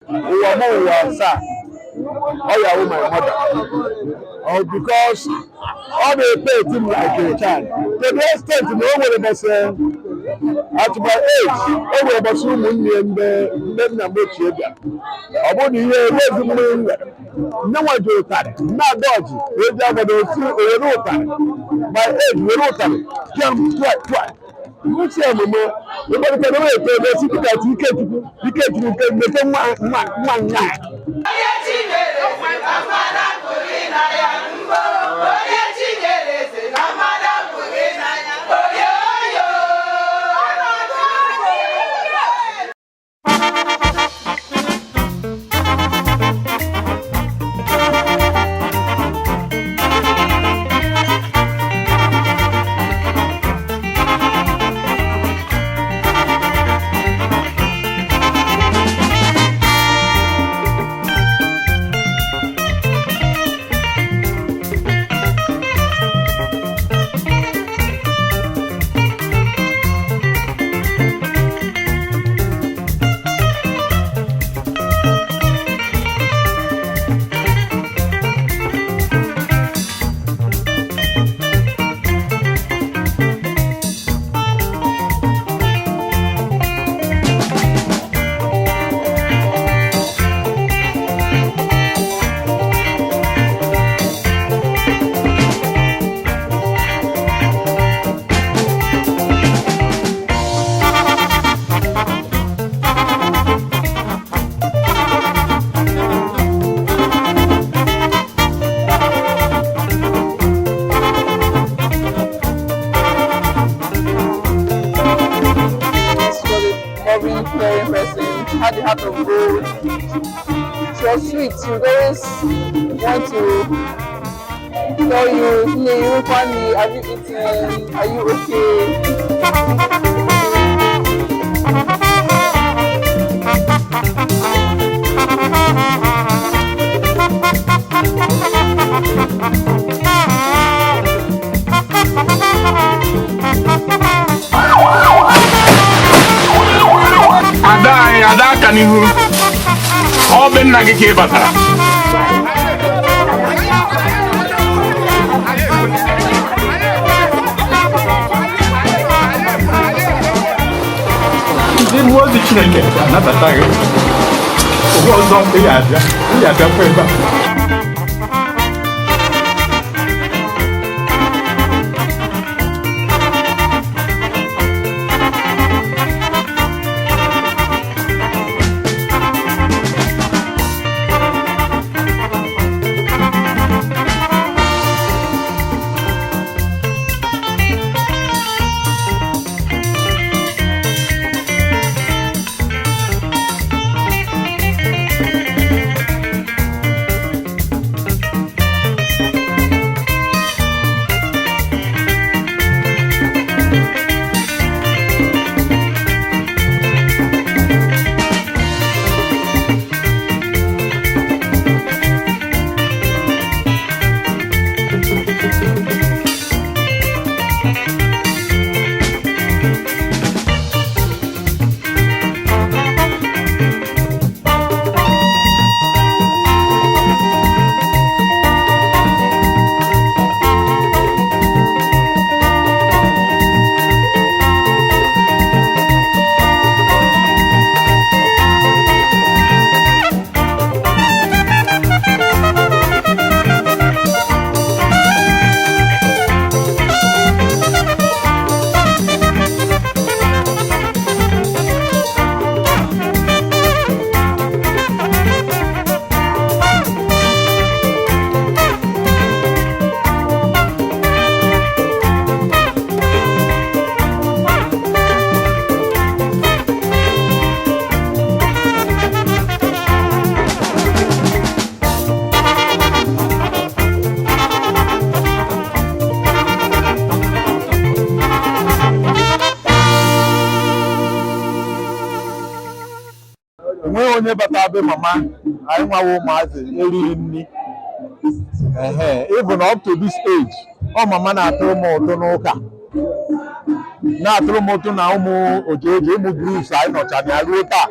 Ụwa m ụwa asaa ọ ya wụ my mother. Oh, because ọ na-epet m like a child. To the extent na o nwere bọsị at my age, o nwere bọsị ụmụnne ya ndị nna m ochie bịa, ọ bụrụ na ihe enwezi mmiri m nwere, nne nwa ji ụtarị nne adọji eji agbado osi owere ụtarị, my age, were ụtarị pịa m twice twice. Uche omume ịgbarịta na eto ebe si dịka Ikechukwu, Ikechukwu nke mmepe nwa nwa nwa nya. Onye Chinyere eze na mmadụ apụghị na ya mbọ. Onye Chinyere eze na mmadụ apụghị na ya. Oyo oyo. She was a loving, caring person, had the heart of gold. She was sweet. She would always want to tell you, "Nne, you me, have you eaten? Are you okay?" Ada anyị, ada aka n'ihu, ọ bụ nna gị ka ị batara. Ndị mmụọ ozi Chineke anabata gị. Oge ọzọ ị ga-abịa, ị ga-abịakwa ebe a. Enweghị onye bata be mama anyị nwawa ụmụazị erighị nri. Ehe, even up to this age, ọ mama na-atụrụ m ụtụ n'ụka, na-atụrụ m ụtụ na ụmụ ojojo, ụmụ groups anyị nọcha na ya ruo taa.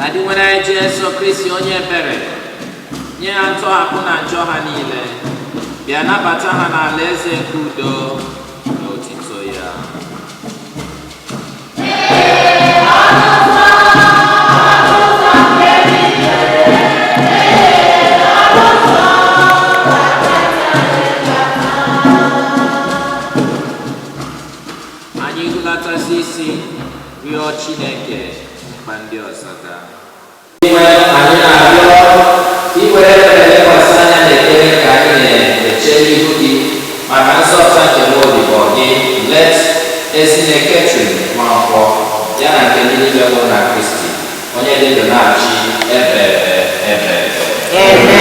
Na dị nwere anyị Jesu Kristi onye ebere, nye ha ntọhapụ na njọ ha niile, bịa nabata ha n'ala eze nke udo na otito ya. Anyị hụlatasị isi rịọ Chineke mkpa ndị ọzọ ga. Inwe anyị na-arịọ iwere ebere lekwasị anya n'ekpere ka anyị na-eche n'ihu gị maka nzọpụta nke nwa odibo gị let Ezinne Catherine Nwankwo ya na nke ndị niile nwụrụ na Kristi onye dị ndụ na-achị ebe ebe ebe.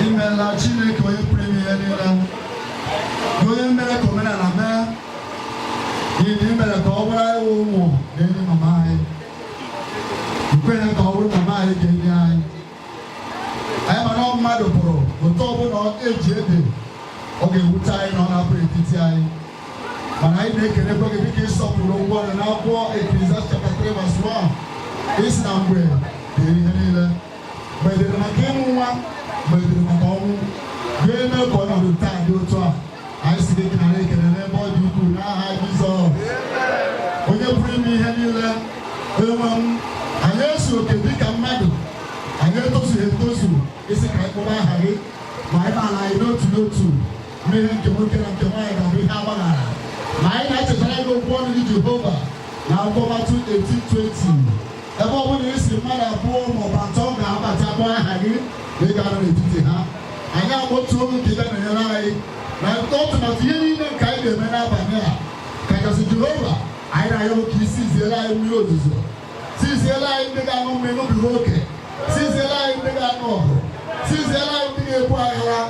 Imeela Chineke onye pụrụ ime ihe niile, gị onye mere ka omenala mee, gị na imere ka ọ bụrụ anyị wụ ụmụ ga-enye mama anyị, ikwenye ka ọ bụrụ mama anyị ga-enye anyị. Anyị mana ọ mmadụ pụrụ otu ọbụla eji ede, ọ ga-ewute anyị na ọ na-apụ etiti anyị, mana anyị na-ekelekwa gị dịka ịsọpụrụ ụgwọ ọrụ n'akwụkwọ Ecclesiastes chapter 3 verse 1, isi na mgbe dịrị ihe niile, mgbe dịrị maka ịmụ nwa, mgbe dịrị maka ọnwụ, ga-eme ka ọnọdụ taa dị otu a. Anyị si gị nara ekele n'ebe ọ dị ukwuu n'aha Jizọs. Onye pụrụ ime ihe niile, enwe m, anyị eso oke dịka mmadụ, anyị etozughị etozu isi ka anyị kpọba aha gị, ma anyị maara anyị n'otu n'otu, mmehie nke nwoke na nke nwaanyị ga-abụ ihe agbaghara. Ma anyị na-echetara gị okwu ọnụ gị, Jehova, na akwụkwọ Matiu 18:20, ebe ọ bụla isi mmadụ abụọ maọbụ atọ ga-abata kpọọ aha gị na ị ga-anọ n'etiti ha. Anyị akpọtuo gị ka ị bịa nọnyere anyị na atụmatụ ihe niile nke anyị ga-eme n'abalị a. Kachasị, Jehova, anyị na-ayọ ka isi ziere anyị mmiri ozuzo, siziere anyị ndị ga-aṅụ mmiri n'ubiga oke, siziere anyị ndị ga-aṅụ ọgụ, siziere anyị ndị ga-ebu aghara.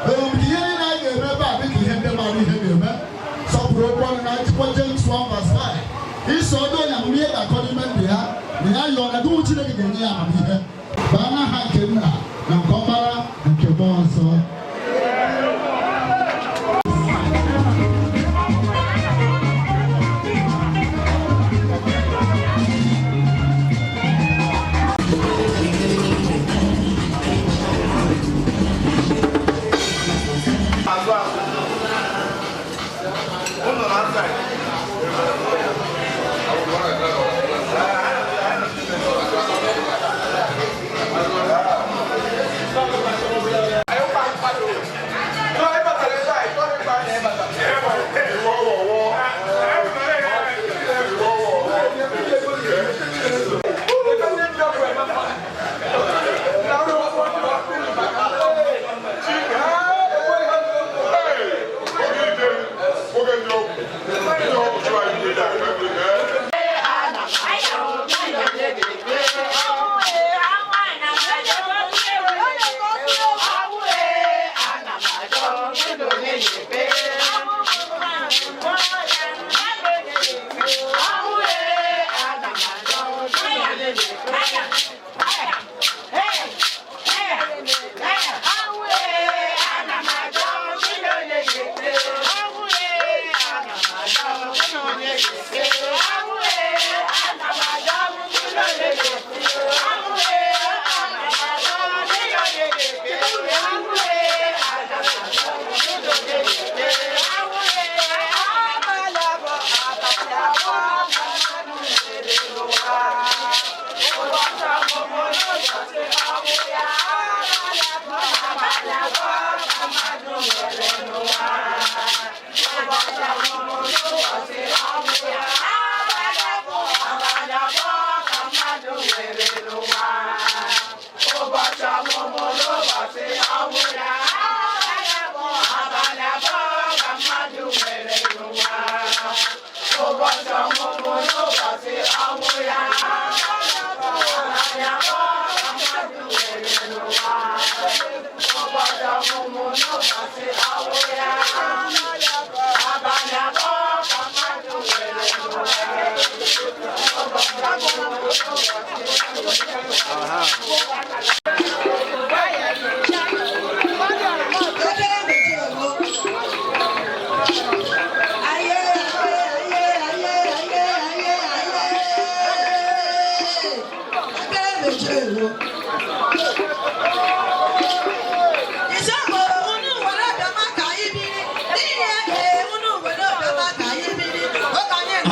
Ee, nke ihe niile anyị ga-eme ebe a dịka ihe ndị mmadụ ihe ga-eme. Sọpụrụ okwu ọnụ na nchịkwa James 1 verse 5, iso ọdụ onye amamihe ga-akọ n'ime ndụ ya na ya yọọ na gụwụ Chineke ga-enye ya amamihe. Baa n'aha nke Nna na nke Ọkpara na nke Mmụọ Nsọ.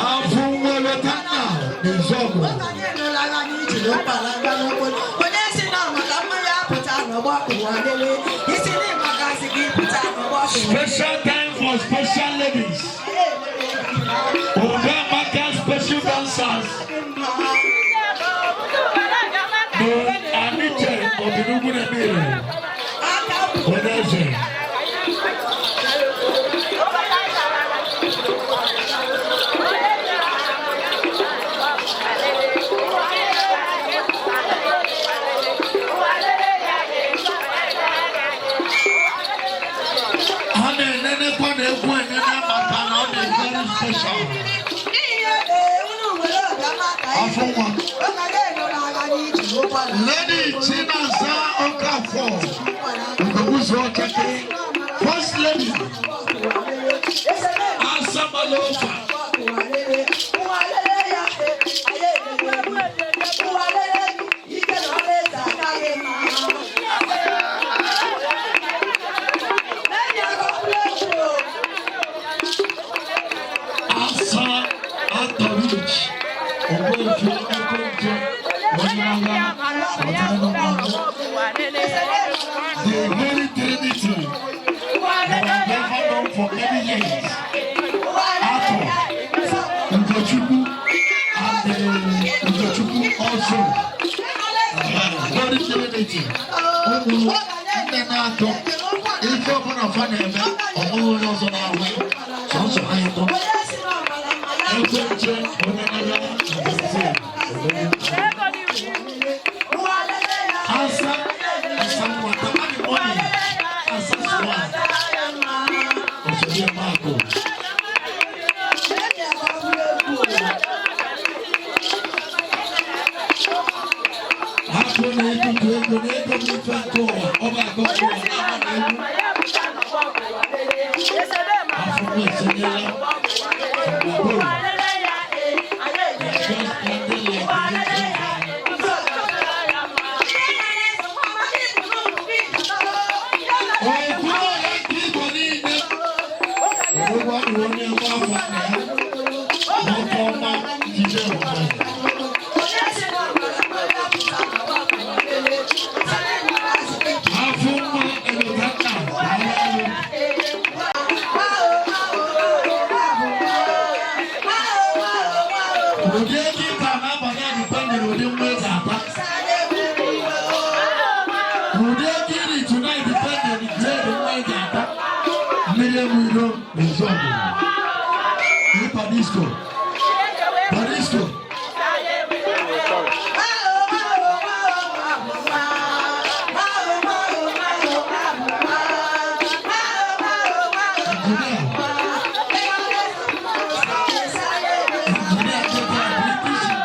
Afọ nwere nna n'Izọgụ. Special time for special ladies. Ogamaka special dancers. The Aniche Obinugwu Nemire. Oneze. Ha na-enenekwa na egwu enene maka na ọ dị very special. Afọ nwa. Lady Chinaza Okafor. Ugobuzu Okeke. First Lady. Asamalofa. Asa Atorich. Ogbuefi Ekonje. Onyeagha. Ọtanụmanụ. The Holy Trinity. That I've never known for many years. Arthur, Ugochukwu, and Ugochukwu also. Holy Trinity. Ụmụ nne na-atọ ife ọbụla fa na-eme ọmụghị onye ọzọ na-ahụ sọsọ ha ịtọ. Ekwenche onye agha na Brazil. Asa asa nwata mmadụ money asa swan. Osodi Marco. Hapụ na ekuku ego na ego bụ ife nke ụwa, ọ bụ akọ nke ụwa na-ama na egwu. Afọ m etinyela Mgbe just standing like this. Okwu ọha nke Igbo niile. Odogwu ahụ onye nwa afọ nna ya. Nwoke ọma jide ebube. Afọ nwa Elotanna na-arụ ọrụ. Ụdị ego ịta n'abalị a dependere ụdị nwa ị ga-ata. Ụdị ego iri tonight dependere grade nwa ị ga-ata. Mmiri enwe iro na-ezu ọgụ. Ịpa disco. Disco. Engineer. Engineer Peter, British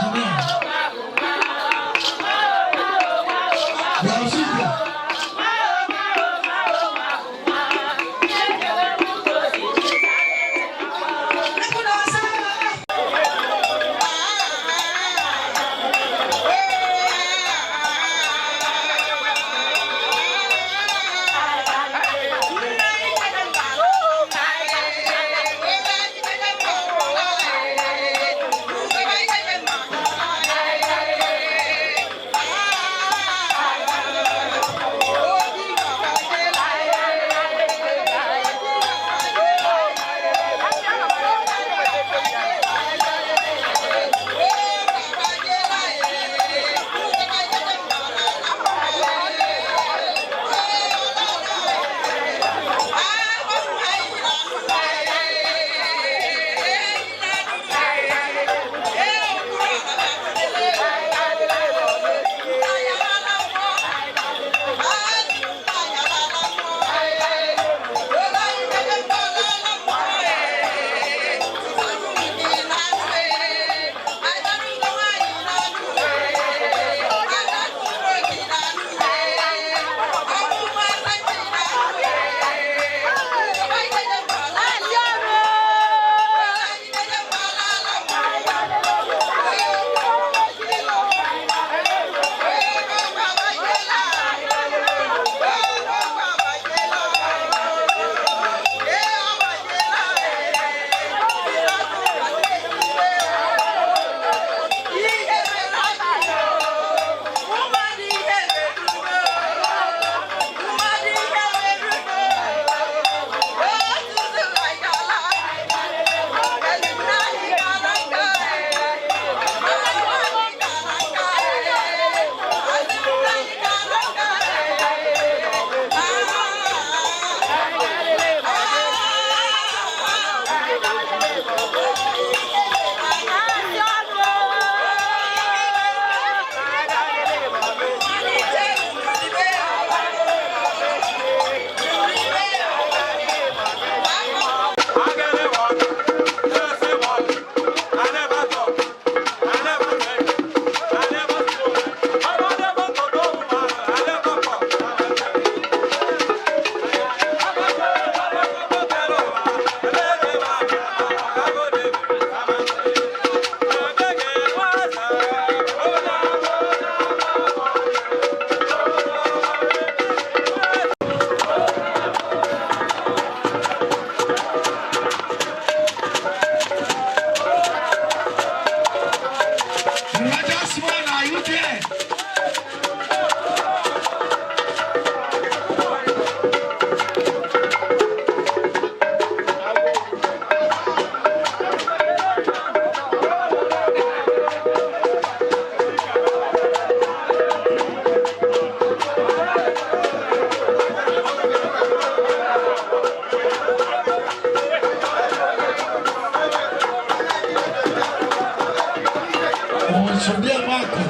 Osodiamakụ.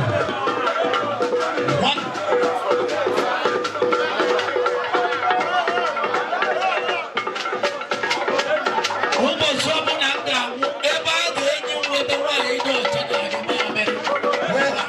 One. Ụbọchị ọbụla m ga-anwụ, ebe a ga-enyi m ebe nwaanyị dị ọcha na-anyụ mamịrị. Wela.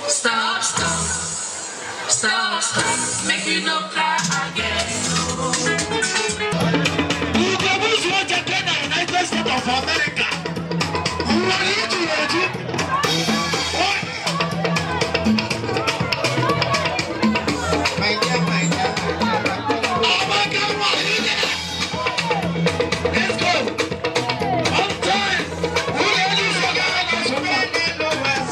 Stop, stop, stop, stop. Make you no cry again. Ugobuzu Ojeke na United States of America. Nwere iji eji. Let's go. On time. Ụlọ elu ụzọ ga-aga na nsogbu.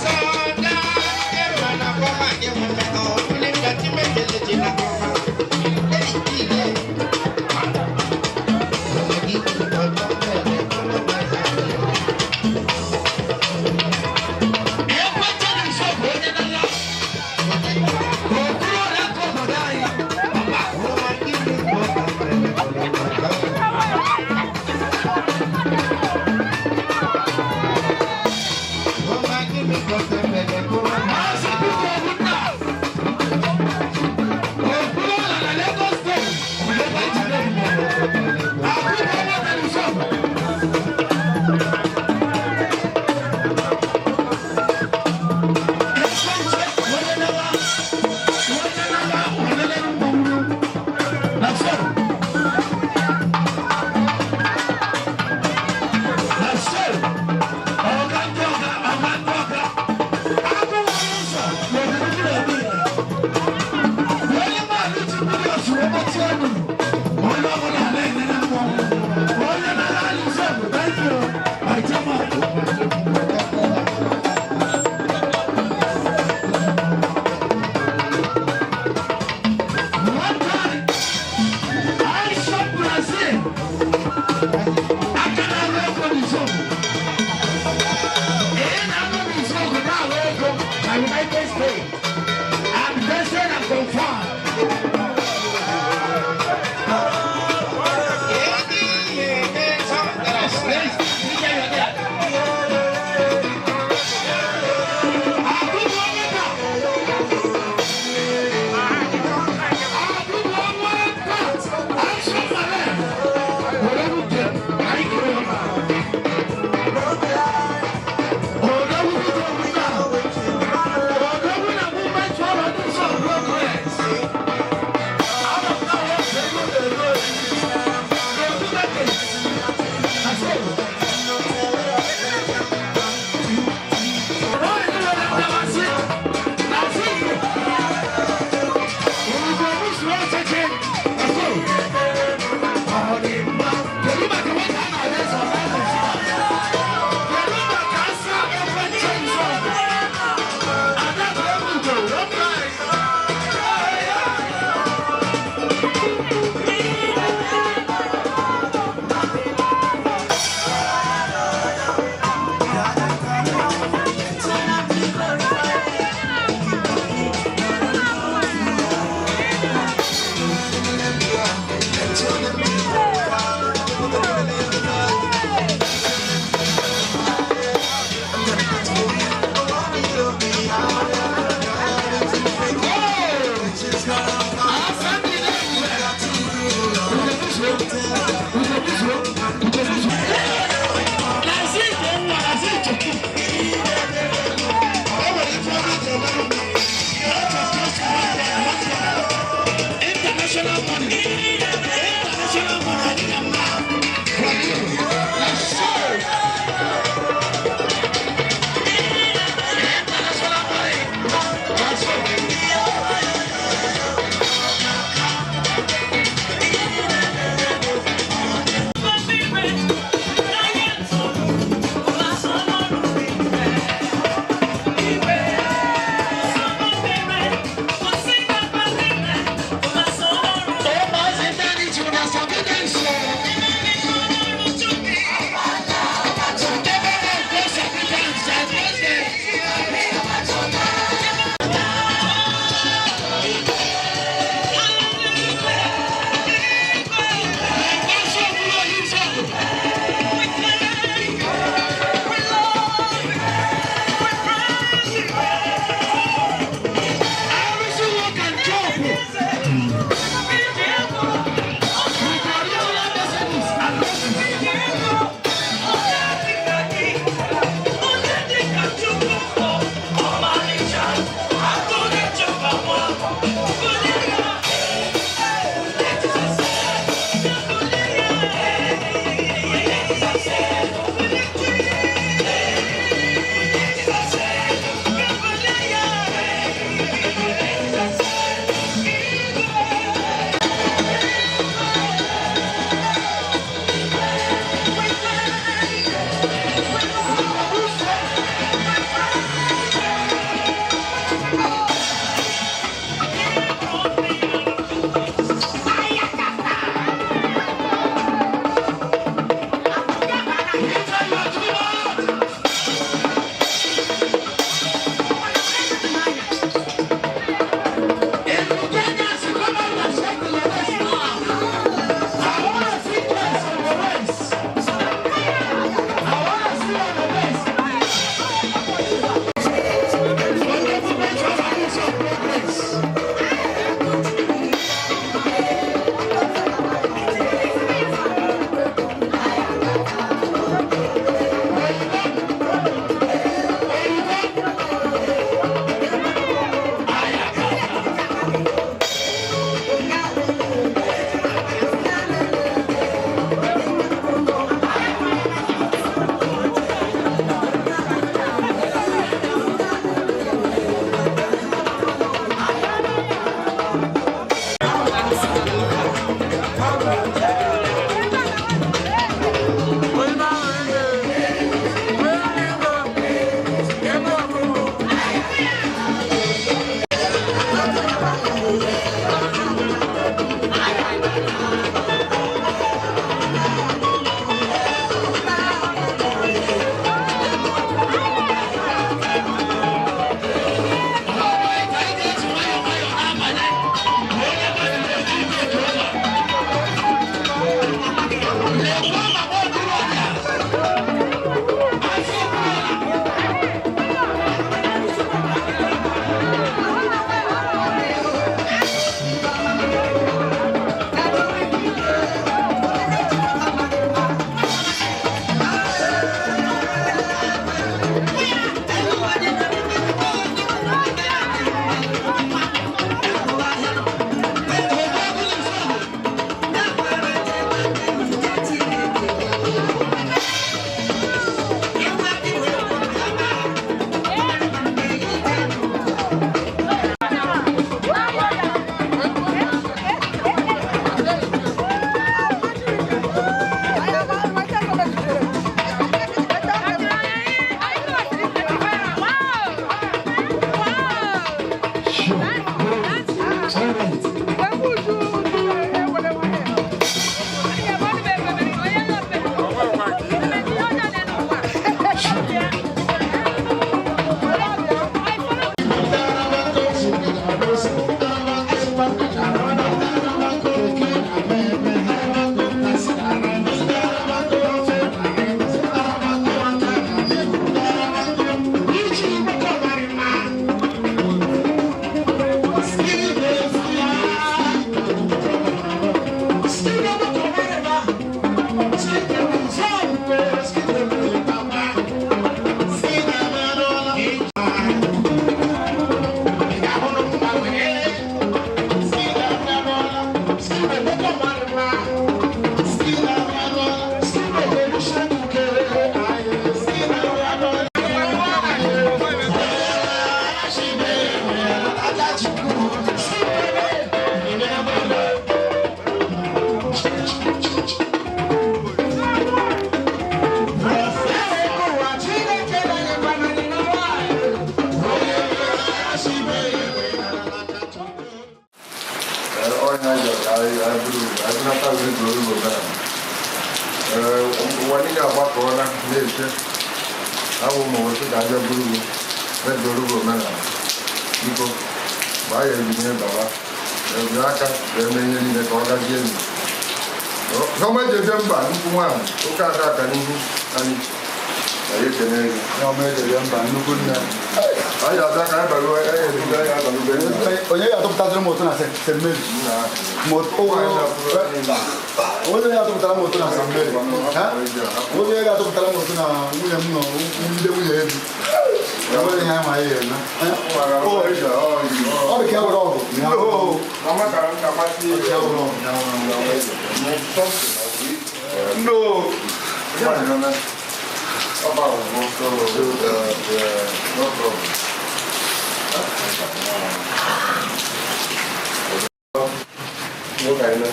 United States. I'm tested and confirmed. Adịnata zuru omenala. Ee, ụwa niile agbakọọla na-eche awụ ụmụ nwoke ka abịa buru gị mezuru gị omenala. Biko, gbaa ya ebinye baba ebi aka wee mee ihe niile ka ọ gazie enyi. N'ọma eji eje mba, nnukwu nwaanyị, oke aka aka n'ihu anyị anyị ekene gị. N'ọma eji eje mba, nnukwu nne. Anyị abịa ka anyị baruo, anyị ebido, anyị abalube. Onye ga-atụpụtaziri m ụtụ na St. Mary? Onye ga-atụpụtara m ụtụ na St. Mary? Onye ga-atụpụtara m ụtụ na nwunye m nọ ndị nwunye ebi? Enweghị ihe anyị ma anyị ga-eme. Ọ dị ka e were ọgụ. No. No problem.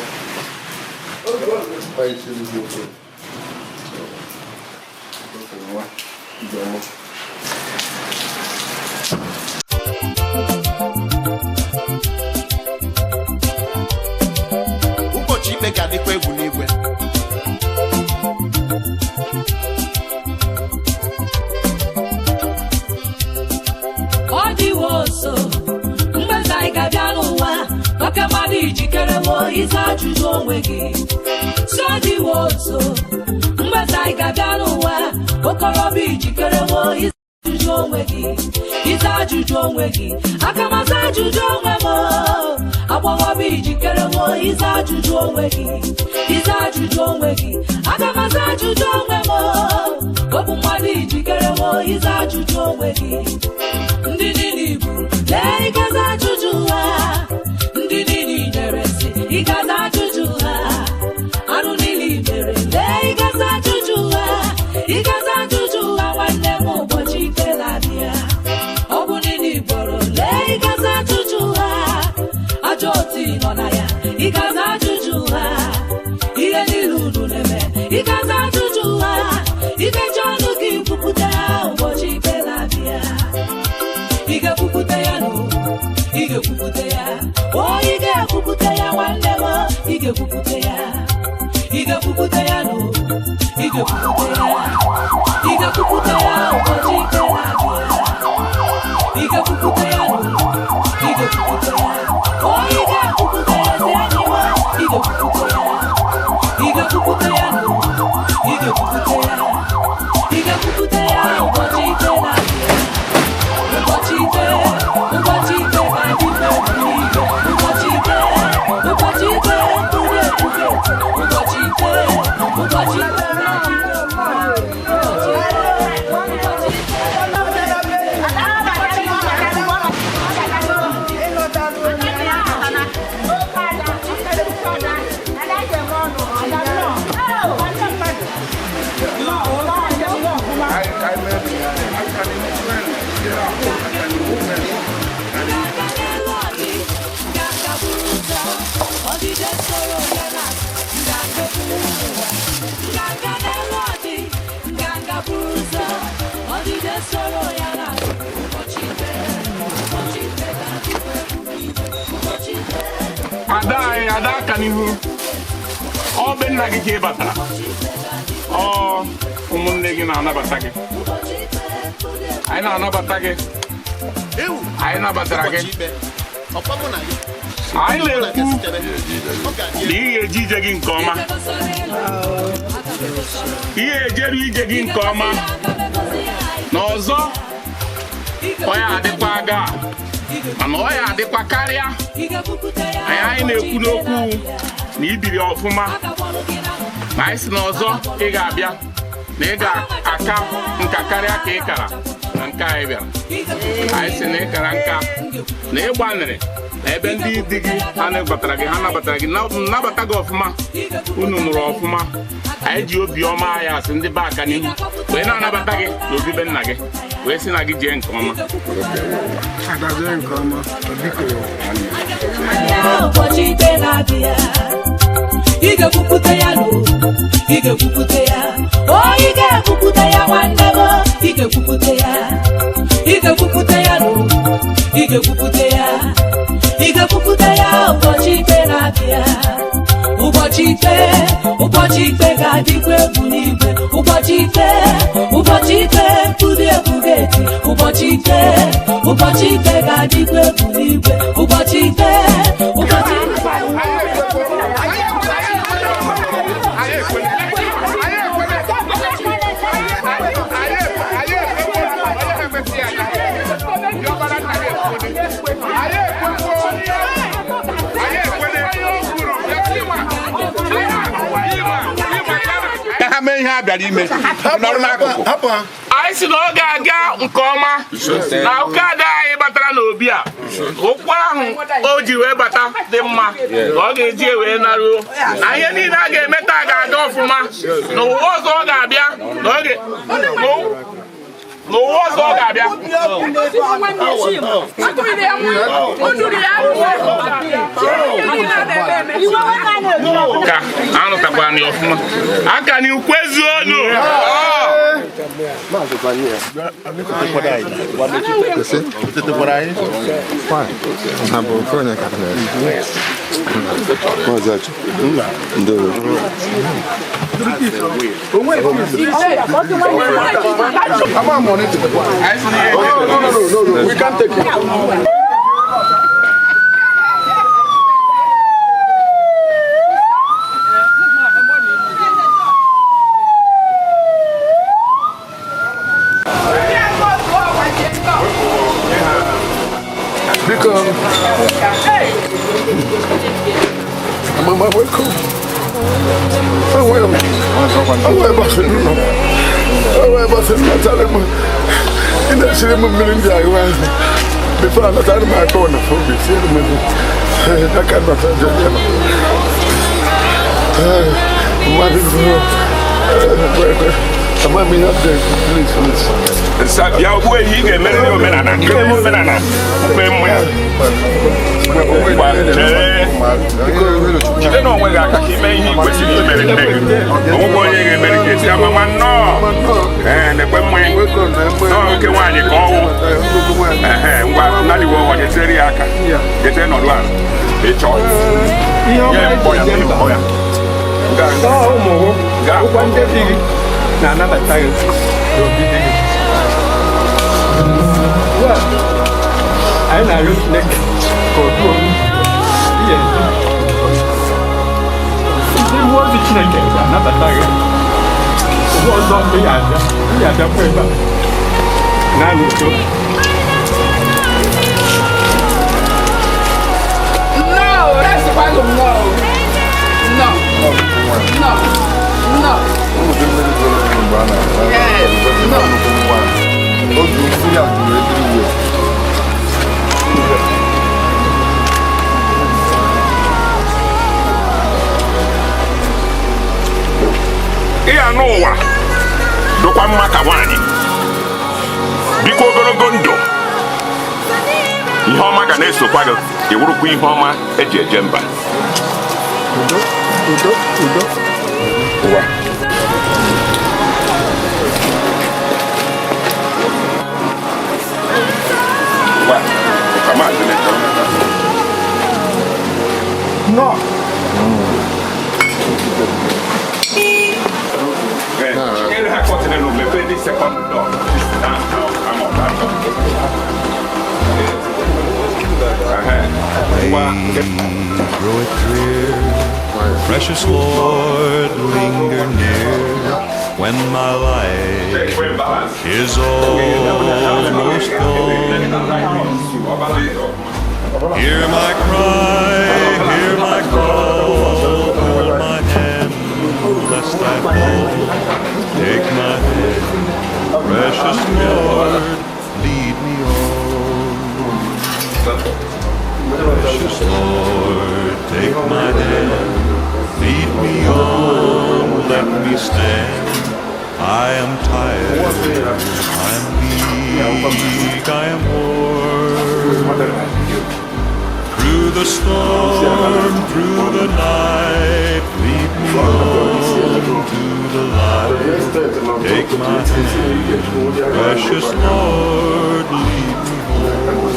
Ụbọchị ikpe ga-adịkwa egwu n'igwe. Ọ dịwo nso mgbe anyị ga-abịa n'ụwa maka mmadụ ijikere wo ịza ajụjụ onwe gị. Si ọ dịwo nso mgbe anyị ga-abịa n'ụwa, okorobịa ijikere wo ịza ajụjụ onwe gị, ịza ajụjụ onwe gị. Aka m aza ajụjụ onwe m. Agbọghọbịa ijikere wo ịza ajụjụ onwe gị, ịza ajụjụ onwe gị. Aka m aza ajụjụ onwe m. Okwu mmadụ ijikere wo ịza ajụjụ onwe gị. Ndị niile ibu lee ịgaza ajụjụ ha, ndị niile nyere si ịgaza ajụjụ ha, arụ niile mere lee ịgaza ajụjụ ha, ịgaza ajụjụ ha. Nwanne m, ụbọchị ikpe na-abịa. Ọgwụ niile igboro lee ịgaza ajụjụ ha, ajọ otu ị nọ na ya ịgaza ajụjụ ha, ihe niile unu na-eme ịgaza ajụjụ ha. Imechi ọnụ gị kwupụta ya, ụbọchị ikpe na-abịa. Ị ga-ekwupụta ya nụ, ị ga-ekwupụta ya o, ị ga-ekwupụta ya nwanne m, ị ga-ekwupụta ya, ị ga-ekwupụta ya nụ, ị ga-ekwupụta ya, ị ga-ekwupụta ya ụbọchị ikpe na-abịa. Ị ga-ekwupụta ya nụ, ị ga-ekwupụta ya o, ị ga-ekwupụta ya ezi enyi m, ị ga-ekwupụta ya, ị ga-ekwupụta ya nụ, ị ga-ekwupụta ya, ị ga-ekwupụta ya ụbọchị ikpe na-abịa. Ụbọchị ikpe, ụbọchị ikpe ga-adị n'eluigwe. Ụbọchị ikpe, ụbọchị ikpe, mkpụrụ ekwuke. Ụbọchị ikpe, ụbọchị ikpe ga-adị n'eluigwe. Ụbọchị ikpe, ụbọchị ikpe. Ọdịde soro ya na nganga buru ụwa, nganga n'elu ọdị, nganga buru ụzọ, ọdịde soro ya na ụbọchị ikpe, ụbọchị ikpe ga-adịkwa egwu n'igwe, ụbọchị ikpe. Ada anyị, ada aka n'ihu, ọ be nna gị ka ị batara. Ọ ụmụnne gị na-anabata gị. Anyị na-anabata gị. Anyị nabatara gị. Ụbọchị ikpe ọkwa mụ na gị. Anyị na-ekwu na ị ga-eje ije gị nke ọma, ị ga-ejeru ije gị nke ọma. Na ọzọ, ọ ya adịkwa aga, mana ọ ya adịkwa karịa. Anyị na-ekwu n'okwu na ibiri ọfụma, na anyị si na ọzọ ị ga-abịa na ị ga-aka nka karịa ka ị kara na nke anyị bịara. Anyị si na ị kara nka na ị gbanịrị na ebe ndị di gị ha nabatara gị, ha nabatara gị, nabata gị ọfụma. Unu nụrụ ọfụma. Anyị ji obi ọma anyị asị ndị be aka n'ihu wee na-anabata gị na obibe nna gị, wee sị na gị jee nke ọma. Ụbọchị ikpe na-abịa, ị ga-ekwupụta ya nụ, ị ga-ekwupụta ya o, ị ga-ekwupụta ya nwanne m, ị ga-ekwupụta ya, ị ga-ekwupụta ya nụ, ị ga-ekwupụta ya, ị ga-ekwupụta ya ụbọchị ikpe na-abịa. Ụbọchị ikpe, ụbọchị ikpe ga-adịkwa egwu n'igwe. Ụbọchị ikpe, ụbọchị ikpe, mkpụrụ egwu ga-eti. Ụbọchị ikpe, ụbọchị ikpe ga-adịkwa egwu n'igwe. Ụbọchị ikpe, ụbọchị ikpe. Ka ha mee ihe a bịara ime nọrọ n'akụkụ. Anyị si na ọ ga-aga nke ọma na ụka ada anyị batara n'obi a, ụkwụ ahụ o ji wee bata dị mma na ọ ga-eji wee naruo na ihe niile a ga-eme taa ga-aga ọfụma na ụwa ọzọ ọ ga-abịa na ọ ga- n'ụwa ọzọ ọ ga-abịa. Ka arụtakwara ya ọfụma aka na ukwu ezuonu. Oh, no, no, no, no, we can't take it. Biko, mama, wake up. Onwe ebe ọsị nọ. Onwe ebe ọsị nọ tara m. Ị na-esiri m mmiri ndị ahụ ahụ. Before anatara m aka na phone bi siere m ego. Aka nọta jere m. Mmadụ ama m ihe ọ dị, please, please. Nsa bịa ogbu ehi, ị ga-emerịrị omenala nke eme omenala mgbe mmụ ya. Ngwa, chere. Jide n'onwe gị aka ka ime ihe ị kwesịrị imere nne gị. Onwekwa onye ga-emere gị esi ama ma nnọọ. Ee, nekwe mmanya nnọọ oke nwaanyị ka ọwụ. Ehe, ngwa nnadiwo ọghọ nyetere ya aka jete nọdụ ala ịchọ nye mbọ ya, nye mbọ ya. Ụmụ gị ụkwa ndị di gị na-anabata gị n'obi di gị. Ugbu a, anyị na-arịọ Chineke ka o duo ihe ndị mmụọ ozi Chineke ga-anabata gị. Ụwa ọzọ ị ga-abịa, ị ga-abịakwa ebe a naanị udo. No, that's the problem. No. No. No. No. Ụmụ mmiri zoro ezo mgbe a na-nnukwu nwa otu mmiri a juru everywhere. Ịya n'ụwa dịkwa mma ka nwaanyị bikwa ogologo ndụ, ihe ọma ga na-esokwa gị, ịwụrụkwa ihe ọma eji eje mba. Udo, udo, udo. Ụwa. Ngwa, ka maazị na-eche. Nnọọ. Nyere ha curtain elu, mepee the second door. Down, down, I'm up, I'm up. Ehe. Ngwa, Grow it drear. Precious Lord, linger near when my life is almost gone. Hear my cry, hear my call, hold my hand lest I fall. Take my hand, precious Lord, lead me on. Precious Lord, take my hand, lead me on, let me stand. I am tired, I am weak, I am worn. Through the storm, through the night, lead me on to the light. Take my hand, precious Lord, lead me home.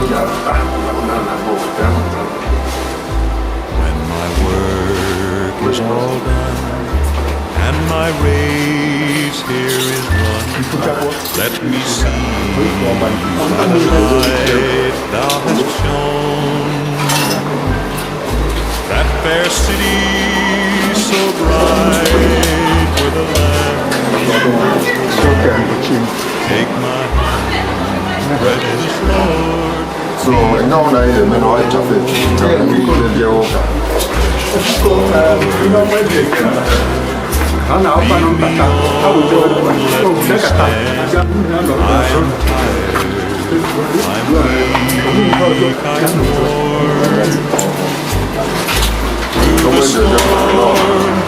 Ị ga-apụta na nna gị obodo. When my work is all done and my race here is run, let me see the light thou hast shown. That fair city so bright where the Lamb. Take my hand, precious Lord. So ihe ọbụla anyị na-eme na ọ ịchafe ka ndị ike jee ụka. Ihe ọma eji eke ha na-akwanụ nkata ha wute obodo kata abịa mmiri anọrọ I am tired, I'm weak, I'm worn. Through the storm,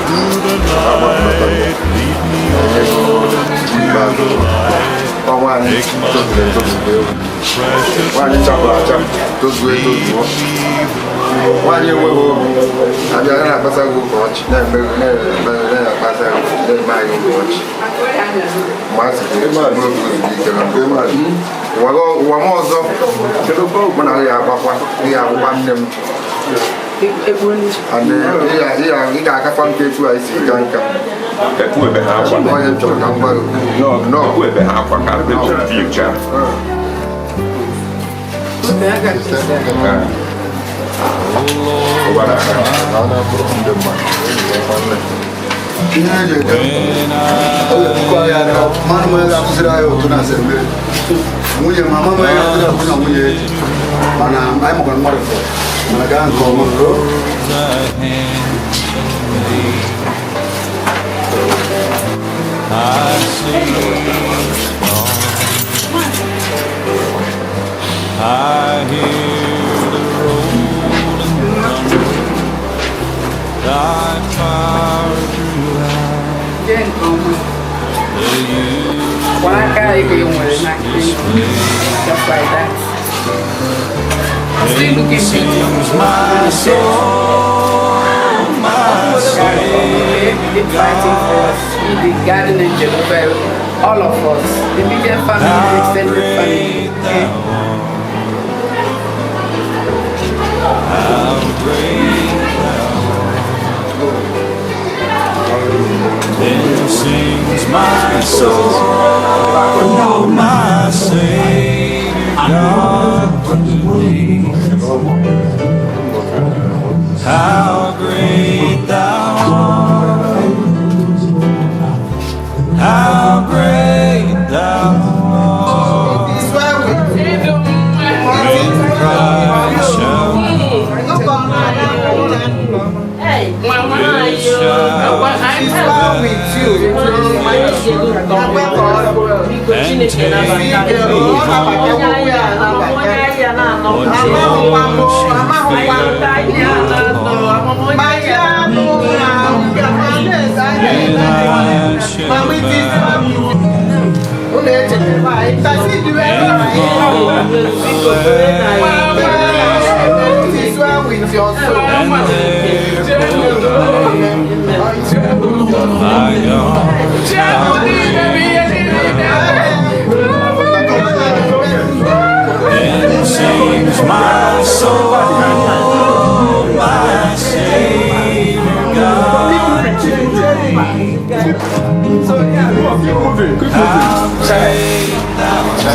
through the night, lead me on to the light. Ọ nwaanyị tozuru etozu bụ ewu. Nwaanyị chapụrụ achapụ tozuo etozuo. Nwaanyị enweghị obi abịa na-akpasa gị ụka ọchị, na-eme na-eme na-akpasa gị, na-eme anyị ụka ọchị. Mgbe a sị gị mkpụrụ obi ozugbo ike na mgbe ụwa m ọzọ mụ na ya agbakwa ihe agbụgba nne m. And ị ga-akakwa nka etu a isi ka nka. Ekwuebe ha akwa. Onye m chọrọ ka m gwa gị. No, ekwuebe ha akwa ka ndị future. Ụwa na-aka. Ihe eji eke ọ ga-ebukọ ya aka mmadụ onye ga-akụziri anyị ụtụ na asembli nwunye ma mama onye ga-akụziri akụ na nwunye eji mana anyị makwara mmadụ fọ mana gaa nke ọma. I see the I hear the rolling thunder, thy power throughout Jee nke ọma. the Kwara aka ebe ị nwere na display. Just like that. Still looking beautiful. Sings my soul, my Savior Keep fighting for us. Be the guardian angel over all of us. The immediate family, the extended family. Okay? How great thou art. Then sings my soul, my Savior God to thee. How great thou art! How great thou art! When Christ shall Mama, and take me home. What joy shall fill Then I shall bow and there proclaim my God. Then sings my soul, my Savior God to thee. How great thou art!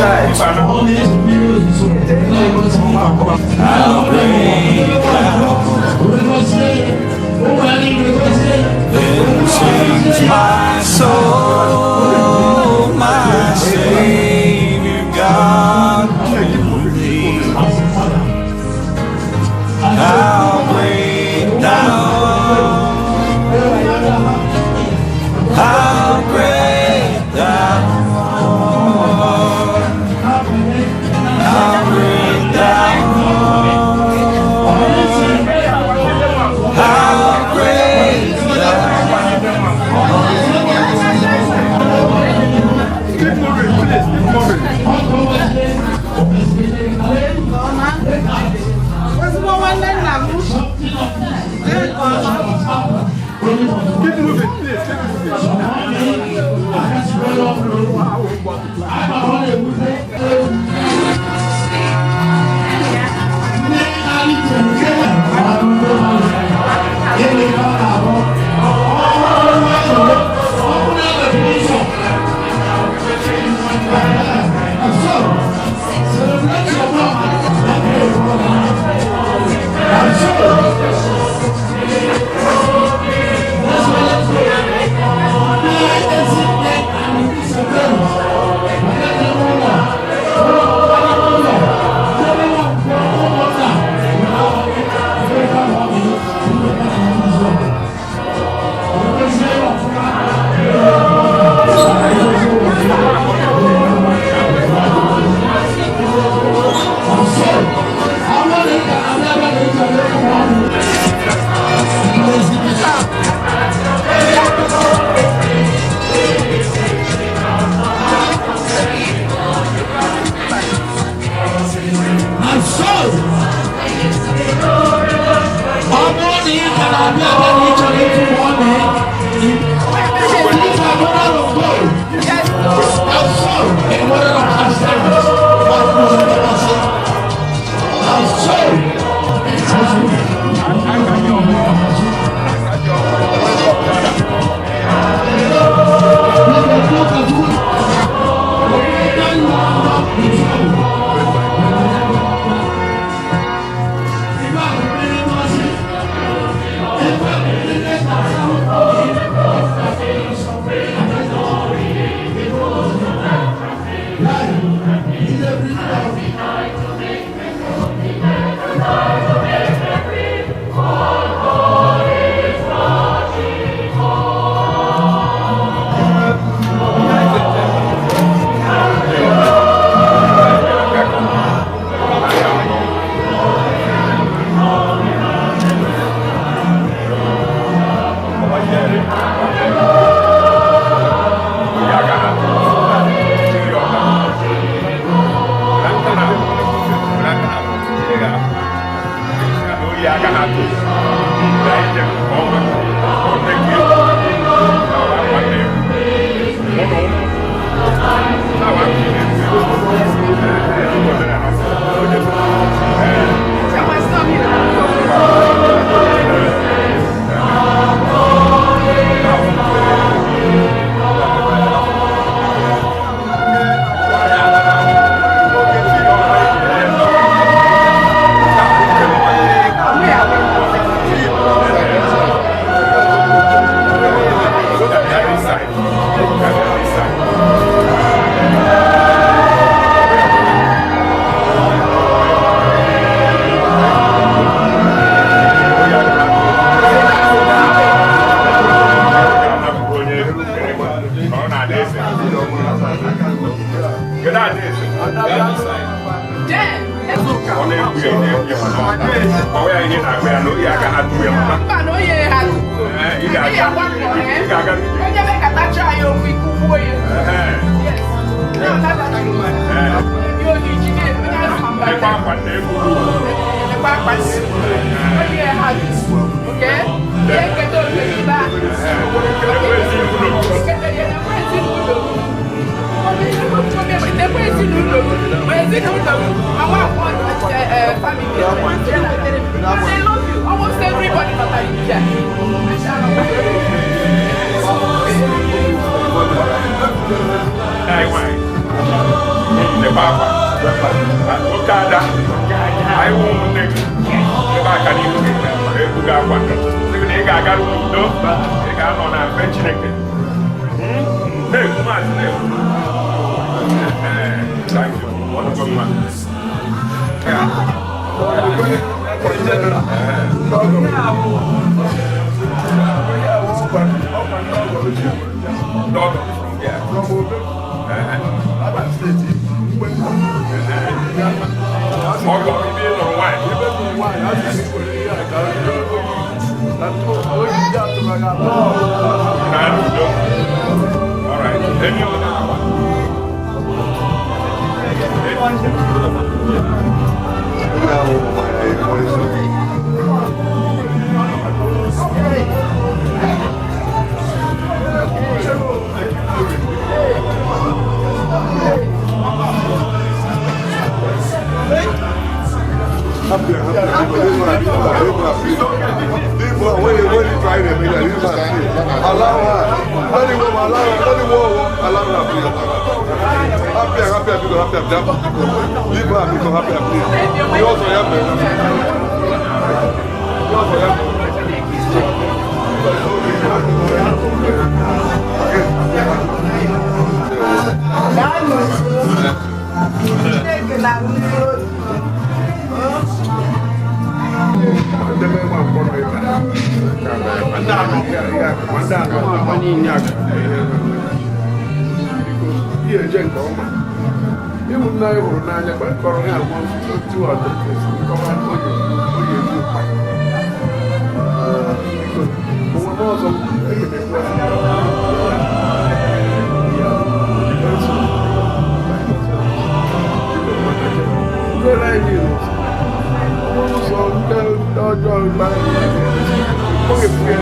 How great thou art! Then sings my soul, my Savior God to thee. How great thou art! How great thou art! Na so, ọ bụrụ na ị ka na-abịa abịa na ị chọrọ ịtụ m ọnụ, these are moral of gold. Na so, a moral of assurance. Na so, Mepere anyị ụzọ. Ụzọ ndị ọjọọ gba ọ ga-ebu ya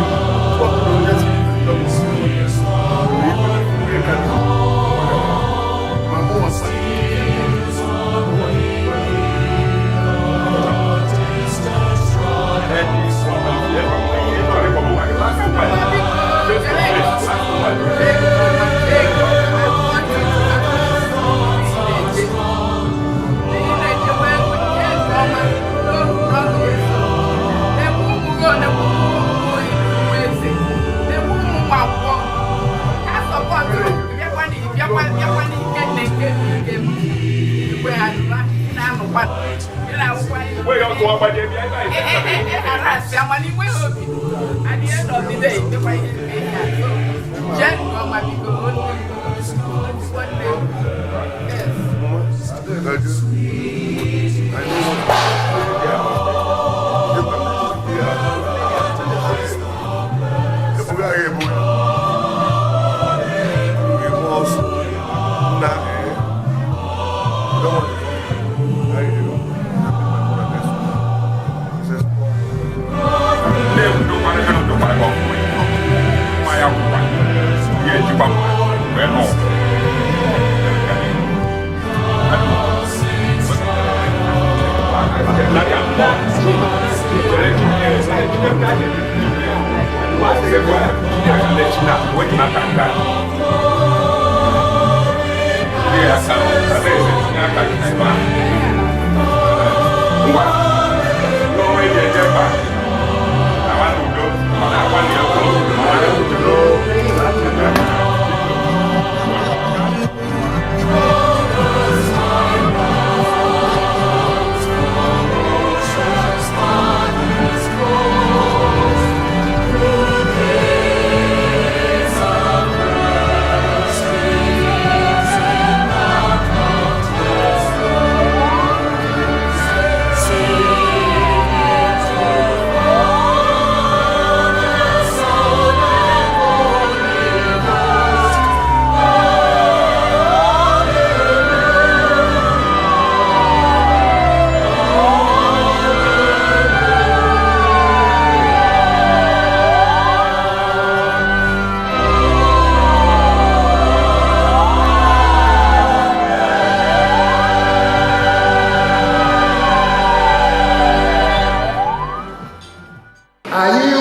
Anyị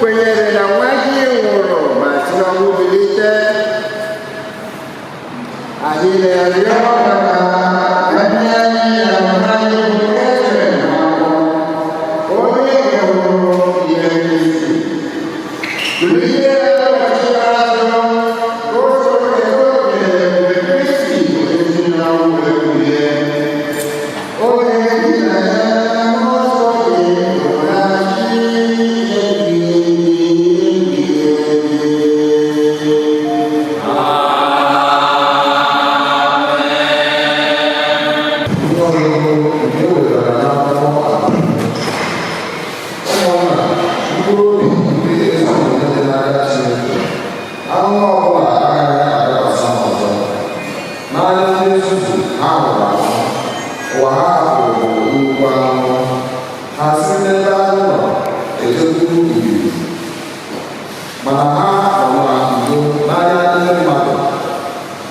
kwenyere na nwa gị nwụrụ ma si n'ọnwụ bilite. Anyị na-arịọ maka nwanne anyị na mama anyị bụ Catherine Nwankwo, onye hụrụ ihe n'isi. Bilite n'ụbọchị ikpeazụ, ka o soro keta oke n'ebube Kristi onye si n'ọnwụ wee bilie. Onye gị na ya na Mmụọ Nsọ gị bụ na-achị ebighị ebi. Ihe ọgụgụ nke e wetara n'akwụkwọ Abụ. Ụmụnna, mkpụrụ obi ndị ezi omume dị n'aka Chineke, ahụhụ ọbụla agaghị adakwasị ha ọzọ. N'anya ndị nzuzu ha nwụrụ anwụ, ụwa ha hapụrụ bụ nnukwu ahụhụ. Ha si n'ebe anyị nọ ejekwuru ibili, mana ha nọ n'udo n'anya ndị mmadụ.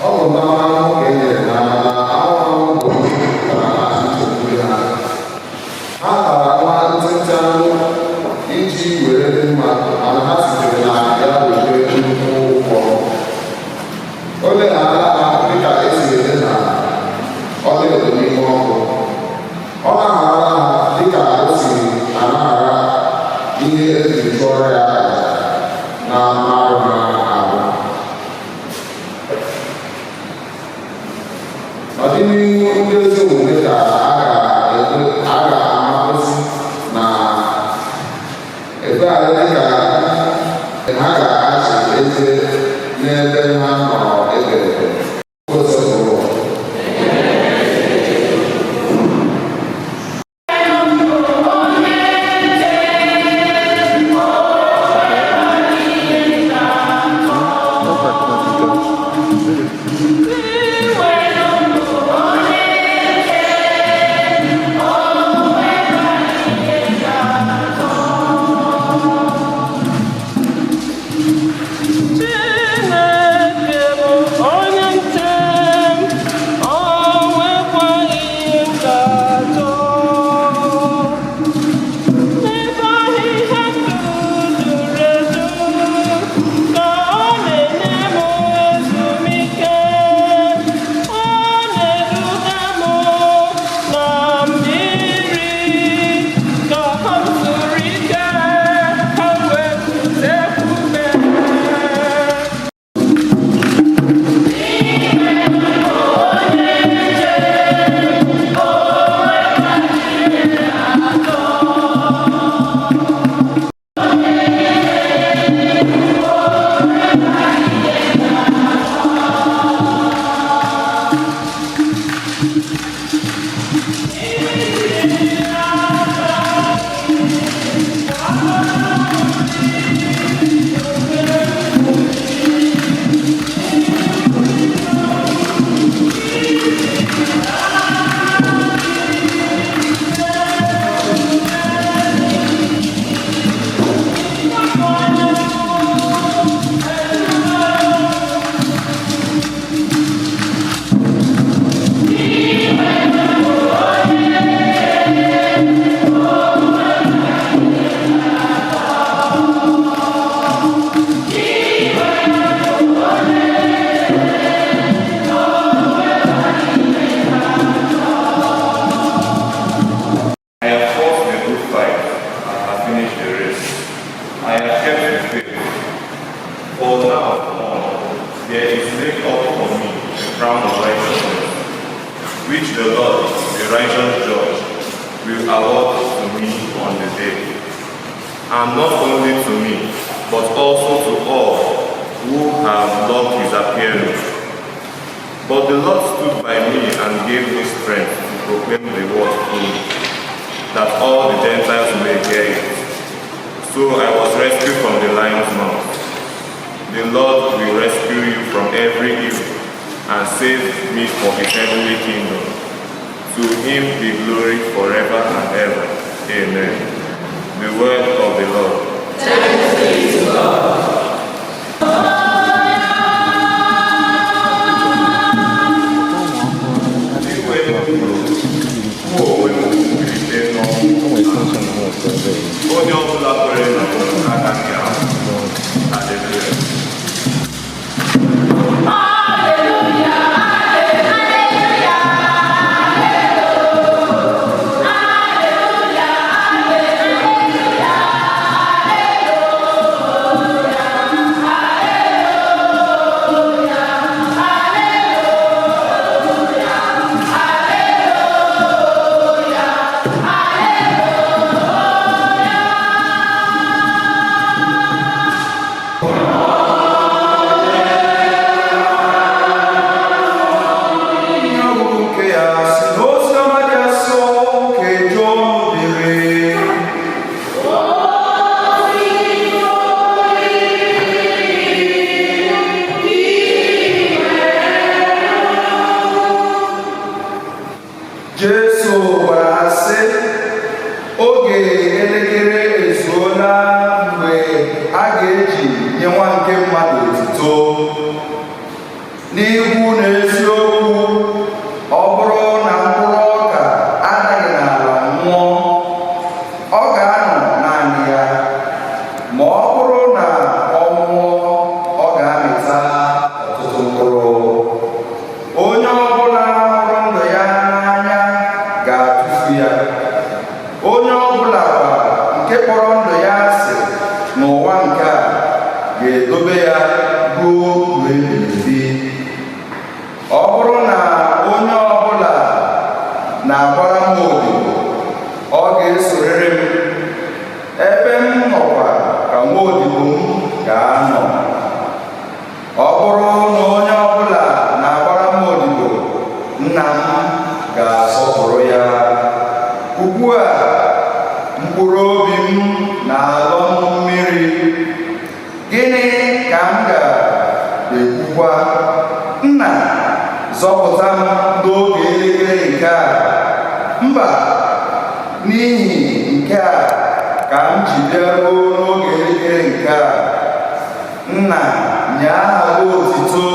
Ọ bụ ntaramahụhụ ka e nyere ha, mana ahụhụ bụ jupụtara na nchekwube ha. award to me on the day. And not only to me, but also to all who have loved his appearing. But the Lord stood by me and gave me strength to proclaim the word fully, that all the Gentiles may hear it. So I was rescued from the lion's mouth. The Lord will rescue you from every evil and save me for his heavenly kingdom. To him be glory forever and ever. Amen. The word of the Lord. Thanks be to God. Mụ onwe m bilite n'ọnwụ. Onye ọbụla kwere na m agaghị anwụ. Hallelujah. Hallelujah, hallelujah, hallelujah, hallelujah, Ihe ọgụgụ nke ya si n'oziọma dị asọ nke Jọn dere. Jesu gwara ha sị, oge elekere ezuola mgbe a ga-eji nye nwa nke mmadụ otuto. N'ikwu na eziokwu, ọ bụrụ na mkpụrụ ọka adaghị n'ala nwụọ, ọ ga-anọ naanị ya, ma ọ bụrụ na ọ nwụọ, ọ ga-amịta ọtụtụ mkpụrụ. Onye ọbụla hụrụ ndụ ya n'anya ga-atụfu ya, onye ọbụla kwa nke kpọrọ ndụ ya asị n'ụwa nke a ga-edobe ya ruo mgbe ebighị ebi. Ọ bụrụ na onye ọbụla na-agbara m odibo, ọ ga-esorịrị m. Ebe m nọkwa ka nwa odibo m ga-anọ. Ọ bụrụ na onye ọbụla na-agbara m odibo, nna m ga-asọpụrụ ya. Ugbu a, mkpụrụ obi m na-alọ m mmiri. Gịnị ka m ga-ekwukwa? Nna, zọpụta m n'oge elekere nke a. Mba, n'ihi nke a ka m ji bịaruo n'oge elekere nke a. Nna, nye aha gị otito.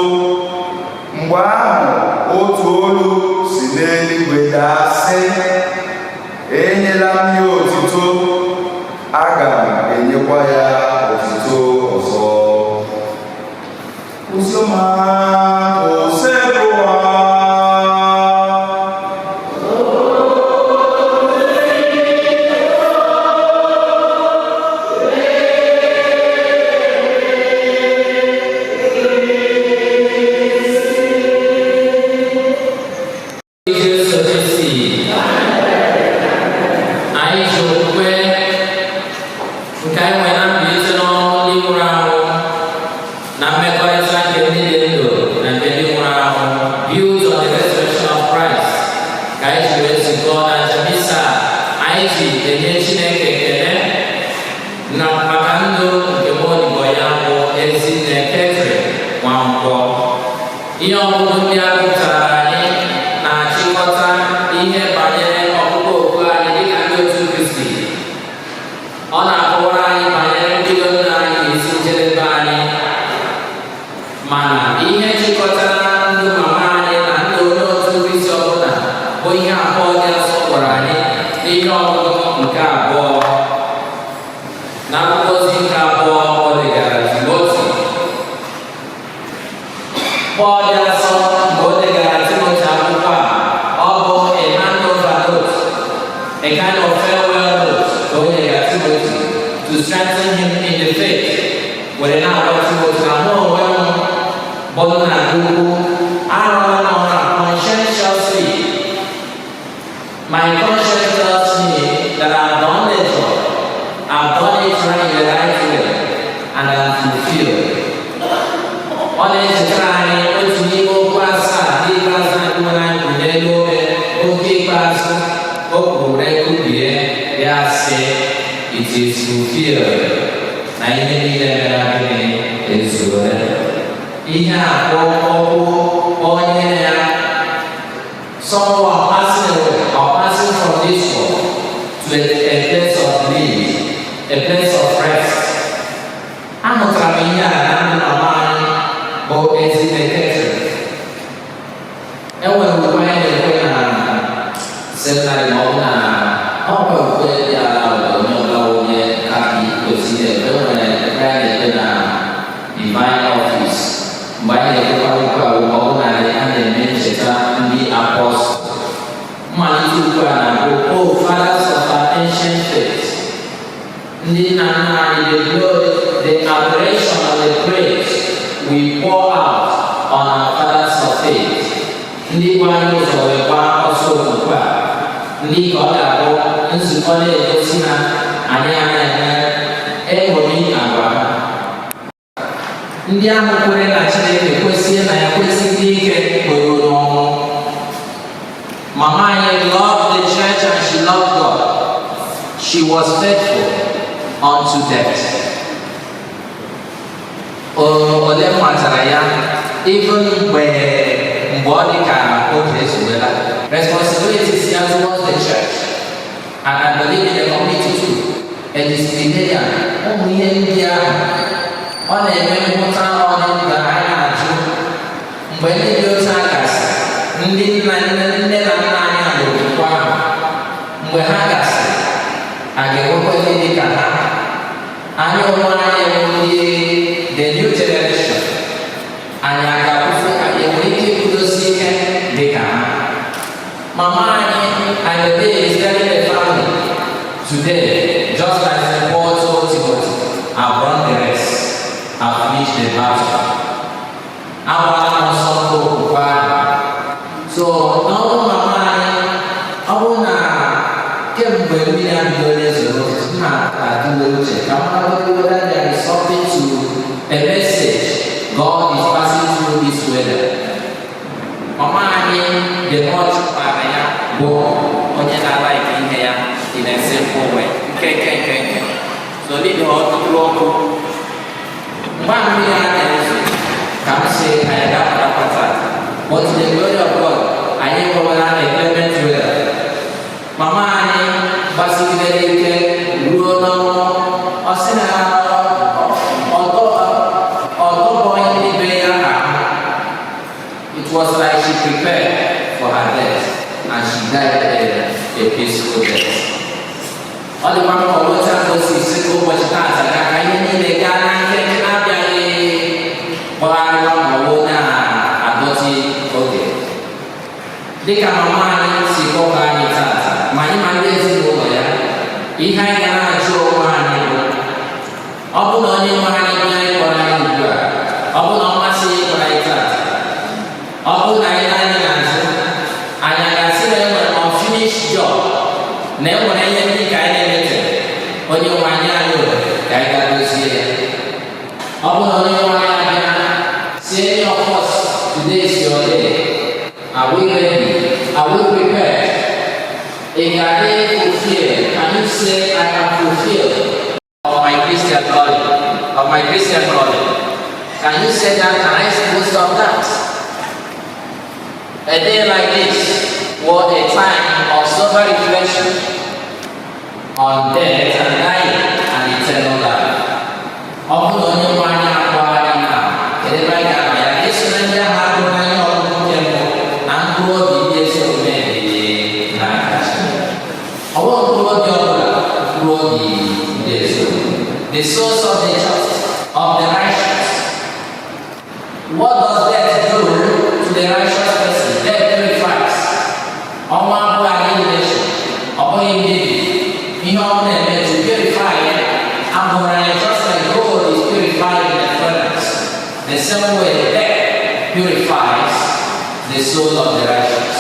Mgbe ahụ, otu olu si n'eluigwe daa sị, enyela m ya otito, aga m enyekwa ya otito ọzọ. Oziọma Osebụwa. Jesu Kristi, anyị ji okwukwe nke anyị nwere na mbilite n'ọnwụ ndị nwụrụ anwụ na mmekọrịta nke ndị dị ndụ na nke ndị nwụrụ anwụ, built on the resurrection of Christ, ka anyị ji wee zukọ na aja misa anyị ji enye Chineke ekele na maka ndụ nke nwaodibo ya bụ Ezinne Catherine Nwankwọ. Ihe ọgụgụ ndị a gụpụtara anyị na-achịkọta ihe banyere ọkpụkpọ oku anyị dịka ndị otu Kristi. Ọ na-akọwara anyị banyere mbido ndụ anyị na isi njedebe anyị, mana ihe jikọtara ndụ mama anyị na ndụ onye otu Kristi ọbụla bụ ihe abụọ dị asọ gwara anyị n'ihe ọgụgụ nke abụọ na akwụkwọ ozi nke abụọ ọ degara Timoti. Pọl dị asọ, mgbe o degara Timoti akwụkwọ a, ọ bụ a handover note, a kind of farewell note ka o nyere Timoti to strengthen him in the faith, were na-agwa Timoti na mụ onwe m bụ nna gị ukwu arụọla m ọrụ a conscientiously. My conscience tells me Is fulfilled, na ihe niile mere gịnị ezuole. Ihe a bụ okwu onye ya, someone passing away or passing from this world to a place of bliss, a place of rest. Ahụtara m ihe a na ndụ mama anyị bụ Ezinne Catherine. Enwere ukwe anyị na-ekwe na seminary, ma ọ bụ na ọkwa ukwe dị ala onye ọbụla onye Katọlik kwesịrị ekwe. Enwere ekpe anyị na-ekpe na Divine Office. Mgbe anyị na-ekwekwa ukwe a, ọ bụ na a na-eme ncheta ndị apọstụl. Mmalite ukwe a na-abụ, "O fathers of our ancient faith," ndị nna nna anyị, "the glory, the adoration and the praise we pour out on our fathers of faith," ndị gba anyị ụzọ wee gbaa ọsọ okwukwe a, ndị ka ọ ga-abụ nzukọ na-egosi ha, anyị anaghị eṅomi agwa ha, ndị ahụ kwere na Chineke, kwesie na ya, kwesịrị ike kwere n'ọnwụ. Mama anyị loved the church and she loved God. She was faithful unto death. Ole matara ya, even mgbe ọ dị ka oge ezuwela responsibilities ya towards the church, and I believe in the community too, a disciplinarian. Ụmụ ihe ndị ahụ ọ na-eme nhụta ọdịmkpa. Anyị na-ajụ, mgbe ndị dị otu a gasị, ndị nna nne na nna anyị na okwukwe ahụ, mgbe ha gasịrị, a ga-enwekwa ndị dị ka ha? Anyị onwe anyị bụ ndị the new generation, anyị a ga-akwụsị? Anyị enwere ike iguzosi ike dị ka ha? Mama anyị, I believe, is telling the family today, just like St. Paul told Timothy, "I've run the race, I've finished the battle." Agbala m ọsọ nke okwukwe ahụ. So n'ọrụ mama anyị, ọ bụrụ na kemgbe mmiri abido n'ezoro, m na-atụle uche ka m mara whether there is something to a message God is passing through this weather. Mama anyị, the much kpara ya bụ onye na-alike ihe ya in a simple way, nke nke nke nke so n'ihi ọtụtụ ọkụ mgbe mmiri a na-ezo ka m si anyị ga-apụtakwa tata. But to the glory of God, anyị enwewela a clement weather. Mama anyị gbasigidere ike ruo n'ọnwụ. Ọ sị na ọdọbọghị ndị be ya ahụ. It was like she prepared for her death, and she died a peaceful death. Ọ dịkwa mkpa otu a ka o si si ka ụbọchị taata ga ka ihe niile gaa na nkenke, na-abịaghị gbagharịwa ma ọ bụ na-adọtị oge. Dịka mama anyị si kpọkọ anyị tata, ma anyị ma ndị ezinụlọ ya, ihe anyị ga na-ajụ onwe anyị bụ, ọ bụ na onye nwe anyị bịa ịkpọrọ anyị ugbu a, ọ bụ na ọ masị ịkpọrọ anyị tata, ọ bụ na anyị anyị na-azụ, anyị ga-asị na enwere unfinished job, na enwere ihe ndị ka anyị na-emetere onye nwe anyị anyị ohere ka anyị gaa dozie ya? Ọ bụ na onye nwe anyị abịa si any of us, "Today is your day," are we ready? Are we prepared? Ị ga-adị fulfilled? Can you say, "I am fulfilled of my Christian calling, of my Christian calling"? Can you say that? Can I boast of that? A day like this was a time of sober reflection on death and dying and eternal life. Ọ bụrụ na onye nwe anyị akpọ anyị na, kedu ebe anyị ga-anọ ya? Eso na ndị ahụ agụrụ n'anya ọgụgụ nke mbụ na mkpụrụ obi ndị ezi omume dị n'aka Chineke. Ọ bụghị mkpụrụ obi ọbụla, mkpụrụ obi ndị ezi omume. The souls of the just, of the righteous. What does death do to the righteous person? Death purifies. Ọnwụ abụghị annihilation, ọ bụghị mbibi. Ihe ọ na-eme to purify ya, abụrụ anyị, just like gold is purified in the furnace. The same way death purifies the soul of the righteous.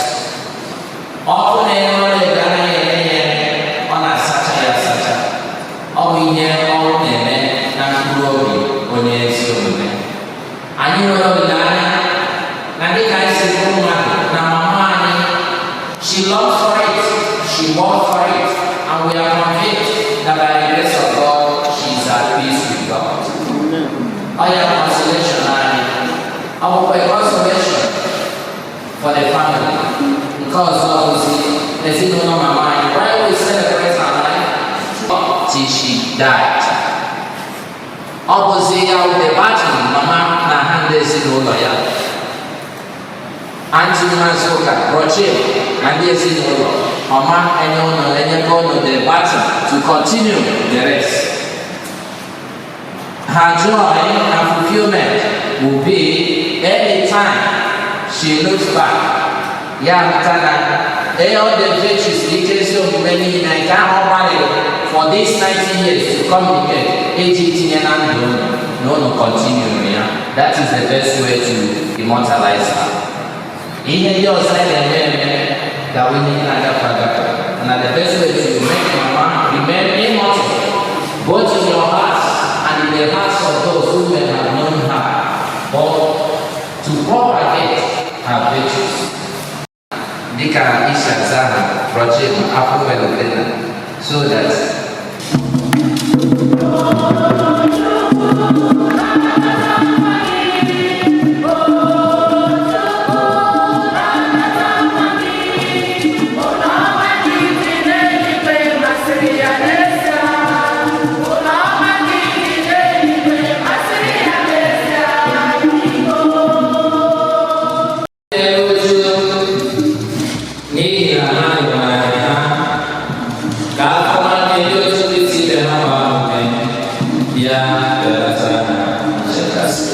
Ọkụ na-ere ọlaedo anaghị eme ya eme, ọ na-asacha ya asacha. Ọ bụ ihe ọnwụ na-eme na mkpụrụ obi onye ezi omume. Anyị nwere olileanya na dịka anyị si bụrụ mmadụ na mama anyị, she longed for it, she worked for it, and we are convinced that by the grace of God Nke ọzọ bụzi ezinụlọ mama anyị. While we celebrate her life till she died, ọ bụzi ya wụ the baton mama na ha ndị ezinụlọ ya. Aunty Maazị Ụka Rochie na ndị ezinụlọ ọma enye ụnụ, enyego ụnụ the baton to continue the rest. Her joy and fulfillment will be anytime she looks back, ya hụta na all the virtues, ike ezi omume niile nke ahụ ọ gbalịrị for these 90 years to communicate, eji tinye na ndụ unu na unu continue ya. That is the best way to immortalize her. Ihe ndị ọzọ anyị na-eme eme ga-awụ ihe na-agafe agafe, na the best way to make mama remain immortal, both in your hearts and in the hearts of those who may have known her, but to propagate her virtues, dịka isi aza ha Roger Afụmelotena, so that uju n'ihi na ha hụrụ ha ka afọ ndị otu Kristi ibe ha gbaa ume ya belata ha nchekasị.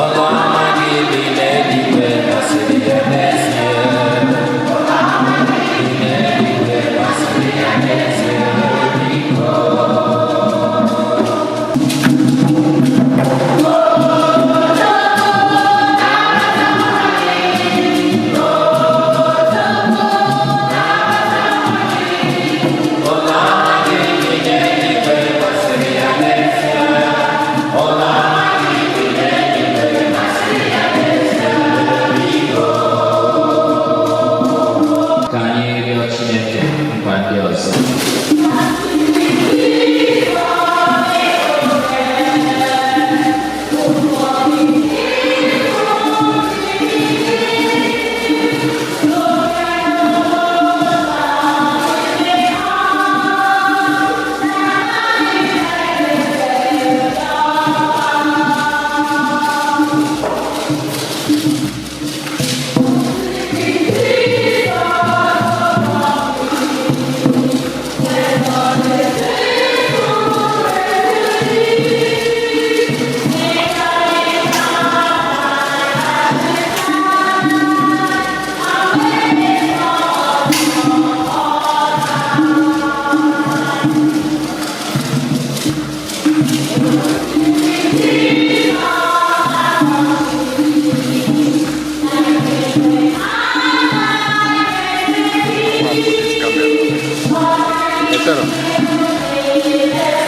Ụlọ ọma gị dị n'eluigwe masịrị ya n'ezie. Dị n'eluigwe masịrị ya n'ezie, biko. Ụlọ ọma gị dị n'eluigwe masịrị ya n'ezie. Ụlọ ọma gị dị n'eluigwe masịrị ya n'ezie, biko. Ka anyị rịọ Chineke nkwa ndị ọzọ. Etero.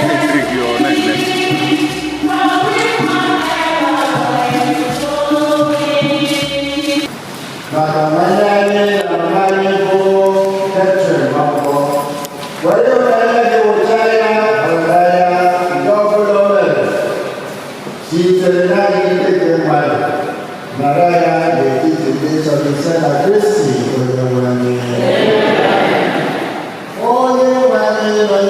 Na-ekiri gị, ọ na-eme. Maka nwanne anyị na mama anyị bụ Catherine Nwankwo, were ịhụnanya gị wụcha ya ọgaranya nke ọbụla o mere sitere n'adịghị ike nke mmadụ, nara ya n'etiti ndị nsọ gị site na Kristi onye nwe anyị. Onye nwe anyị.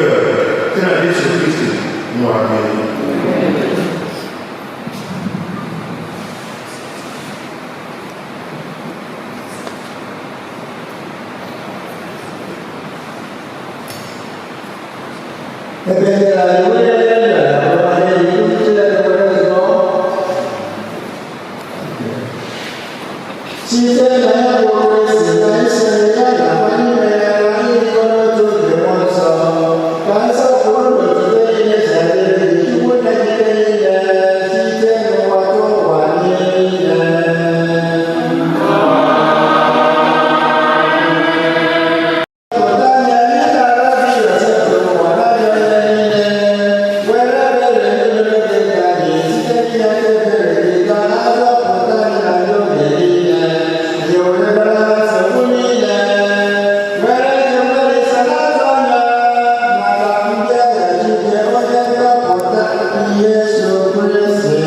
Kwere site na Jesu Kristi nwa gị. Site na ya bụ Kristi na isonye ya na n'ime ya na ịdịkọ n'otu nke Mmụọ Nsọ, ka nsọpụrụ na otuto niile si adịrị gị, Chukwu nna ike niile, site n'ụwa ruo ụwa niile. Pụta anya, anyị na-arịọ gị Osebụrụwa, na-arịọ ihe niile, were ebere nụrụ gị ka anyị site n'inye aka ebere gị ka a zọpụta anyị na ndị oge niile. Gị onye gwara nsogbu niile, were njem Olisa na-azọ ya maka mbịaghachi nke onye nzọpụta Jesu Kristi.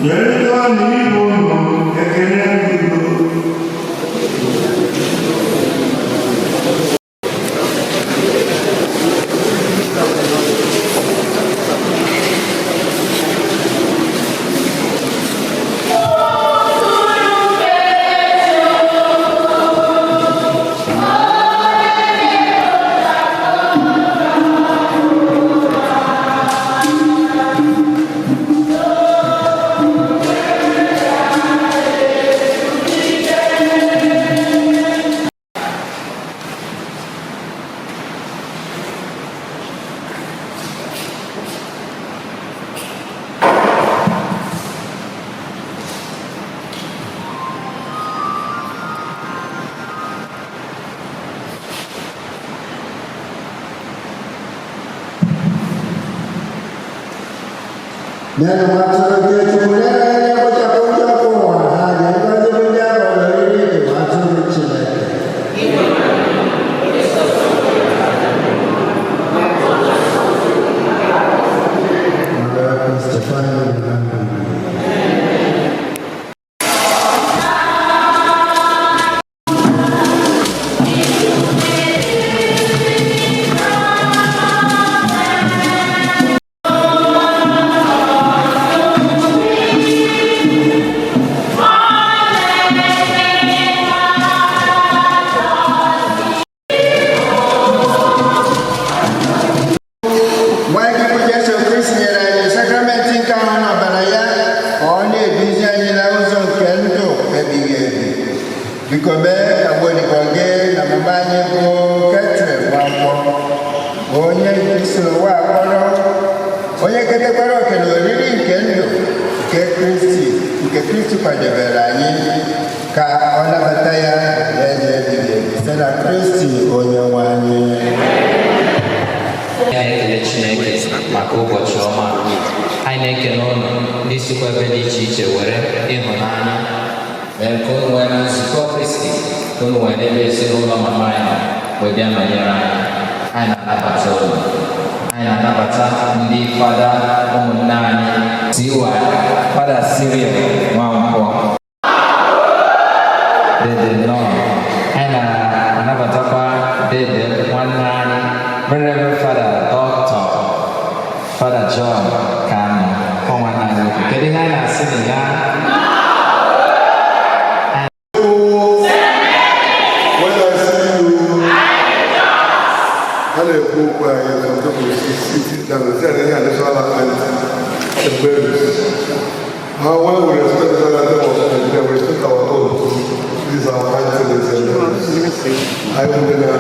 Nyerịta ibe unu ekele udo. Neno matụrụ gị Chukwu nyere anyị kpochapụ njọ nke ụwa ha dị ngọzi bụ ndị a kpọrọ oriri nke atụrụ Chineke. Nwa gị bụ Jesu Kristi nyere anyị sakramenti nke ahụ na ọbara ya ka ọ na-eduzi anyị na ụzọ nke ndụ ebighị ebi. Biko mee ka mgbe gị na mama anyị bụ Catherine Nwankwọ, onye si ụwa akpọrọ, onye ketekwara oke na oriri nke ndụ nke Kristi nke Kristi kwadebere anyị ka ọ nabata ya n'eze ebighị ebi site na Kristi onye nwe anyị. Anyị na-ekele Chineke maka ụbọchị ọma. Anyị na-ekele ụnụ ndị sikwa ebe dị iche iche were ịhụnanya mee ka unu nwee na nzukọ Kristi, ka unu nwee n'ebe ezinụlọ mama anyị nọ wee bịa nọnyere anyị. Anyị na-anabata ụnụ. Anyị na-anabata ndị fada ụmụnne anyị CY Fada Cyril Nwankwọ, dede nnọọ. Anyị na-anabatakwa dede nwanne anyị, Venerable Father Dr. Father John Kanu, ọ nwanne anyị nwoke. Kedu ihe anyị na-asị na ya? When I see you, a na-ekwu okwu anyị, some people sit down and say, "Ihe a national anthem." Mgbe James. How well we respect the anthem of Nigeria, we respect our own. This is our anthem, ladies and gentlemen. I will be now,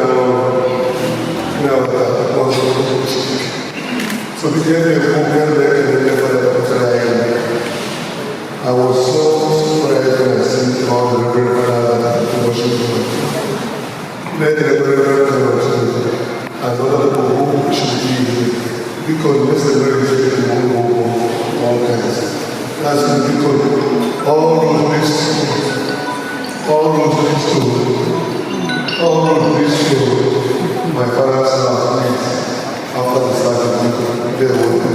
so the I was so surprised when I see all the Reverend Fathers that worship God. Let the Reverend Father and other people who should be here, because this is very difficult all kinds. That's because all roads leads to my father's house, please. After the service, there will be.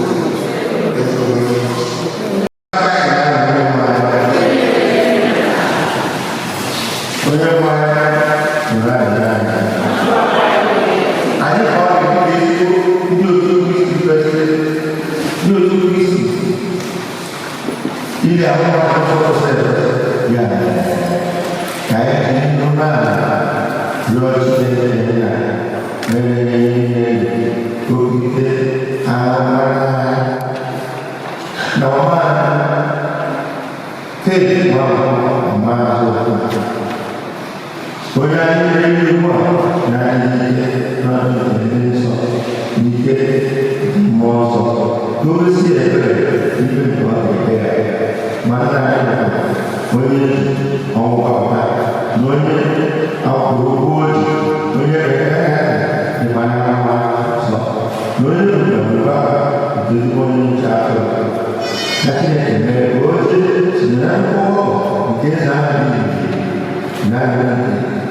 Thank you very much. Onye nwe anyị nụrụ arịrịọ anyị. Anyị kpọrọ ndị ndị otu Kristi kwesịrị ndị otu Kristi iri akwụkwọ akwụkwọ kwesịrị ya ka anyị ji ndị umeala rịọ Chineke nna mere ihe okike amara na ọma Kate nwa maazị onye anyị na-eri ugbu a na anyị ike n'ọdụ nke ndị nsọ n'ike nke mmụọ nsọ ka o si ebere ibe nke ọ ga-ekpe ya ma nna anyị bụ onye ji ọnwụ gbapụta na onye akwụrụ ụgwọ oji onye dịkwa n'ama nsọ na onye bụ nke ezigbo onye nche atụrụ ka Chineke mere ka o jee site na mkpụrụ nke eze ahụ na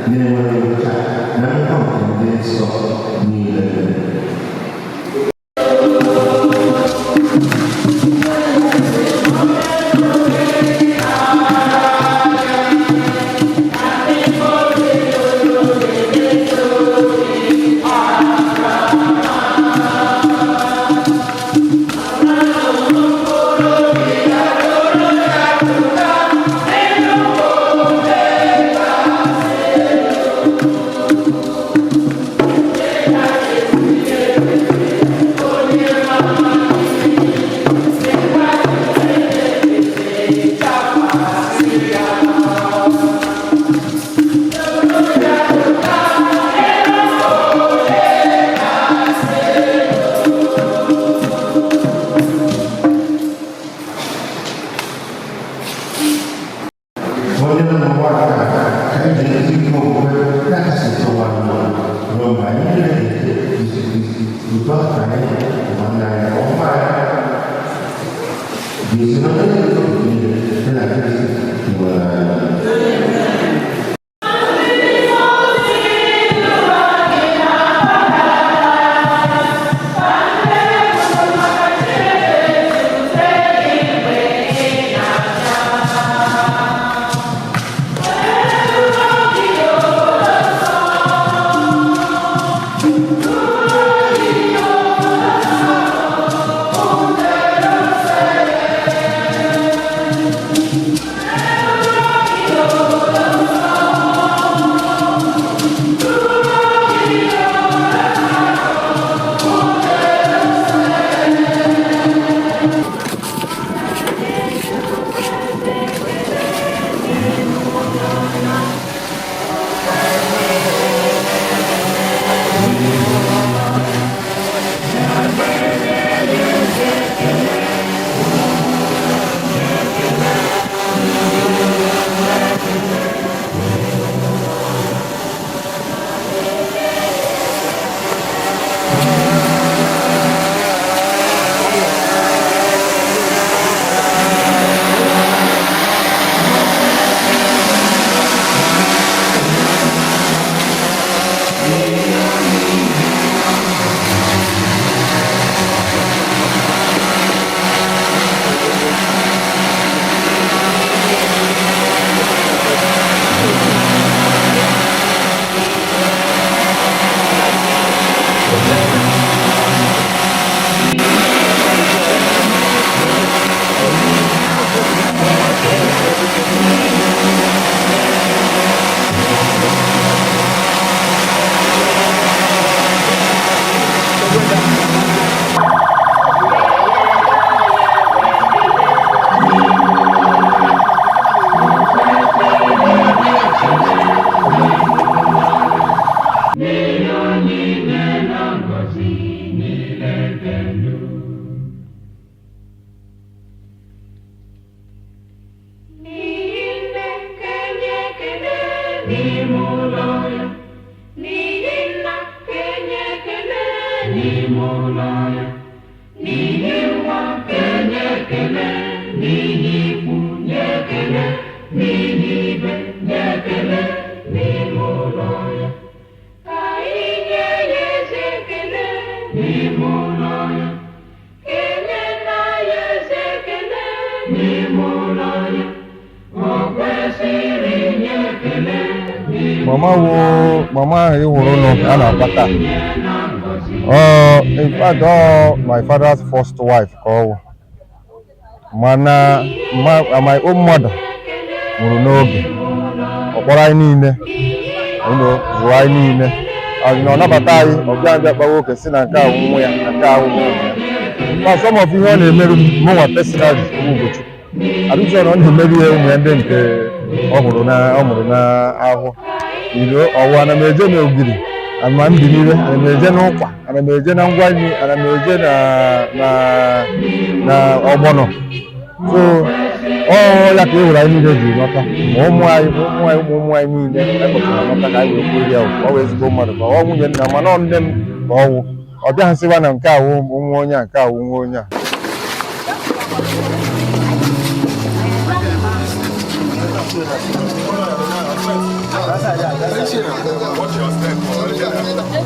na-enweghị ngwụcha na mmekọ nke ndị nsọ niile. Onye nọ n'ụwa ka anyị ji ezi ike okwukwe na-akasị ụwa n'ụwa ruo mgbe anyị niile ga-eche Jesu Kristi udo ka anyị nwanne anyị ọma ga-esi n'onye niile dị na Kristi nwere anyị. N'ime ụlọ ya, n'ihi nna kenye ekele n'ime ụlọ ya, n'ihi nwa kenye ekele, n'ihi ikwu nye ekele, n'ihi ibe nye ekele n'ime ụlọ ya. Ka anyị nye ya eze ekele n'ime ụlọ ya, kenye nna ya eze ekele n'ime ụlọ ya, o kwesịrị inye ekele. Mama wo mama ahụ ị hụrụ nụ a na-akwa taa. Ọ, in fact, ọ my father's first wife ka ọ wụ. Mana my own mother nwụrụ n'oge. Ọ kpọrọ anyị niile, zụọ anyị niile. Anyị na ọ nabata anyị, ọ bịa bịa kpawa oke si na nke a wụ nwa ya, na nke a wụ nwa ya. Ma some of ihe ọ na-emerụ m mụnwa personally bụ Ugochukwu. Adịghị na ọ na-emerụ ya ụmụ ya ndị nke ọ hụrụ na ọ mụrụ n'ahụ. Iro ọwụ ana m eje n'ogiri, ana m mbinire, ana m eje n'ụkwa, ana m eje na ngwa nri, ana m eje na ọgbọnọ. So ọ ya ka ị hụrụ anyị niile ji lọta, ma ụmụ anyị, ma ụmụ anyị, ụmụ ụmụ anyị niile ekpọtara lọta ka anyị wee kwuo ya. Ọ wụ ezigbo mmadụ ka ọ nwunye nna, mana ọ nne m ka ọ wụ. Ọ bịaghị sịwa na nke a wụ nwa onye a, nke a wụ nwa onye a. Watch your step.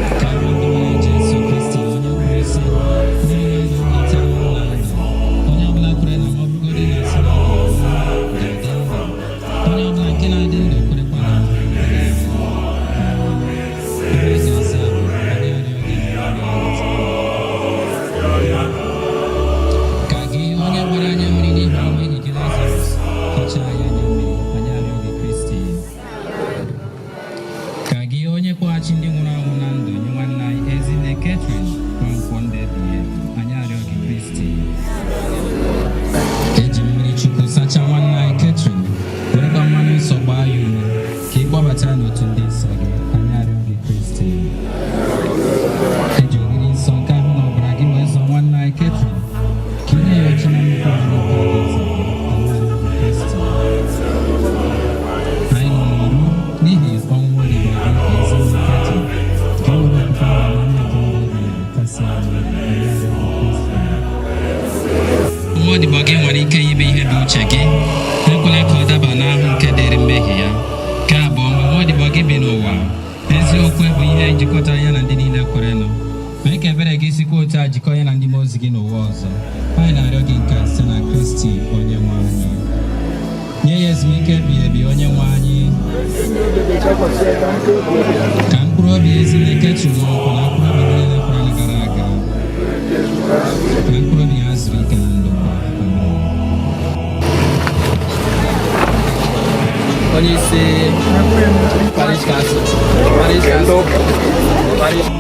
Jesu Kristi onye kwuru sị, "Mmiri na-ete nwa ndụ. Onye ọbụla kwere na m, ọ bụrụgodị na asị na ọ ga-anwụ, ga-adị ndụ. Onye ọbụla nke na-adị ndụ kwerekwa na m, agaghị anwụ." Ebe eze ọsọ bụ onye arịọ gị ka gị onye gbara anya mmiri n'ihi ọnwụ enyi gị Lazarus hichaa ya anya mmiri, anyị arịọ gị Kristi. Ka gị onye kpọghachi ndị nwụrụ anwụ na ndụ nye nwanne anyị Ezinne Catherine Nwankwọ ndụ ebighị ebi, anyị arịọ gị Kristi. Eji mmiri Chukwu sachaa nwanne anyị Catherine, werekwa mmanụ nsọ gbaa ya ume ka ị kpọbata ya n'otu ndị nsọ gị, anyị arịọ gị Kristi. Eji oriri nsọ nke ahụ na ọbara gị wee zọọ nwanne anyị Catherine ka ị nye ya oche na nnukwu oriri nke alaeze gị, anyị arịọ gị Kristi. Anyị nọ n'ọrụ n'ihi ọnwụ odibo gị Ezinne Catherine, ka e were okwukwe na olileanya nke ndụ ebighị ebi kasie anyị obi, anyị arịọ gị Kristi. Nwa odibo gị nwere ike ime ihe bụ uche gị, ekwela ka ọ daba n'ahụ nke dịrị mmehie ya. Nke abụọ, mgbe nwa odibo gị bi n'ụwa, eziokwu bụ ihe njikọta ya na ndị niile kwerenụ. Mee ka ebere gị sikwa otu a jikọọ ya na ndị mmụọ ozi gị n'ụwa ọzọ. Anyị na-arịọ gị nke a site na Kristi onye nwe anyị. Nye ya ezumike ebighị ebi, onye nwe anyị. Ka mkpụrụ obi Ezinne Catherine Nwankwọ na mkpụrụ obi ndị niile kwere gara aga, ka mkpụrụ obi ha zuru ike na ndokwa. Amen. Onye isi parish council, parish council, parish.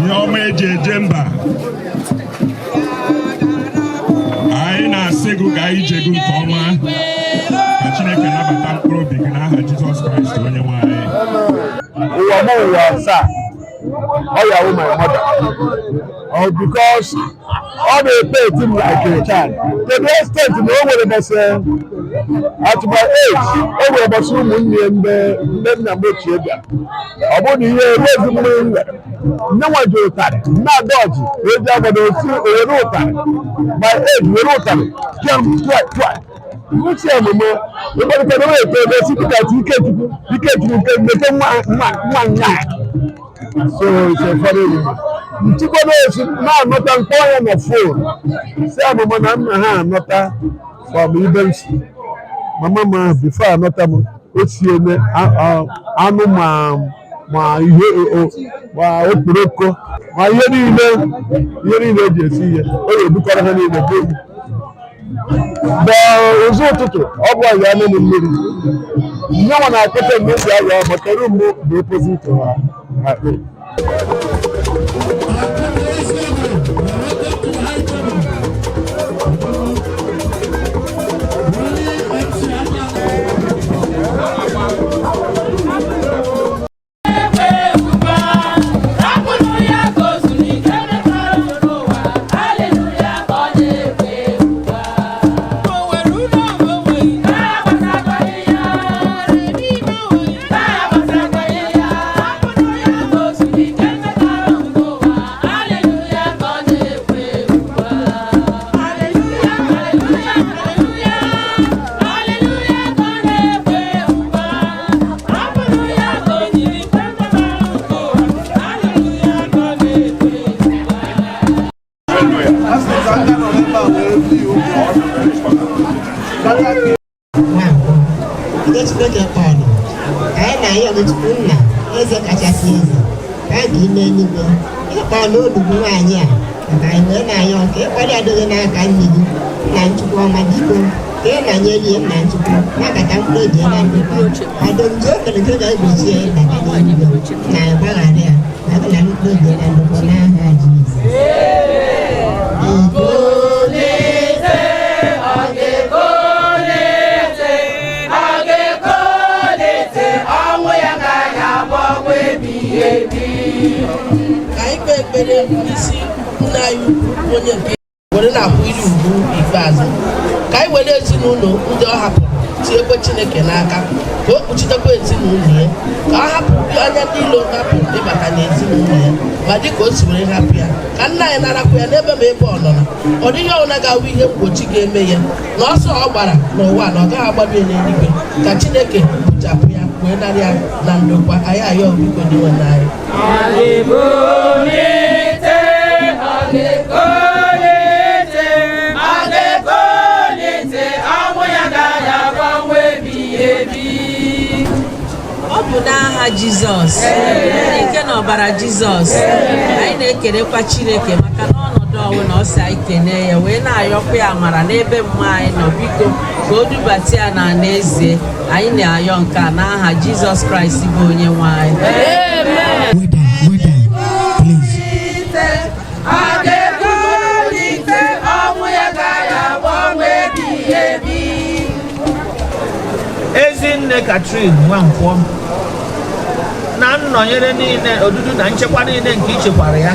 Ihe ọma eji eje mba, anyị na-asị gị gaa ije gị nke ọma, ka Chineke nabata mkpụrụ obi gị n'aha Jizọs Kraịst onye nwe anyị. Ụwa m ụwa asaa, ọ ya wụ my mother. Oh, because ọ na-epe eti m like a child to the extent na o nwere bọsị, at my age, o nwere bọsị ụmụnne ya mgbe nna m ochie bịara, ọ bụrụ na ihe ewezi mmiri nwere nne nwa ji ụtarị nne adọji eji agbado osi owere ụtarị, my age, were ụtarị pịam twa twa uche omume ịgbarịta na eto ebe si dịka Ikechukwu, Ikechukwu nke mmeke nwa nwa nwa nwa. So it's a funny woman. Nchịkọta esi na-anọta mkpọ ya na phone si amụma na nna ha anọta from ibe m si mama m ahụ before anọta m, o siene anụ ma ihe ma okporoko ma ihe niile eji esi ihe, o ga-ebukọrọ ha niile bụ mgbe ụzọ ụtụtụ. Ọ bụ ya nne m mmiri nyenwa na-akpọta mgbe esi aya maka room bụ opposite ha ha. Ndị Chineke kpọrọ anyị na-ayọ gị, Chukwu nna, eze kachasị eze ka a ga ime eluigwe, ịkpọrọ olugbu nwaanyị a maka anyị wee na-ayọ ka ịkpọrọ ya doghị n'aka nne gị, nna Nchukwu ọma. Biko ka ị nọnyere nna Nchukwu nakọta mkpụrụ obi ya na ndokwa adọmji o kere nke ga-egbochi ya ịbata n'eluigwe na gbaghara ya ma gị na mkpụrụ obi ya na ndokwa n'aha Jizọs. Golite, ọ ga-egolite, ọ ga-egolite, ọnwụ ya gaghị abụ ọnwụ ebighị ebi. Ka anyị kpee ekpere n'isi nna anyị ukwu, onye nke were na-akwụ iri ugwu ikpeazụ. Ka anyị were ezinụlọ ndị ọ hapụrụ tinyekwe Chineke n'aka, ka o kpuchitekwa ezinụlọ ya, ka ọ hapụ anya ndị ilo hapụ ịbata n'ezinụlọ ya, ma dịka o si were hapụ ya, ka nna anyị narakwa ya n'ebe ma ebe ọ nọ na ọ dịghị ọbụla ga-awụ ihe mgbochi ga-eme ya na ọsọ ọ gbara n'ụwa na ọ gaghị agbado ya n'eluigwe. Ka Chineke kpochapụ ya wee nara ya na ndokwa. Anyị ayọ, biko, dị nwe anyị. Ọ ga-egolite, ọ ga-egolite, ọ ga-egolite, ọnwụ ya gaghị abụ ọnwụ ebighị ebi. Ọ bụ n'aha Jizọs, n'ike na ọbara Jizọs, anyị na-ekelekwa Chineke maka na ọnọdụ ọbụla ọ si anyị kene ya wee na-ayọkwa ya amara n'ebe mma anyị nọ. Biko, ka o dubata ya na eze. Anyị na-ayọ nke a n'aha Jizọs Kraịst bụ onye nwe anyị. Ọ ga-egolite, ọnwụ ya gaghị abụ ọnwụ ebighị ebi. Ezinne Catherine Nwankwọ, na nnọnyere niile, odudu na nchekwa niile nke i chekwara ya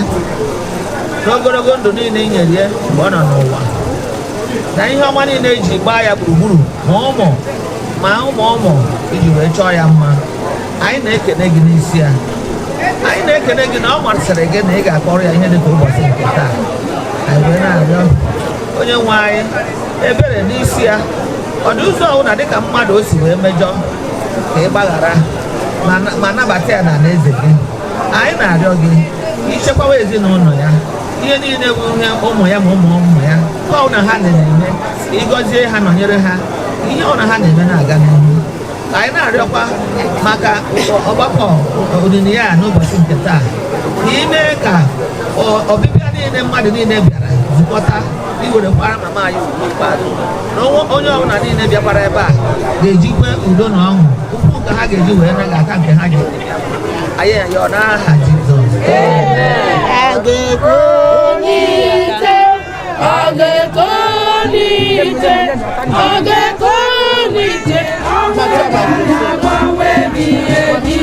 n'ogologo ndụ niile i nyere ya mgbe ọ nọ n'ụwa, na ihe ọma niile eji gbaa ya gburugburu, ma ụmụ ma ụmụ ụmụ iji wee chọọ ya mma. Anyị na-ekene gị n'isi ya. Anyị na-ekene gị na ọ masịrị gị na ị ga-akpọrọ ya ihe dịka ụbọchị nke taa. Anyị wee na-arịọ onye nwe anyị ebere n'isi ya. Ọ dị ụzọ ọbụla dịka mmadụ o si wee mejọ, ka ị gbaghara ma nabata ya na eze gị. Anyị na-arịọ gị ka ichekwawa ezinụlọ ya, ihe niile bụ ihe ụmụ ya ma ụmụ ụmụ ya, nke ọbụla ha na-eme, ka ị gọzie ha, nọnyere ha, ihe ọbụla ha na-eme na-aga n'ihu. Ka anyị na-arịọkwa maka ọgbakọ olili ya n'ụbọchị nke taa, ka ị mee ka ọbịbịa niile mmadụ niile bịara zukọta iwerekwara mama anyị ugwu ikpeazụ, na onye ọbụla niile bịakwara ebe a ga-ejikwe udo na ọṅụ ukwu nke ha ga-eji wee na ga-aka nke ha ji anyị ayọ n'aha Jizọs. Ọ ga-ekonite, ọ ga-ekonite, ọ ga-agbanwe ebighị ebi.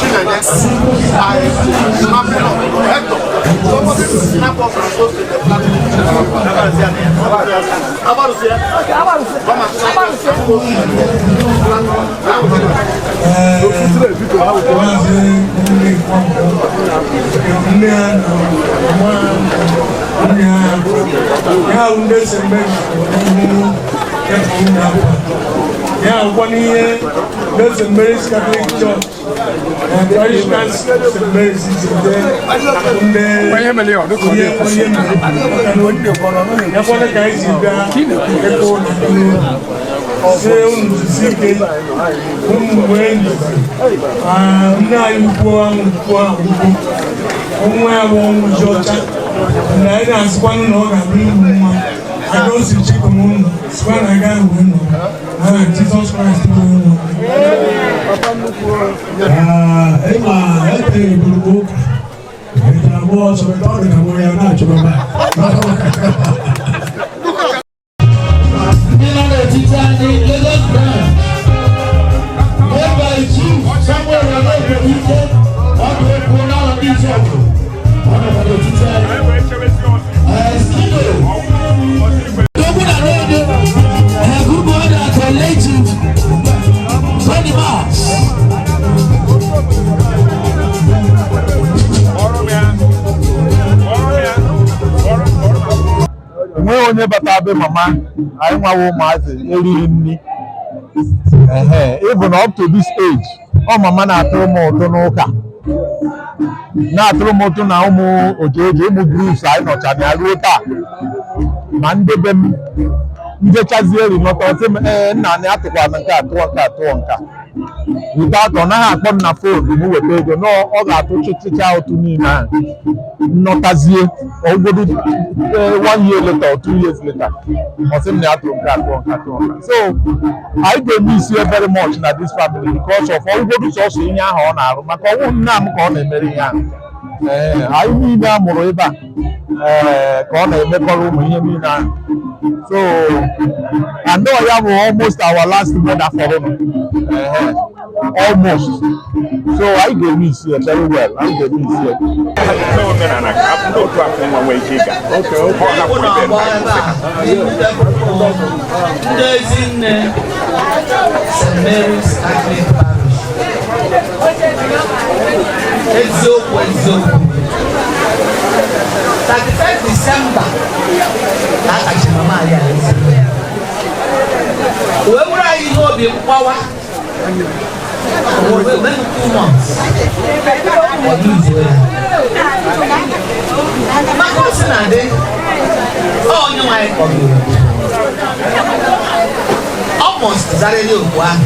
Chinenye by snapping up Hector. Somebody will snap up and go to the platform. Come and snap us and go to the platform. Maazị nne ya na nwa nwunye ya, ya bụ ndị si mgbe n'ihu efu akwa ya akwụkwọ n'ihe ndị St. Mary's Catholic Church na Parish Council St. Mary's ji ndị ihe onye mere ya kwado ka anyị si bịa ebe ụlọ si unu jisi ike, unu nwee ndidi. Nne anyị ukwu ahụ ukwu ahụ ukwu ọnwụ ya bụ ọnwụ ji ọcha na anyị na-asịkwanụ na ọ ga-abụ ịmụ nwa aga o si chịkọm unu sikwa na aga wee nọ na Jizọs Kraịst bụ onye nwe. Ịma eteghị buru m ụka mechara gba ọsọ ọ dị ka nwere ya na-achụba m. Ndị nọ n'etiti anyị, Lagos branch, led by Chief Samuel Anaekwelike, ọ bụ ekwu n'ala ndị Ichọpụ, ọ nọkwa n'etiti anyị. Skido, Dogwu na Nnedo, group order collective, 20 marks. Enweghị onye bata be mama anyị nwawa ụmụazị erighị nri. Ehe, even up to this age, ọ mama na-atụrụ m ụtụ n'ụka, na-atụrụ m ụtụ na ụmụ ojojo, ụmụ groups anyị nọcha na ya ruo taa. Ma ndị be m njechazie eri nọta, ọsị m, ee nna, anyị atụkwana nke a, tụọ nke a, tụọ nke a. Without ọ naghị akpọ m na phone m weta ego na ọ ga-atụ chịchịcha ụtụ niile ahụ, nnọtazie ọgwụgodu one year later or 2 years later, ọ sị m na ya tụrụ nke a, tụọ nke a, tụọ nke a. So anyị ga-eme isi very much na this family because of ọgwụgodu sọsọ ihe ahụ ọ na-arụ maka ọnwụ nna m ka ọ na-emere ihe ahụ. Ee, anyị niile a mụrụ ebe a, ee, ka ọ na-emekọrọ ụmụ ihe niile ahụ. So and ọ ya bụ almost our last mother fọrọnụ. Ehe, almost. So anyị ga-eme isi ya very well, anyị ga-eme isi ya. Eme omenala ka ndị otu afọ nwa nwee ike ịga ọ napụ ebe Ụlọ ebe a ndị ezinne St. Mary's Catholic Parish. Eziokwu eziokwu, 31 December ka a kachi mama anyị a ezi wee bụrụ anyị ihe obi mgbawa. Wee mee 2 months ọ lụzuo ya, maka o si na dị ọ onye nwe anyị kpọgoro almost zarịrị okwu ahụ.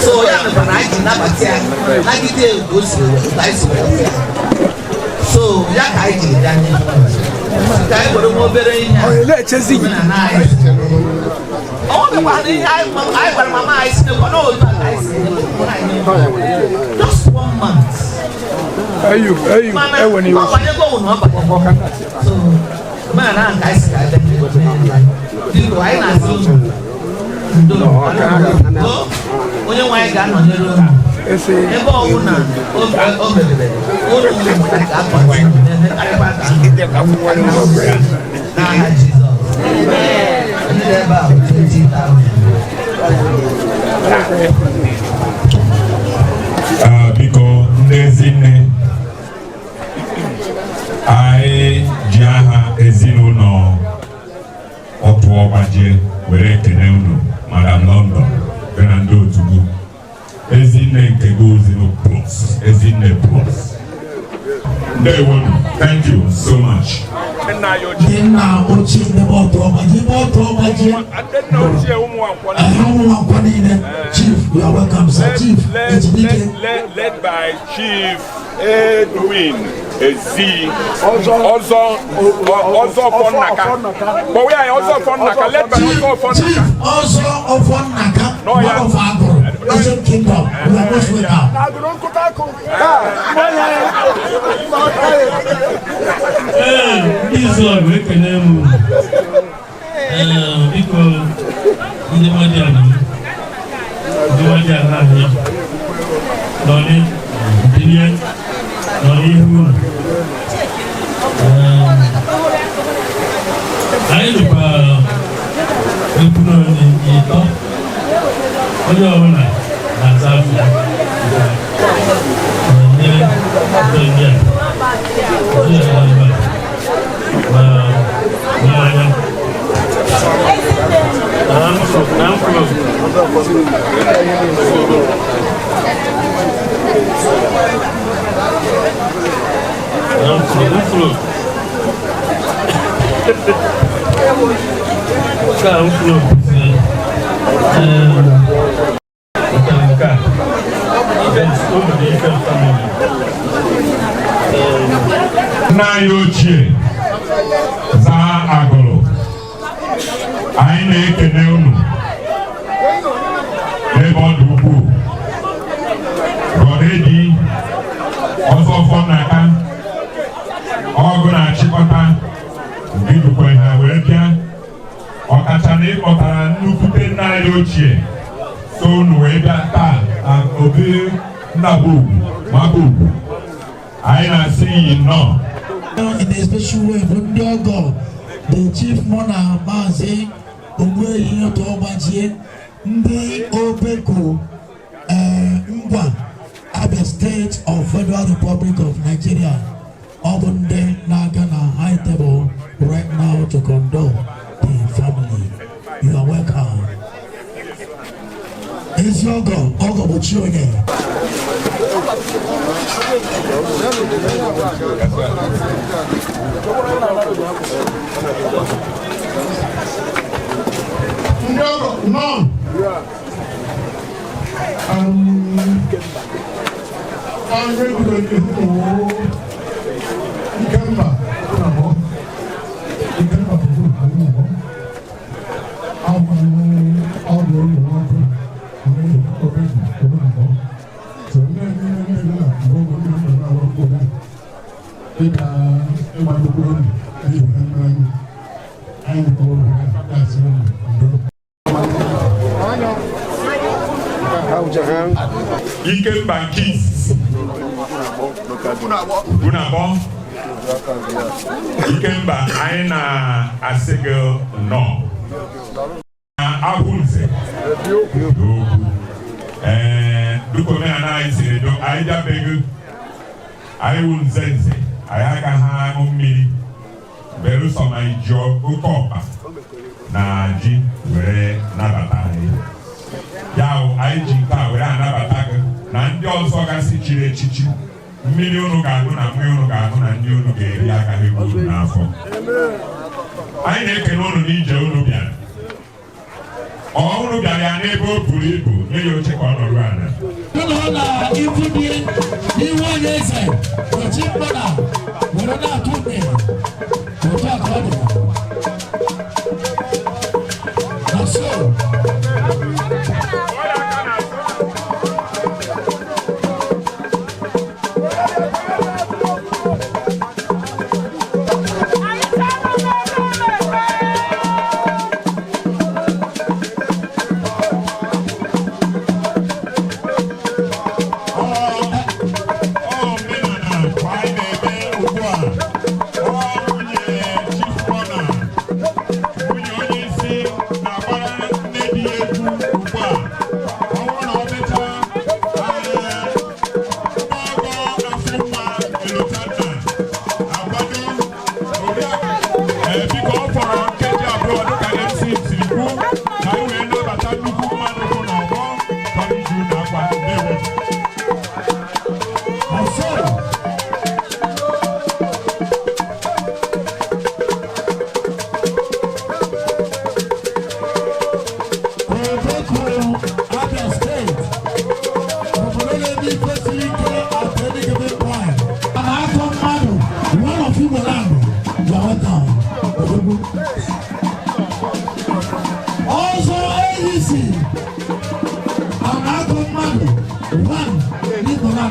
So ya mekwa na anyị ji nabata ya, nagide otu o si wee otu anyị si wee fụ ya. So ya ka anyị jiri bịa n'ihu ka anyị were nwa obere ihe a omenala anyị. Ọ nwekwara ihe anyị gwara mama anyị si nekwa n'otu a ka anyị si eme just one month. Eyu, eyu, mana ewe n'iwe. Ọ banyego wụ na ọ banyego. So omenala ahụ ka anyị si ka abịa, biko, anyị na-asị unu ndo. Onye nwe anyị ga-anọnyere unu ebe ọwụ na o mebere unu ụmụ ya ga-akọntinu na-eme karịkwa ka n'aha Jizọs. dị ebe a bụ 20,000. Ah, biko, ndị ezinne, anyị ji aha ezinụlọ otu ọgbajie were ekene unu. Madam London gị na ndị otu gị, ezinne nke gị ozino plus ezinne plus, ndewonu, thank you so much. Ndị nna ochie, ndị bụ ọtụ ọgbaji, ebe ọtụ ọgbaji ẹ̀hẹ́ ụmụ nwakwọ niile. Chief, you are welcome, sir. Chief Ejidike. Led by Chief Edwin Ezi Ọzọ Ọzọ Fọnnaka. Kpọwa ya Ọzọ Fọnnaka, led by Ọzọ Fọnnaka. Ọzọ Ọfọnnaka, one of Agụrụ Asian Kingdom, you are most welcome. Ee, ndị Izrel wee kelee m. Ee, biko, ndị nwadị ala m, ndị nwadị ala anyị nọ bilie nọ n'ihu unu. Ee, anyị dịkwa ekwuru onye ịtọ, onye ọbụla na-aza afọ ya nye ndị a ndị a ebe a ma mmanya na mkpụrụ na mkpụrụ nke a mkpụrụ nke a o nwere ike family. Nna anyị ochie zaa Agụrụ, anyị na-ekene unu n'ebe ọ dị ukwuu. Rọdedi ọzọ Fọnaka ọgụ na-achịkọta nke dukwa ha wee bịa, ọkacha na ịkpọtara nnukwute nna anyị ochie so unu wee bịa taa na obi nnabugwu mabugwu, anyị na-asị iyi nnọọ. In a special way bụ ndị ọgọ, the chief mụ na Maazị Ogbuehi otu ọgbajie, ndị Obeku Ngwa, Abia State of Federal Republic of Nigeria. Ọ bụ ndị na-aga na high table right now to condole the family. You are welcome. Ezi ọgọ, ọgọ bụ chi onye. Ndị ọgọ nọ. Onye guzo n'ihu bụ Ikemba Unabọ. Ikemba bụ Unabọ. Ahụ ọrụ ụlọ ọkụ obedu Unabọ. So nne nne nne nne na mbụ nne nne na arụ ọkụ ịga ịgba nnukwu olu n'ihi ihe mere anyị anyị nwetara ụlọ ya na-asị unu ndo. Ikemba nke izizi Gunabọ, Ikemba, anyị na-asị gị nnọọ na Ahụnze n'okwu. Ee, dịka omenala anyị siri do, anyị bịabeghị, anyị wụ nze nze, anyị agaghị aṅụ mmiri belụsọ ma iji oke ọkpa na ji were nabata anyị. Ya wụ, anyị ji nke a were anabata gị na ndị ọzọ gasị chiri echichi. Mmiri unu ga-aṅụ na mmiri unu ga-aṅụ na ndị unu ga-eri agaghị egbu unu n'afọ. Anyị na-ekene unu n'ije unu bịara. Ọ unu bịara ya n'ebe o buru ibu, nye ya oche ka ọ nọrọ ala. Ụlọ na ikwu dị n'ihu onye eze ochi mgbada were na-atụ une otu a ka ọ dị na so. Omenala ka anyị na-eme ugbu a.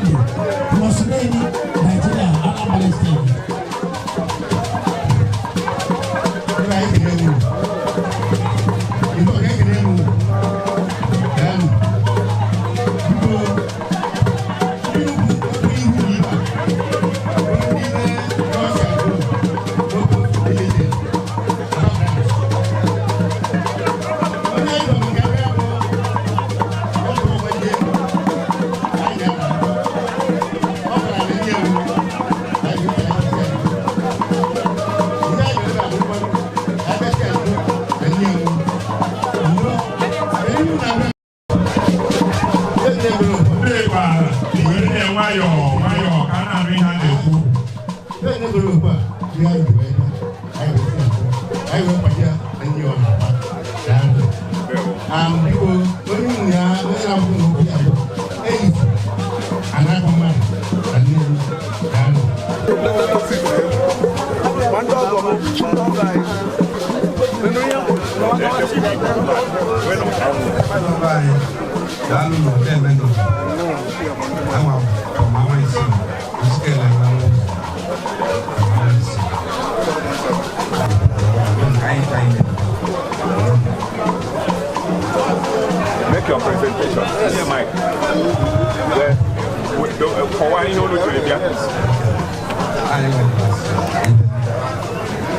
family from Osumenyi, Nigeria, Anambra State. Ndị gbara were ya nwayọọ nwayọọ ka a na-anụ ihe a na-ekwu. Daalụ na emenụ ama ọmama isi isikele na ọmama isi anyị ka anyị. Make your presentation. Here, Mike. Kọwaa ihe unu jiri bịa.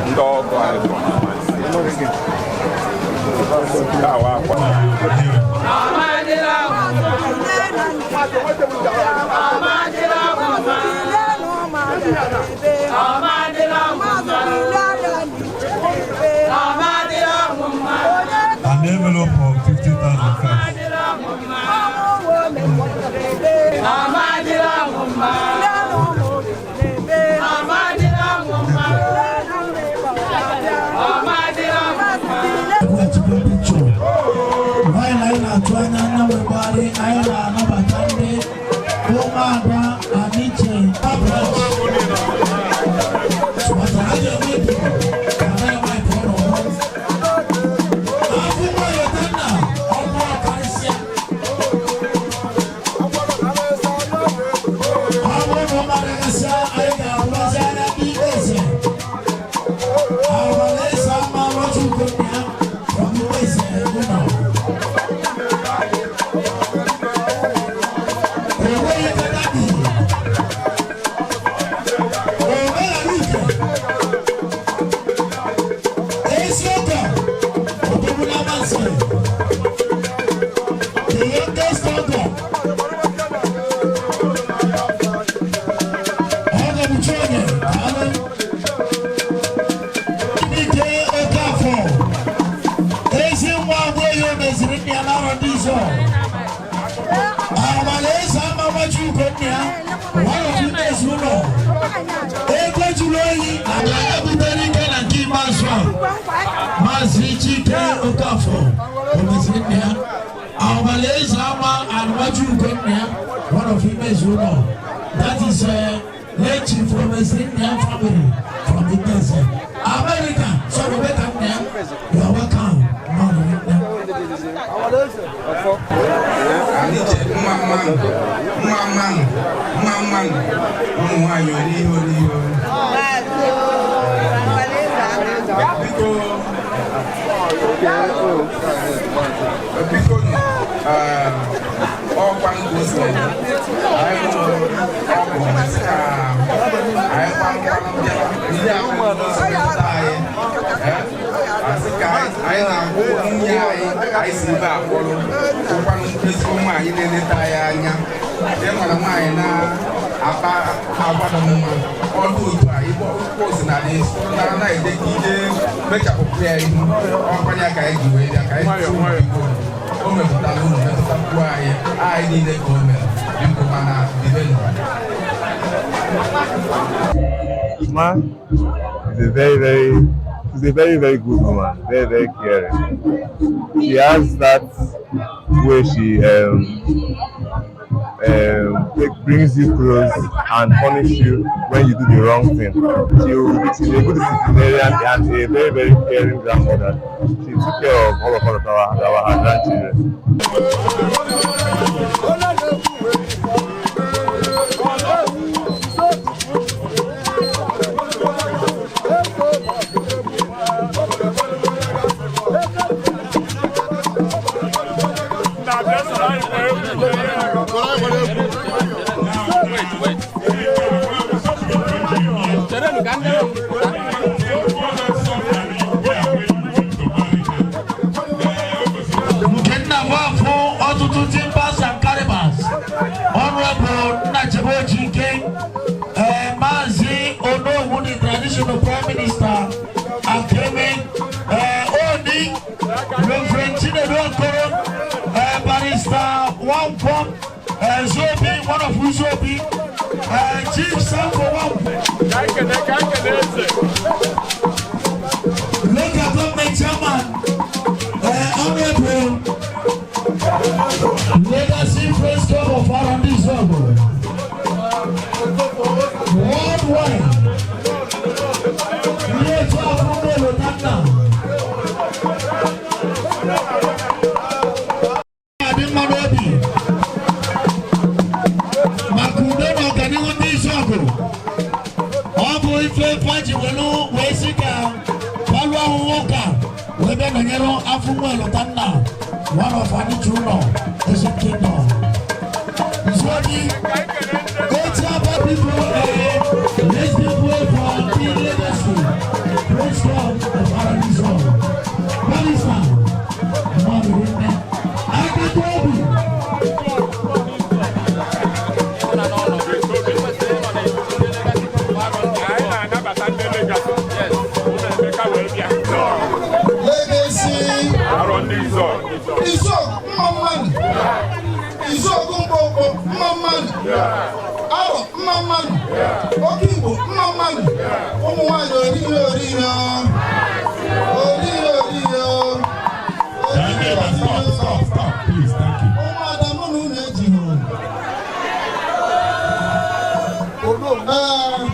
Ndị ọgọ anyị bụ Nke a wa akwa. An envelope of 50,000 cash. Picture. While anyị na-atụ anya nna nwegharị, anyị na-anabata ndị ụmụada Aniche branch. Maka ha ga-enwe ikuku ka anaghị maịkị ọnụ ọhụrụ. Afọ nwayọ nna ọnụ karịsịa. Ọ bụrụ na ọ maragasịa, anyị ga-arụbazi anya ndị eze. Arụbalaeze ama Nwachukwu ya from eze ụlọ. Enweghị ebe daddy. Omenala Uke. Eziokwu, Odogwu n'Amansi. The youngest ọgọ. Ọgọ bụ Chionye, daalụ. Ike Okafọ. Ezi nwa agbọghọ meziri nne ya n'arọ ndị Izọ. Amalaeze ama Nwachukwu nne ya, one of the ezinụlọ. Ego jụrụ oyi na ya butere ike na nke ikpeazụ a. Maazị Chike Okafọ, o meziri nne ya. Amalaeze ama Nwachukwu nne ya, one of the ezinụlọ. That is late Chief Omeziri nne ya family from Iteze. America, sorry, wait a minute. You are welcome. No, no, no. Anyị che mma mmanụ, mma mmanụ, mma mmanụ, ụmụ nwaanyị olihe olihe. Biko, biko nụ, ọkwa ngosi anyị nụrụ ọgwụ ka anyị gbamgbam bịa ndị ahụ ngosi metụta anyị. Asị ka anyị na-ahụ nwunye anyị, anyị si ebe a kpọrọ ụkwanụ ezigbo nwaanyị na-eleta anyị anya. Ịmara nwaanyị na-akpa agwa dị mma ọdụ otu a ịgba osinala na na-ede ka ije mechapụpụ ya ihu ọkwanye ka anyị ji wee bịa ka anyị tụọ biko o mepụtara unu metụtakwuo anyị anyị niile ka o mere biko mana dibenu. Ma is a very, very, she's a very, very good woman, very, very caring. She has that way she brings you close and punish you when you do the wrong thing. She's a good disciplinarian and a very, very caring grandmother. She took care of all of us, our grandchildren. Nwankwọ, Zobi, one of Uzobi, Chief Sambo Nwankwọ. Local government chairman, Honorable Legacy Press Club of Arondizuogu, worldwide, ndị otu afọ Lotanna. Adị mma n'obi maka udo na ọganihu ndị Izuogu. Ọ bụ ife faji welu wee sị ka palụ ahụhụ ụka wee bịa nọnyere afọ nwa Lotanna, one of Anichi ụlọ Eze Kingdom. Nzọdị otu aba people, let's give way for the Legacy Praise Club of Arondizuogu. Barrister mmadụ rinne akata obi. Anyị na-anabata ndị Legacy. Ụlọ Emeka wee bịa. Legacy. Arọ ndị Izuogu. Izuogu mma mmadụ. Izuogu mkpọmkpọ mma mmadụ. Arọ mma mmadụ. Oke Igbo mma mmadụ. Ụmụ nwanyị orire orire. Orire orire. Stop, stop, stop, please, thank you. Ụmụada mụ na unu ejighị.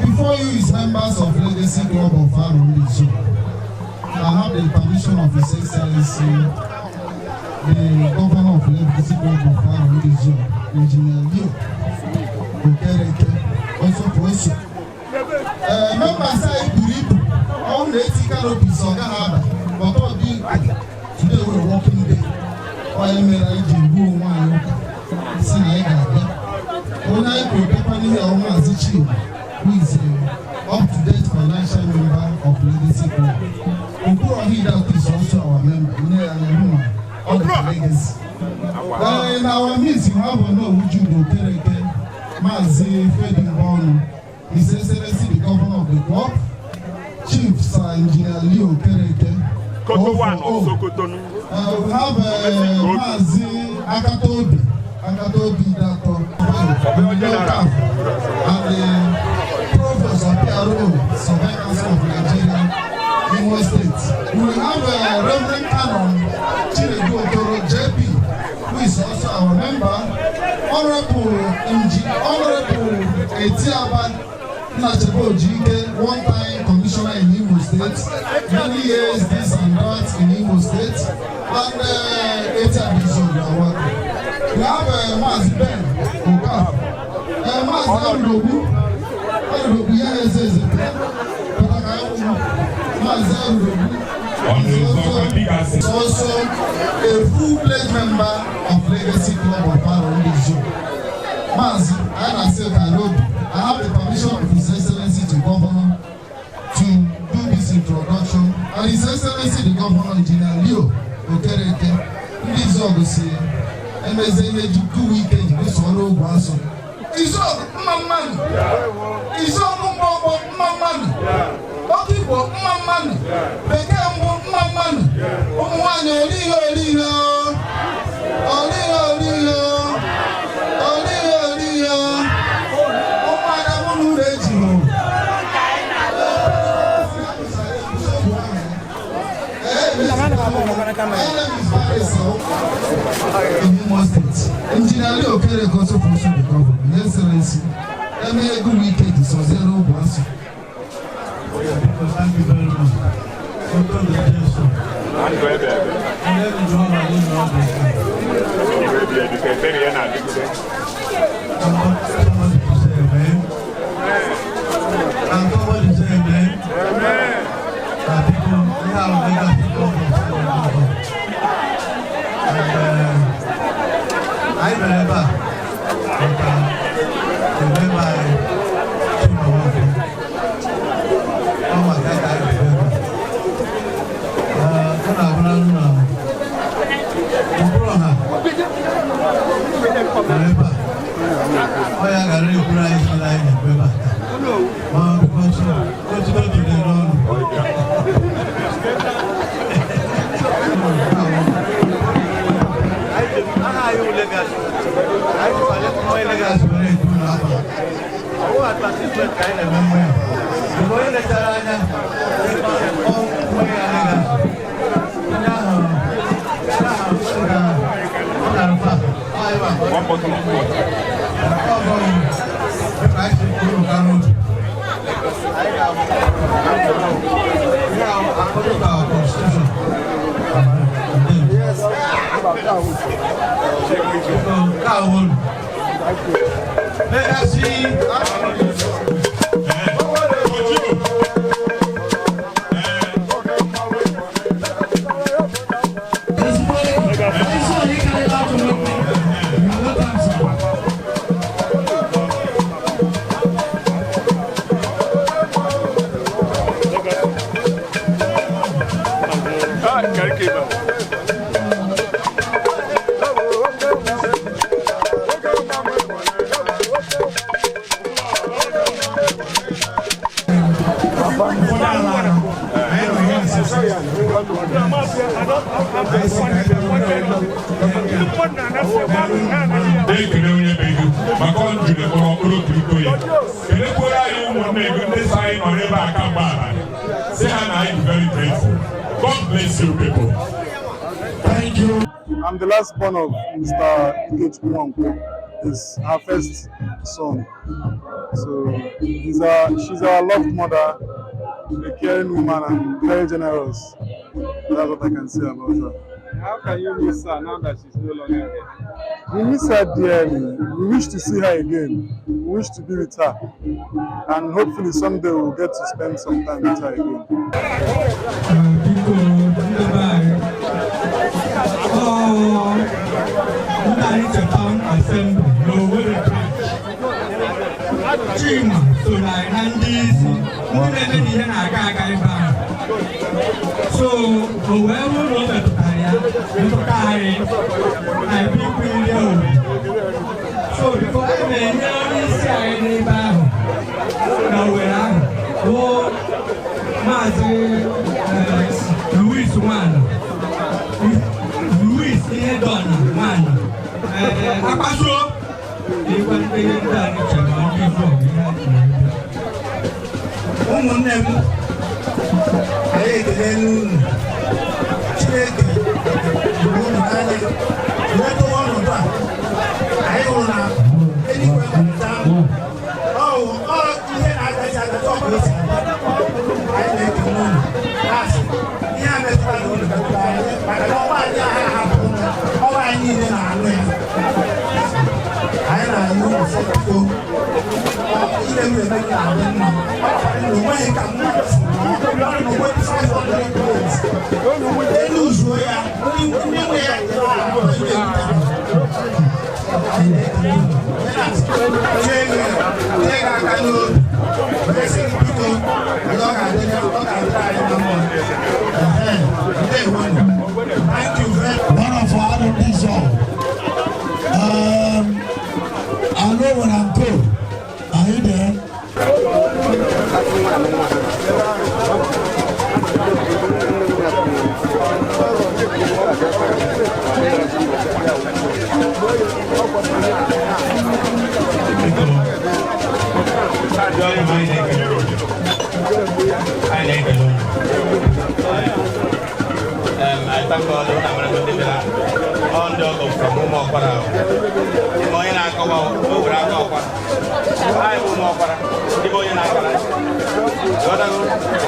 Before you is members of Legacy Club of Arondizuogu. I have the permission of His Excellency, the Governor of Legacy Club of Arondizuogu, Engineer Leo Okereke, Osofoso. Members anyị buru ibu, ọ na-eti canopies ọ gaghị aba, but ọ dị today we're working day. Onye mere anyị ji gbuo onwe anyị ụka, si na anyị ga-abịa. Onye anyị kwuru bịakwa n'ihe ọ Maazị Chima, who is a up-to-date financial member of Legacy Club. Okuro Hidat is also our member. Nne ya na hụ na ọ dị Legacy. In our midst, you have Onowu Jude Okereke, Maazị Fedi Mbonu, His Excellency the Governor of the club, Chief Sir Engineer Leo Okereke. Koto one of Sokoto. We have Maazị Akatobi, Akatobi Dato, and the Professor PRO, Survey Council of Nigeria, Imo State. We have Reverend Canon Chinedu Okoro, JP, who is also our member. Honorable Nji, Honorable Etiaba Nnachebe Ojike, one-time commissioner in Imo State, many years this and that in Imo State, and Etiaba Izogu, are welcome. We have Maazị Ben Okafor, Maazị Arudogbu, Arudogbu ya eze eze Maazị Arudogbu is also a full-fledged member of Legacy Club of Arondizuogu. Maazị, anyị na-asị ka n'obi, I have the permission of His Excellency the Governor to do this introduction. And His Excellency the Governor, Engineer Leo Okereke, ndị Izuogu si emeze ihe jikwu ike jiri sọrọ ogwe asọ. Izuogu mma mmadụ, Izuogu mgbọgbọ mma mmadụ, Oke Igbo mma mmadụ, Bekee mbụ mma mmadụ, ụmụ nwanyị orihe orihe, orihe orihe, orihe orihe, ụmụada mụ na unu ejighị. In Imo State. Engineer Leo Okereke also also the governor. His Excellency, Eme Ego Wike ji sọziere ogwe asọ. Thank you very much. Welcome to Jesu. Ndụ ebe ebe. And then you have a little Iwe bi ebi ka ebere ya na-adịgide. Somebody to say amen. And somebody say amen. Amen. People, we have a legacy club of Arondizuogu. And I remember that remember Chima Nwankwo. Ọ maka ka anyị remember. Ọ na-abụrụ na mkpụrụ ha nọ ebe a. Legacy na-etu n'afọ. Ọwụ advertisement ka anyị na-eme mmanya. Mgbe onye lechara anya mmanya Legacy, onye ahụ ọ gara fa. One bottle of water. Nke ọzọ bụ dịka anyị si kwuru ka n'otu. Ihe ahụ according to our constitution. Yes. So, nke a wụ Legacy. Ah, karikeba. Na-ekele onye be gị maka ọ jiri kpọrọ mkpụrụ okiriko ya. Kelekwara anyị ụmụnne gị ndị sị anyị nọ n'ebe a kamgbe abalị, sị ha na anyị dị very grateful. God bless you people. Thank you. I'm the last born of Mr. Ikechukwu Nwankwo. He's our first son. So she's our loved mother, a caring woman and very generous. That's what I can say about her. How can you miss her now that she's no longer here? We miss her dearly. We wish to see her again. We wish to be with her. And hopefully someday we'll get to spend some time with her again. Biko, ndị be anyị, ọ ndị anyị cheta assembly n'Owerri branch. Chima so na anyị na ndị isi ndị na-eme na ihe na-aga aga ebe ahụ, so o wee bụrụ na o metụtara ya, metụta anyị, anyị bụ ikwu iri owu. So biko, anyị na-enye onye isi anyị n'ebe ahụ na Owerri ahụ bụ Maazị Louis Nwana, Louis Ihedona Nwana akpasuo ịgwa ndị ndị anyị chere na ndị Igbo ihe a jiri bịa. Ụmụnne m, anyị ekelela unu. Chineke hụrụ unu n'anya wee dowe ọnọdụ a anyị hụrụ na eluigwe mapụta. Ọ ọ ihe na-agazi agazi, ọ bụ esi aga. Anyị na-ekele unu, na-asị ihe a metụtara unu metụtara anyị, maka na ọnwa anyị agha hapụrụ ọnwa anyị niile na-anụ ya. Anyị na-ayọ unu sị, biko, ile m eme gị ahụ mma na onweghị ka mmadụ si na onwe 500 days elu zuo ya, ndị nwe ya tie gị aka n'obi wee sị gị, biko, ọ ga-adịrị ọ ga-adịrị anyị na mma. Ndewo. Thank you very One of our Arundizọ. Alo Waranko, are you there? Anyị na-ekele unu. I thank God na nwere ndị bịara ọ ndị ọgọ from Ụmụọkpara ahụ. Ma onye na-akọwa o were aka ọkwa. Anyị bụ Ụmụọkpara, ndị bụ onye na-akara. Ghọtago?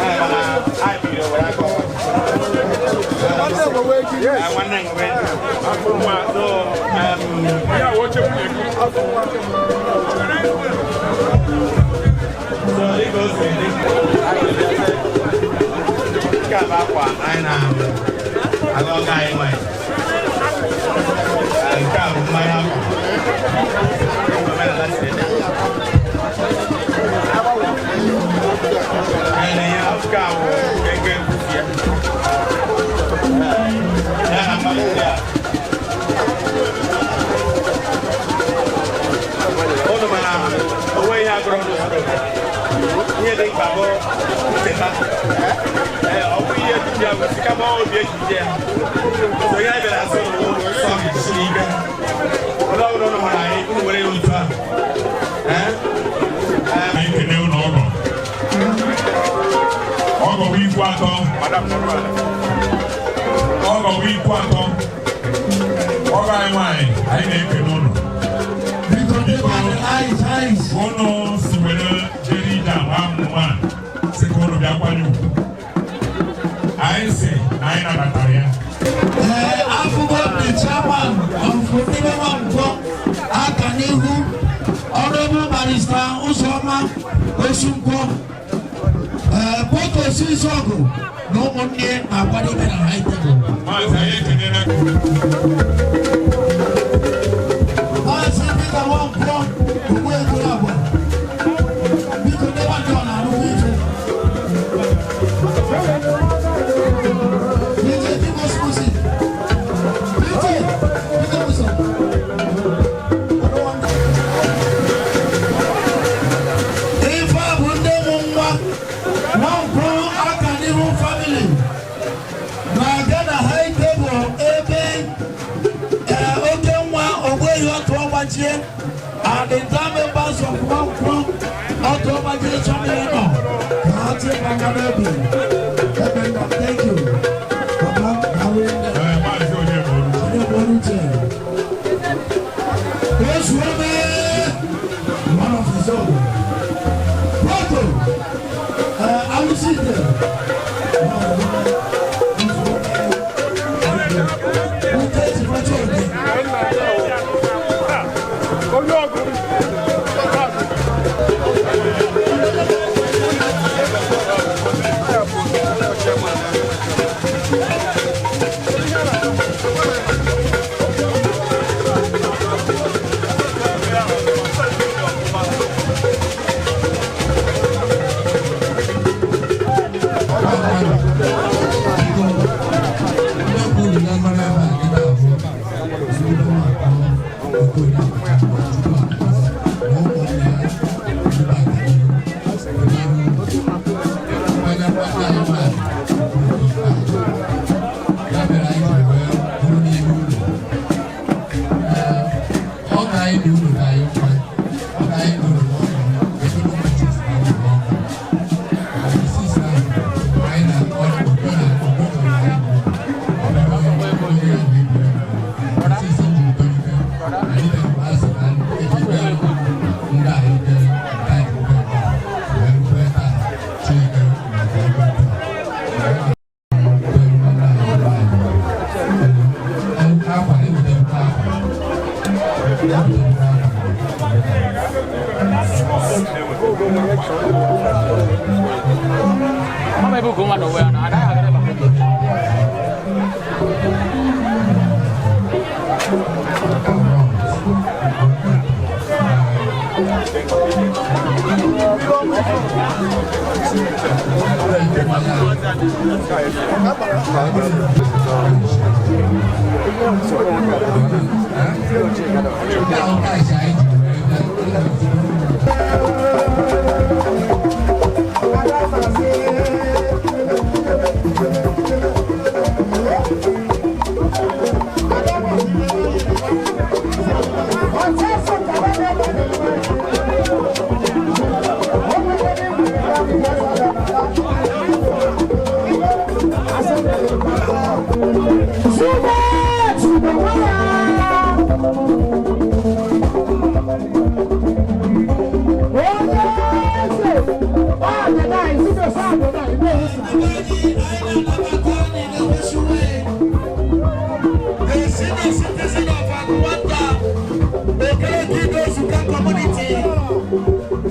Ee, mana anyị biri were aka ọkwa. Ee, nwanne nwe. So, so dịka o si dị, nke a bụ akwa anyị na-aga ọga anyị nwanyị. Nke a bụ mmanya akwa. Omenala si dị. Anyị na-enye nke a bụ ego egwusi ya. Ya na mmanụ ndị a. Ụnụ mana onwe ihe agụrụ n'usoro. Ihe dị mkpa bụ ncheta. Ee, ọ bụ ihe ejiji ya bụ kama obi ejiji ya. So ihe anyị bịara asị ụnụ sọ siri ike. Ụlọ ọbụla ụnụ hụrụ anyị, unu were ya otu a. Ikwu atọ. Ọgọ bụ ikwu atọ. Ọgọ anyị nwaanyị, anyị na-ekene ụnụ. Ụnụ si were jere ije agba mmụọ a sị ka ụnụ bịa kwanye ugwu. Anyị si na anyị nabatara ya. Ee, afụgo the chairman of Ndibe Nwankwọ aka n'ihu, Honorable Barrister Uzoma Osunkwọ. Ee, Moto Sizọgụ na ụmụnne na-akwadobe na high table. Maazị, anyị ekenela. Maazị Peter Nwankwọ Ogbuego abụọ. Biko, ndebe ndị ọ na-arụkwa ife. DJ, give us music. DJ, give us music. I don't want. Ife a bụ ndị mụ nwa Nwankwọ aka n'ihu family na-aga na high table ebe ee, oke nwa Ogbuehi Ọtụ Ọgbajie and the entire members of Nwankwọ Ọtụ Ọgbajie family nọ ka ha tie aka n'obi. Ebe nọ, thank you. Papa, daalụ. Maazị Onyebolu. Onyebolu che. Osuome, one of his own. Proto, Alusite. Uche Chifachi Oke. The senior citizen of Akwata, Okereke community,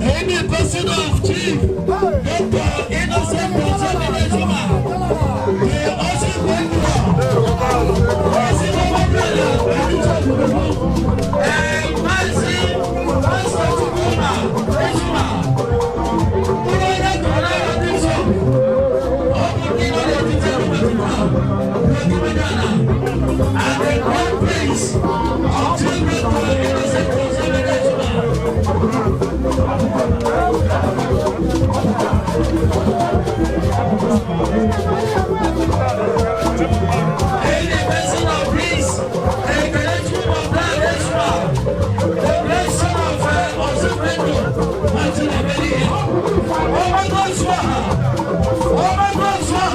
any person of Chief Dr. Innocent Osemene Juma, the Osi Maazị Pastor Chukwuma Ejuma, bụrụ onye gọrọ ndị nsọ, ọ bụ ndị nọ n'etiti taa, and the Grand Prince of Chief Dr. Innocent Osemene Ejuma. In the person of Prince Ekelechukwu Brown Ejuma, the great son of Osimhendu Martin Emeli. Omegozuaha, Omegozuaha.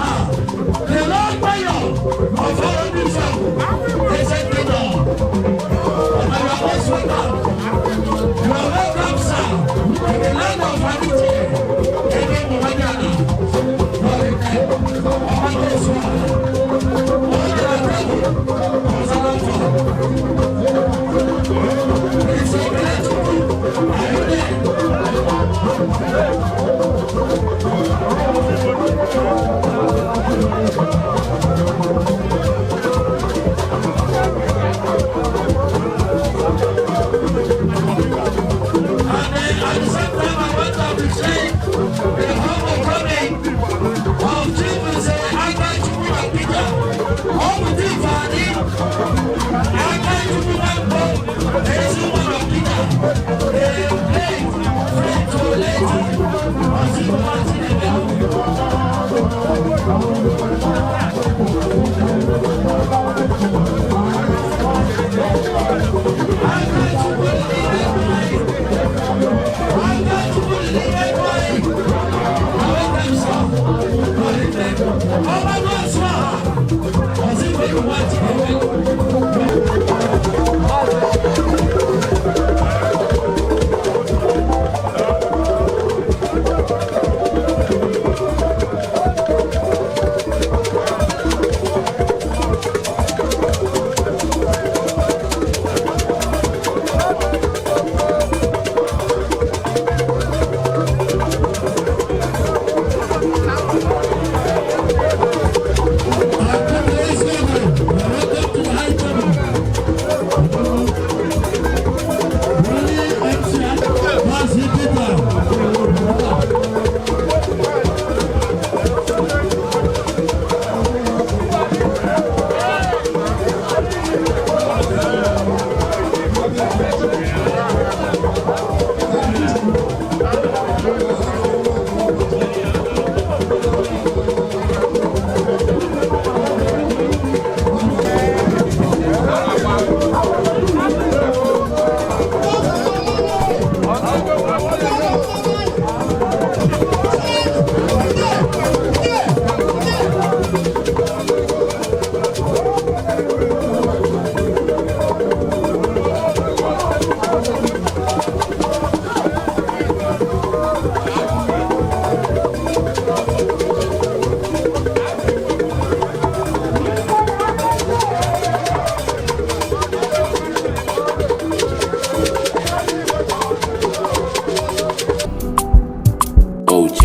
OG.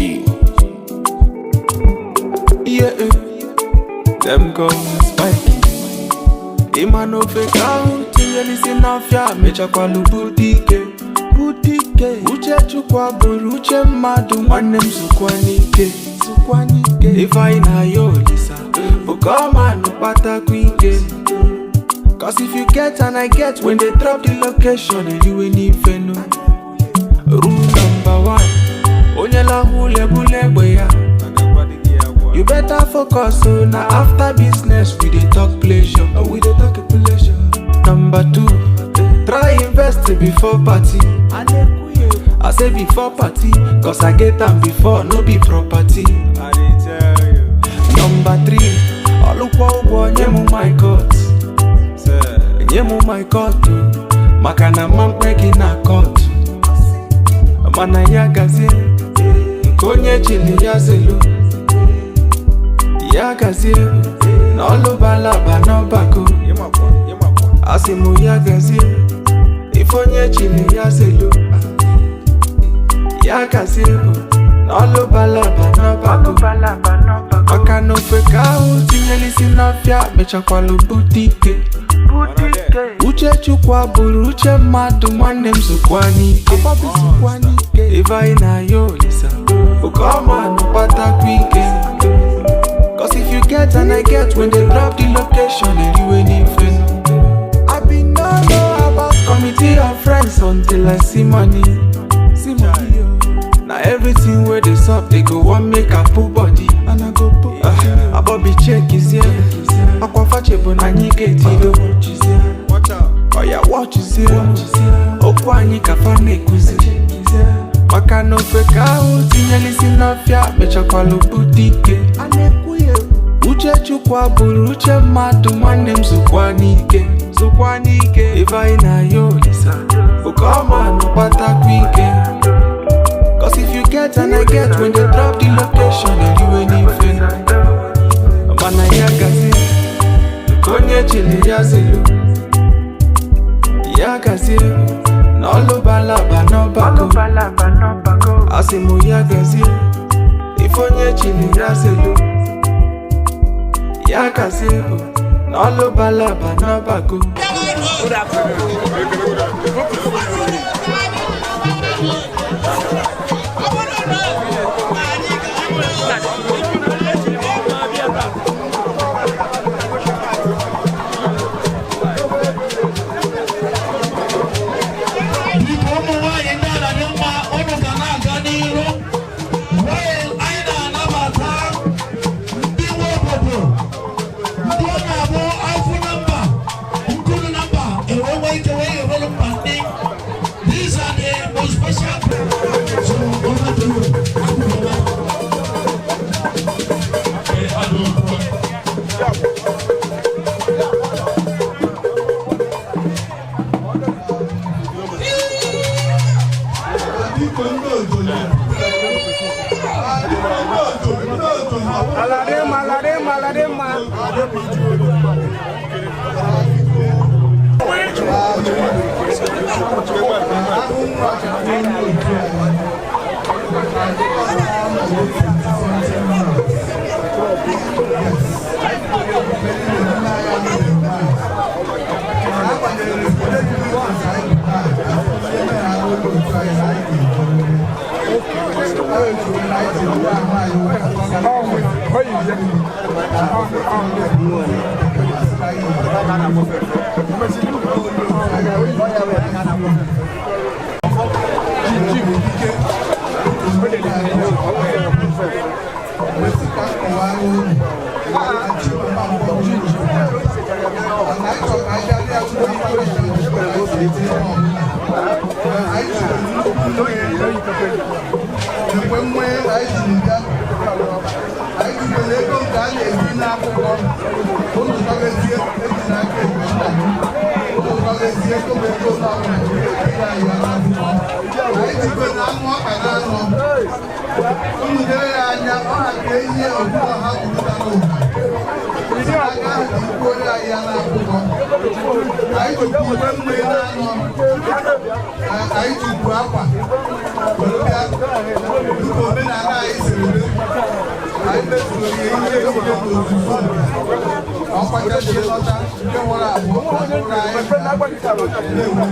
Yeah, them call me Spikey. Ịma na ofe ka ahụ tinyere isi n'afịa mechakwalụ bute ike bute ike. Uche Chukwu abụrụ uche mmadụ, nwanne m, zukwa n'ike, zukwa n'ike. Ife anyị na-ayọ Olisa bụ ka ọ ma nụ kpatakwa ike. 'Cause if you get and I get, when they drop the location, eriwe n'ife nu. Rule number one, onye lahụ ụlọ ebule egbe ya. You better focus on na after business we dey talk pleasure. Oh, we dey talk pleasure. Number two, try invest before party. I say before party, 'cause I get am before, no be property. Number three, ọlụkwa ụgwọ nye mụ my court. Nye mụ my court o, maka na mma mkpe gị na court. Mana ya gazie, nke onye chili ya zelu. Ya gazie na ọlụbalaba n'ọbako. Asị mụ ya gazie, ife onye chili ya zelu. Ya gazie na ọlụbalaba n'ọbako. Maka na ofe ka ahụ tinyere isi n'afịa mechakwalụ bute ike. Uche Chukwu abụrụ uche mmadụ, nwanne m, zukwa n'ike. Ife anyị na-ayọ Olisa bụ ka ọ ma nụ kpatakwa ike. 'Cause if you get and I get, when they drop the location, eriwe n'ife. I been no know about committee of friends until I see money. See money, oh. Na everything wey dey sup, they go wan make I put body. And I go put Abobi check is here. Akwafache bụ na anyị ga-etido. Oya watch is here. Okwu anyị ka fa na-ekuzi. Maka na ofe ka ahụ tinyere isi n'afịa mechakwalụ bute ike. Uche Chukwu abụrụ uche mmadụ, nwanne m, zukwa n'ike, zukwa n'ike. Ife anyị na-ayọ Olisa bụ ka ọ ma nụ kpatakwa ike. 'Cause if you get and I get, when they drop the location, eriwe n'ife. Mana ya gazie, nke onye chili ya zelu. Ya gazie na ọlụbalaba n'ọbako. Asị mụ ya gazie, ife onye chili ya zelu. Ya gazie na ọlụbalaba n'ọbako. Biko, ụmụ nwaanyị ndị ala dị mma, unu ga na-aga n'iru. While anyị na-anabata ndị nwe obodo, ndị ọ na-abụ afụ na mba, nkunu na mba, enwe ike wee ghewelu mba ndị Biko ndị obodo. Aladịmma, aladịmma, aladịmma. Ekwe nwe anyị jiri bịa, anyị jikwere ego nke a na-ebi n'akwụkwọ ụnụ gọzie eji n'aka ekwe nna m ụnụ gọzie ego ego n'ọbụla anyị ya n'akwụkwọ. Anyị jikwere anụ ọka na anụ ụnụ lere ya anya ọ ha ka ehi ọbụla ha gwurụta n'ụwa aka ahụ dị kwuore anyị ya n'akwụkwọ. Anyị jikwa uwe mmiri na anụ, anyị jikwa akwa were bịa dịka omenala anyị siri dị. Anyị mezuru ihe ihe ejije n'ozuzu ọkwachachi lọta nke nwere abụọ ọhụrụ anyị na-ewu.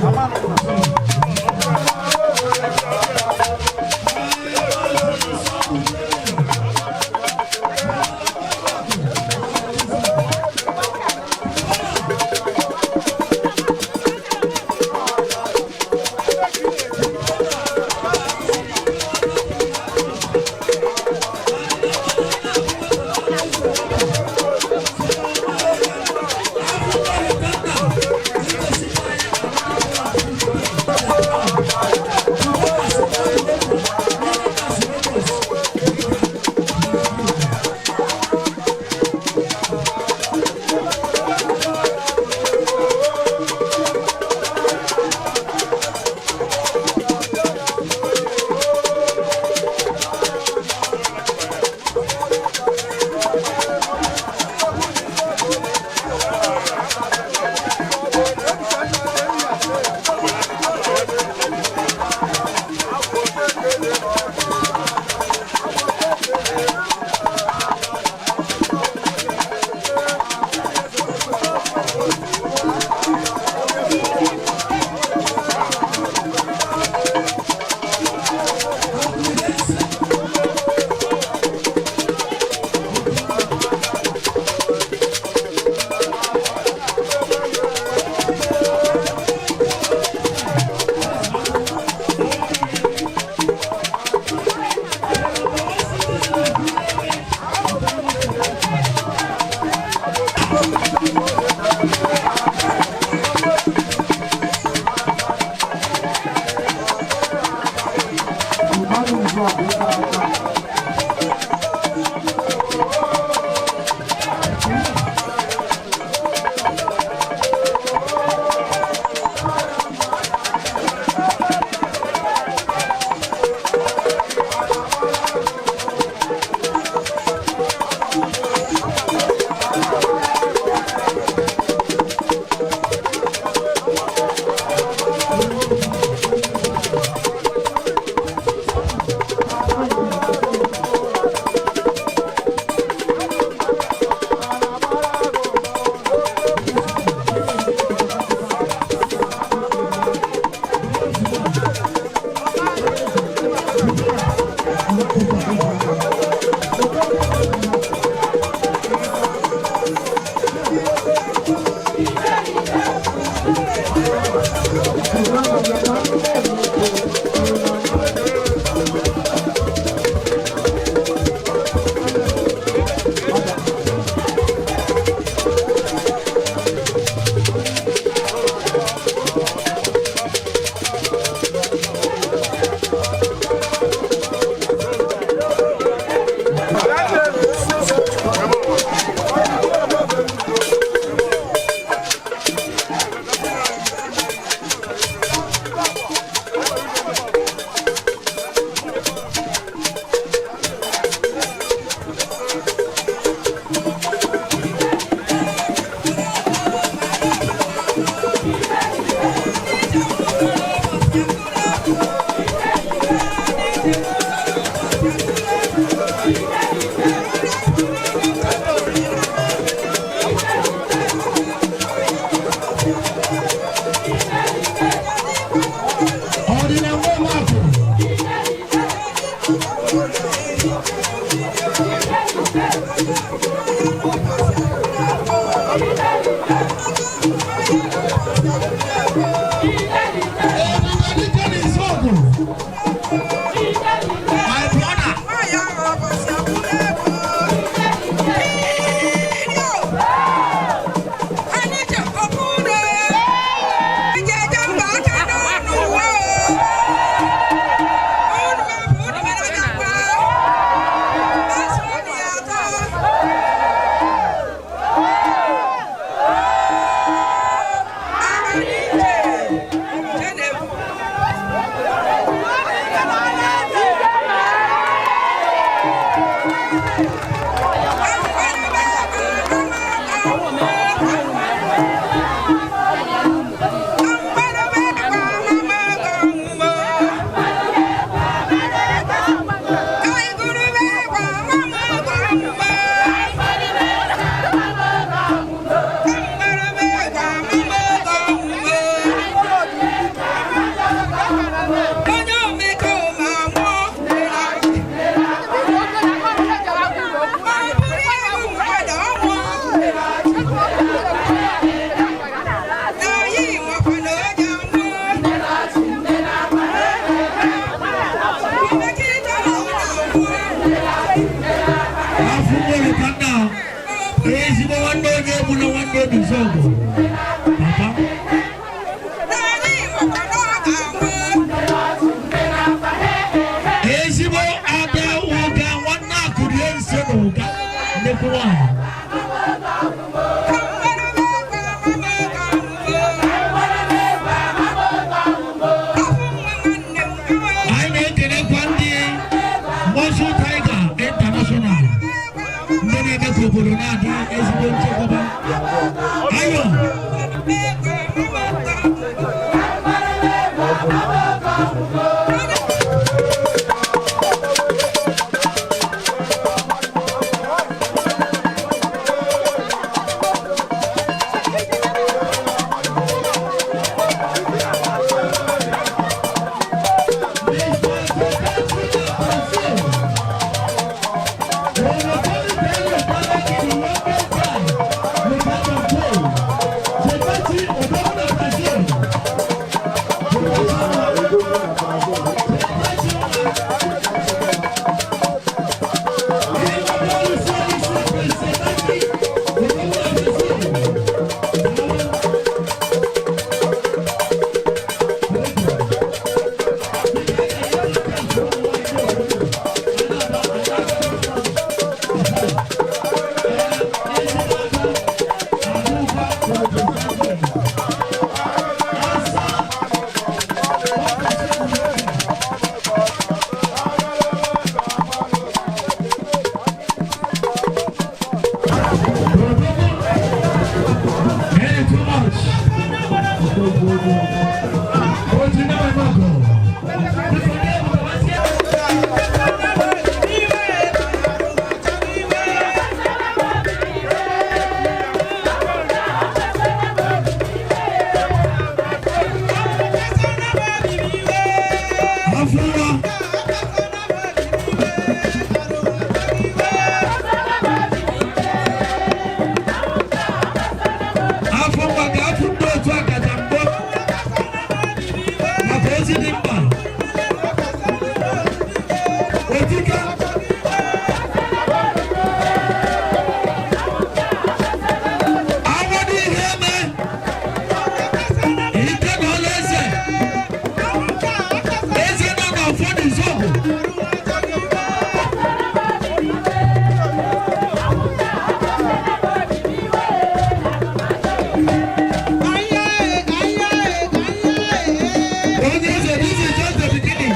Ebubedike n'Izọgụ. My brother. Afụgboro ka nna ezigbo nwanne onye egbu na nwanne N'Izọgụ. Papa. Ezigbo ada ụga nwanne akụrie nse na ụga nnekwu nwanyị. Anyị na-ekelekwa ndị Muscle Tiger International, ndị na-eme ka obodo na-adị ezigbo nchekwaba. Ayo! Hey, too much. Afura. Afọ maka afọ ndị otu akacha mbọ maka ozi dị mkpa. Otika. Awọ dị ihe eme. Ike na ọla eze. Eze nọ n'ọfọ n'Izọgụ. Onye eze, this is just the beginning.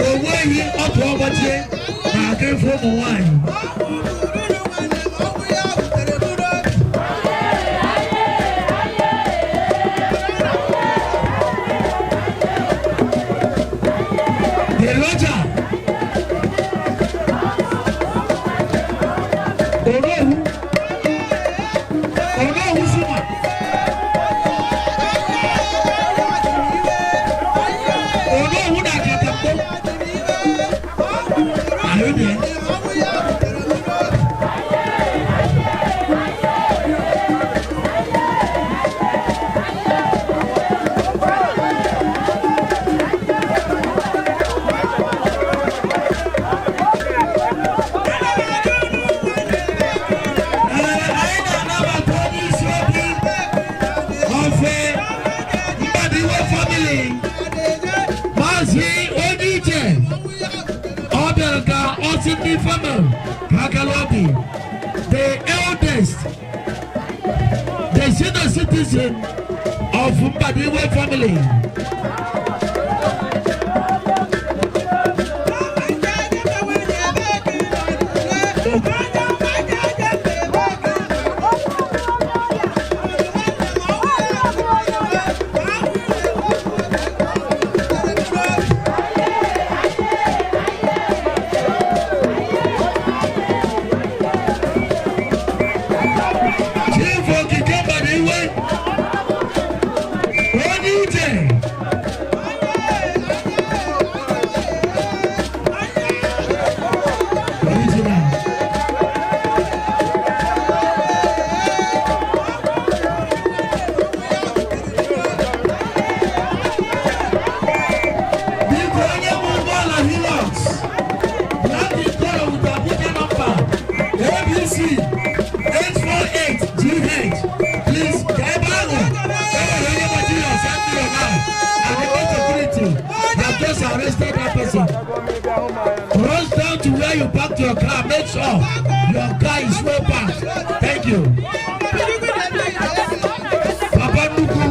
O nweghị ọtụ ọgbachie na-aga efu ụmụ nwanyị. The Roger. Onowu. Onowu Suma. Onowu na Akatambo. Are you there? Na-asị ndị family ka akala obi. The eldest, the senior citizen of Mbadiwe family. Chief Okike Mbadiwe, onye ije. Original. Biko, onye bụ ụgbọala Hilux, black in color with Abuja number ABC 848 GH. Please, ka ebe ahụ, e nwere onye gbachiri ọsọ mmiri now, and the security have just arrested that person. Rush down to where you parked your car. Make sure your car is well parked. Thank you. Papa Nnukwu.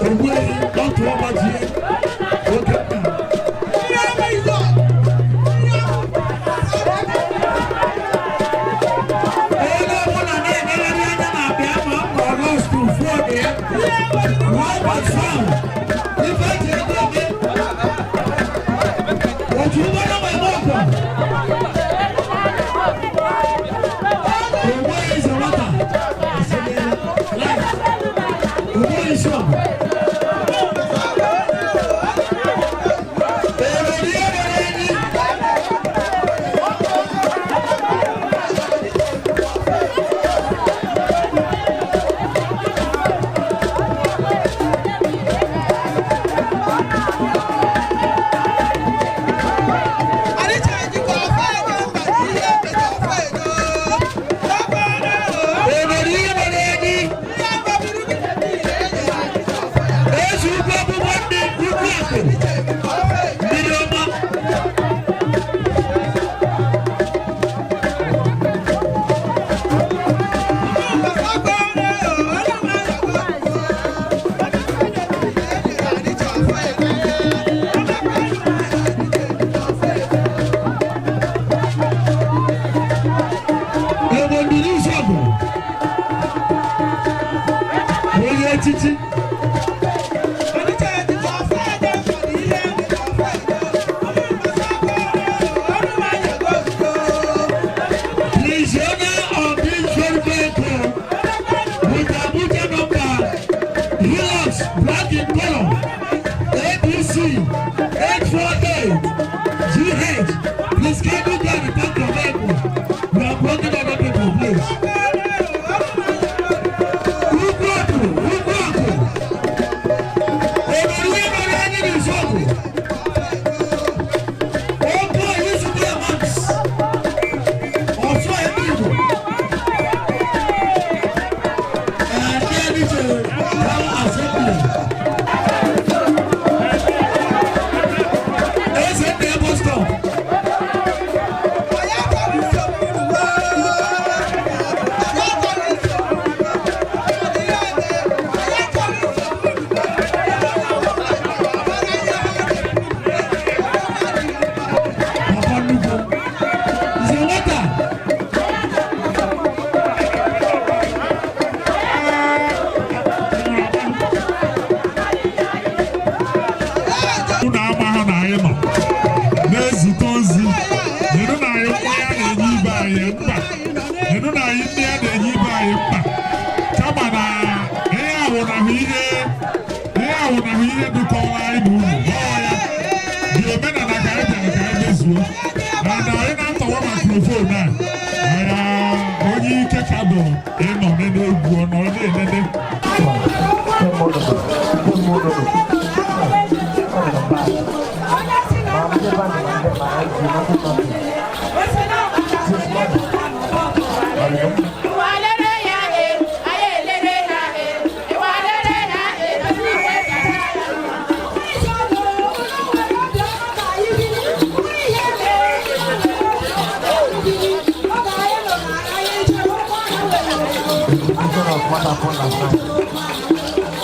Ogbuehi, otu ọgbajie. Oke nna. Onye ọbụla na-elegharị anya na abịa ma ọ kpọrọ lost phone ya. One was found. Ife eji ego eme. Otu ụgbọala ma eme ọkwa. Ogbuehi eze nwata. Left. Ogbuehi isi ọgụ. Èrò ní ẹ̀rọ ẹni. Èrò ní ẹ̀rọ ẹni. Ezi ugwu bụ nwanne ugwu akụ. Mmiri ọma. Ebe ndidi nsọgụ. Onye echichi. Please, owner of this very vehicle with Abuja number, Hilux, black in color, ABC 848 GH. Please can you get the back of vehicle? We are blocking other people, please. Ugwu akụ, ugwu akụ. Ebere ihe mere anyị n'Izọgụ. Okwu Oyizugbe Max. Ọ̀ṣọ́ ẹbí Igbo. Ẹ̀ẹ́dí ẹni ṣe town assembly. Eze ndị bus stop. Papa Nnukwu. Nze nwata. Unu amaghị na anyị nọ na-ezute ozi. Nyenụ na anyị mmanya na-enye ibe anyị mkpa, nyenụ na anyị nne ya na-enye ibe anyị mkpa, kama na ihe awụnahụ ihe awụnahụ ihe dụkọrọ anyị na unu ọ ya dị omenala ka anyị bịara ka anyị mezuo na na anyị na-atọwa microphone a anya onye ike ka bụ ịnọ n'egwu ọ nọ na-enene. What happened last night.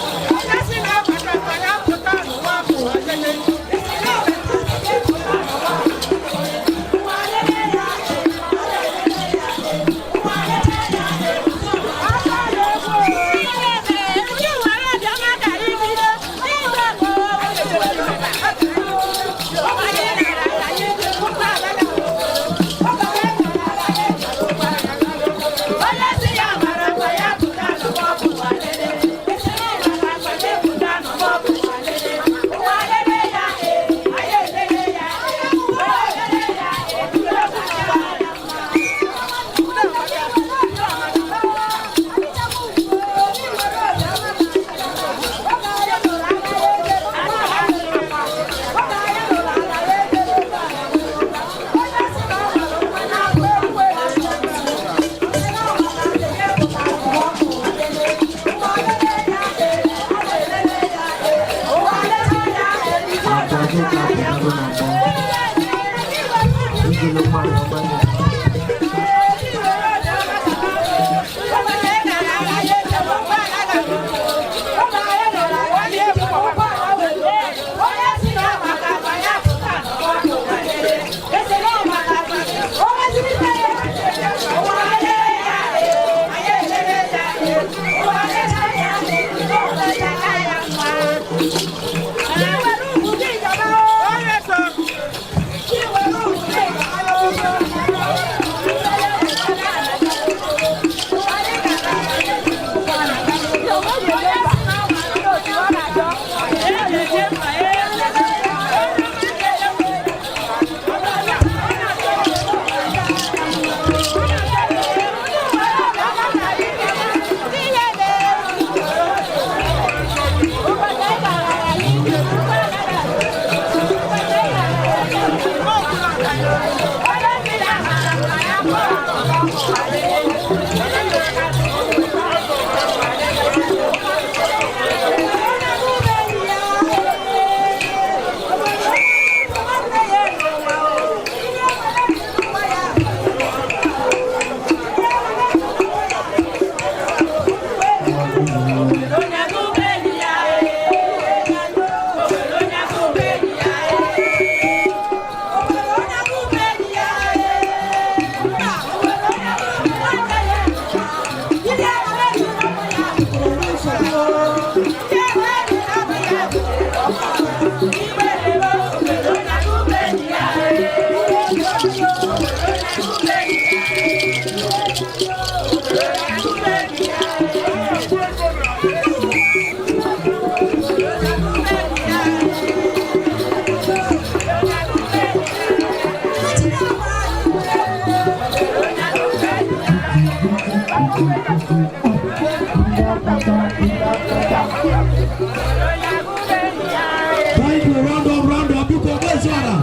Thank you. Round up, round up. Biko, Ogbezuala.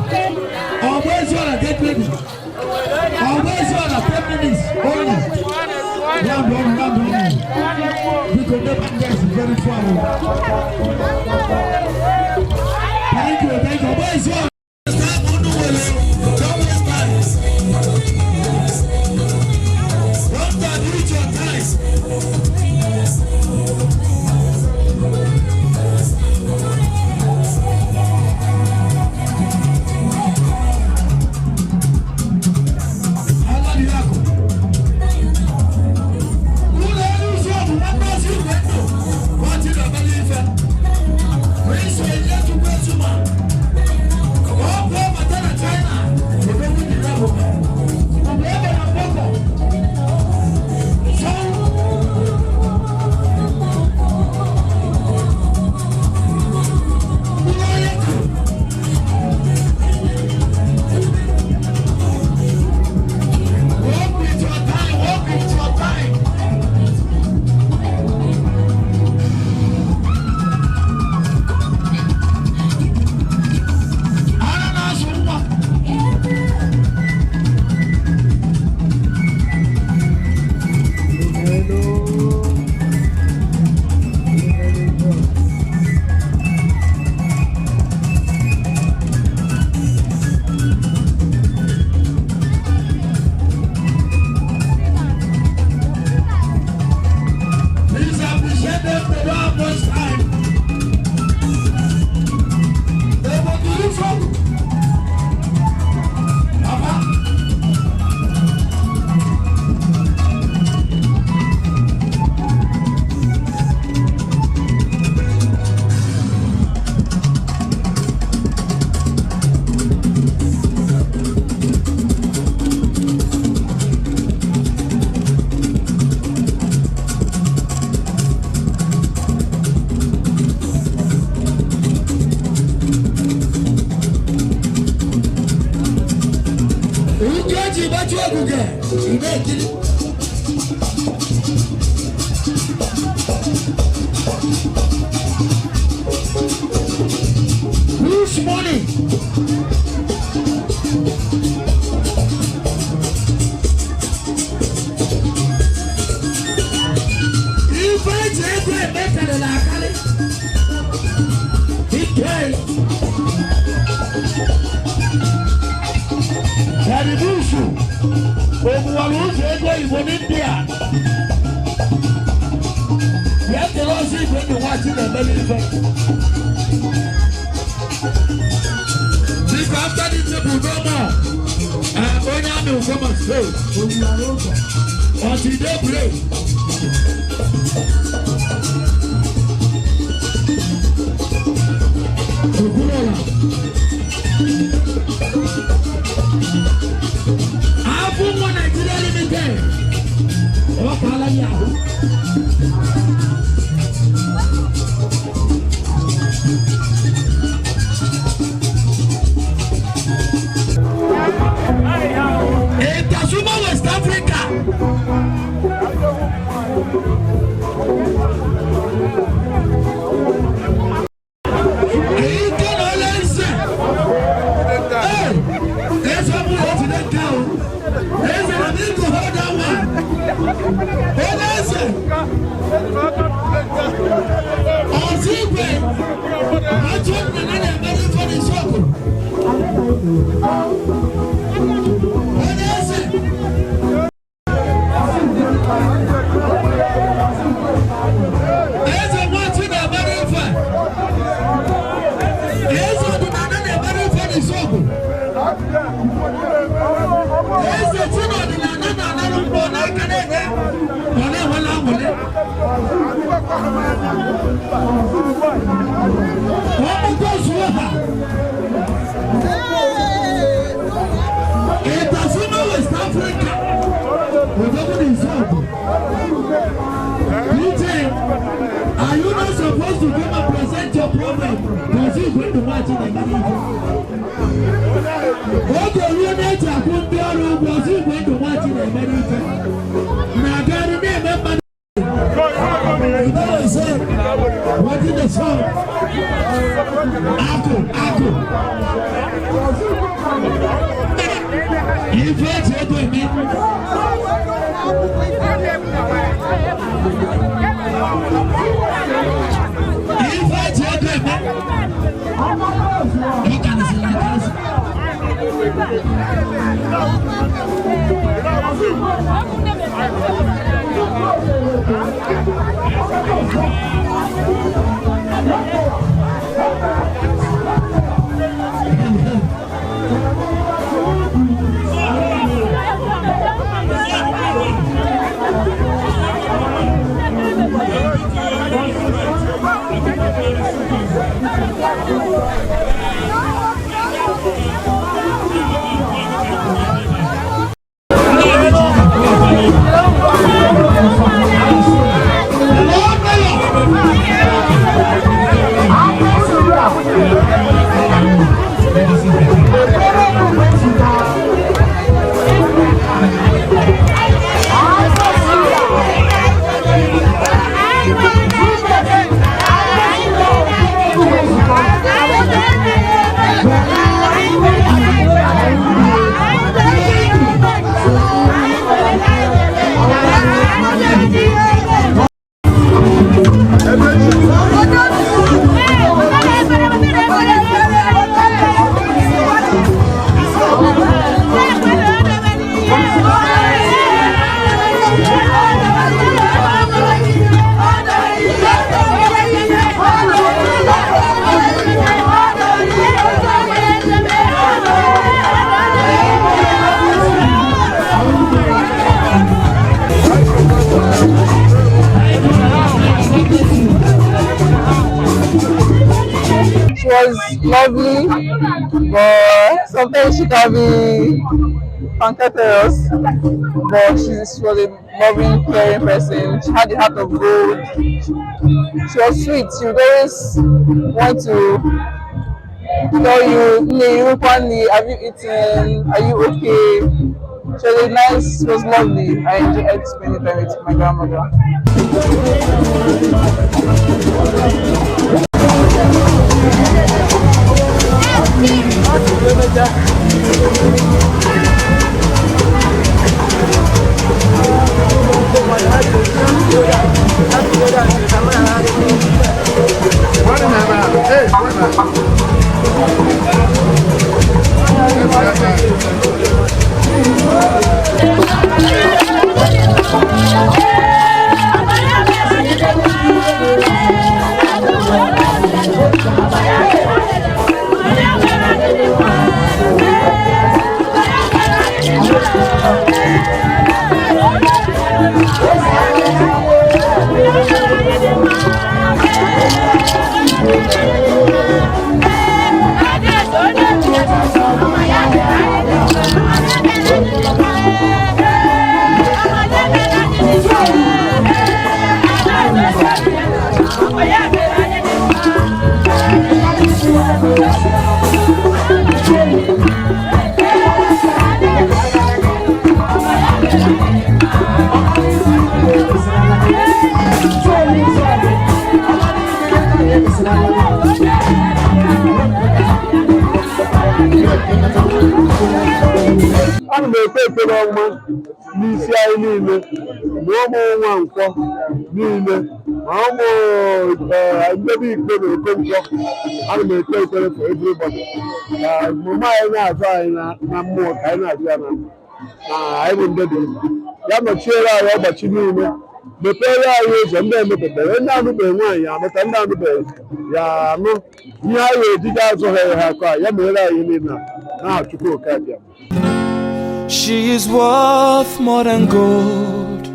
Ogbezuala, get ready. Ogbezuala, 10 minutes only. Round one, round one. Biko, never guess very far. Thank you, thank you. Ogbezuala. Don't waste time. Round up, reach your time. Ụlọ elu ụzọ bụ nwanne ozi igwe ndụ ka ọ ji na-emeli ife. Eji ego eme karịrị akarị. Ike. Karibusu, ogbuwara ụzọ ego Igbo n'India. Ya kere ọzọ igwe ndụ nwachi na-emere ife. Biko, after this table, no more. Onye amị will come and stay. Until they break. Okwuluọla. Afọ nwa Nigeria Limited. Ọ kaala ya ahụ. Ìtàsúmọ̀ West Africa. Èyí tó lọ lẹ́sẹ̀. Ee, ẹsẹ̀ mú o ti dẹ́ ká o. Ẹsẹ̀ na mi kò hold that one. Ó lẹ́sẹ̀. Ọ̀sìn ìgbẹ́, ọjọ́ nana na ẹ̀mẹ́rin fọ́ni sọ́ọ̀kù. Ó lẹ́sẹ̀. Eze nwachi na-emere ife. Eze ọdịnala na-emere ife n'isiokwu. Eze chi na ọdịnala na-analụ mmụọ n'aka na-enye ọ na-enwela aṅụrị. Ọmụgwọ zuo ha. Ịtasima West Africa. Odogwu n'isiokwu. DJ, are you not supposed to come and present your problem? Because you bring the match in the middle. Oge ruo na-eji akwụ ndị ọrụ ụgwọ ọzọ igwe ndụ nwachi na-emere ife. Na-agagharị na-eme mmadụ. You know what I'm saying? What is the song? Akụ, akụ. Ife eji ego eme. Ife eji ego eme. Ọ karịsịrị akarịsị. She was lovely, but sometimes she can be cantankerous. But she was a loving, caring person. She had the heart of gold. She was sweet. She would always want to tell you, "Nne, Rukwani, have you eaten? Are you okay?" She was a nice, she was lovely. I enjoyed spending time with my grandmother. Ekpe ekpere ọma n'isi anyị niile, ma ụmụ Nwankwọ niile, ma ụmụ ndebe ikpe na Okonkwo. Ana m ekpe ekpere for everybody, ka mama anyị na-azụ anyị na mmụọ, ka anyị na-azụ ya na na anyị bụ ndị dị ndụ. Ya nọchiere anyị ọgbachi niile, mepere anyị ụzọ ndị emepụtara, ndị anụbeghị nwaanyị anụta, ndị anụbeghị ya anụ, ihe anyị ejije azụ ha ha akọ a, ya mere anyị niile a n'aha Chukwu Okike Abịama. She is worth more than gold,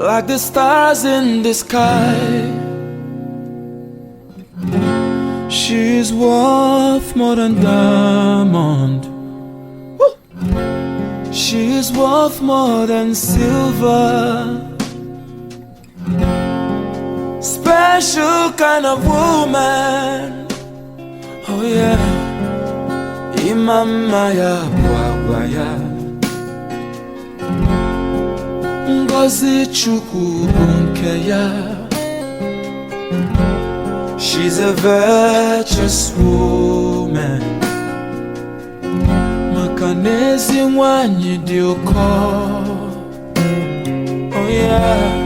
like the stars in the sky. She is worth more than diamond. Woo! She is worth more than silver. Special kind of woman. Oh yeah. Ịma mma ya bụ agwa ya. Ngọzi Chukwu bụ nke ya. She's a virtuous woman. Maka na ezi nwanyị dị ụkọ. Oh yeah.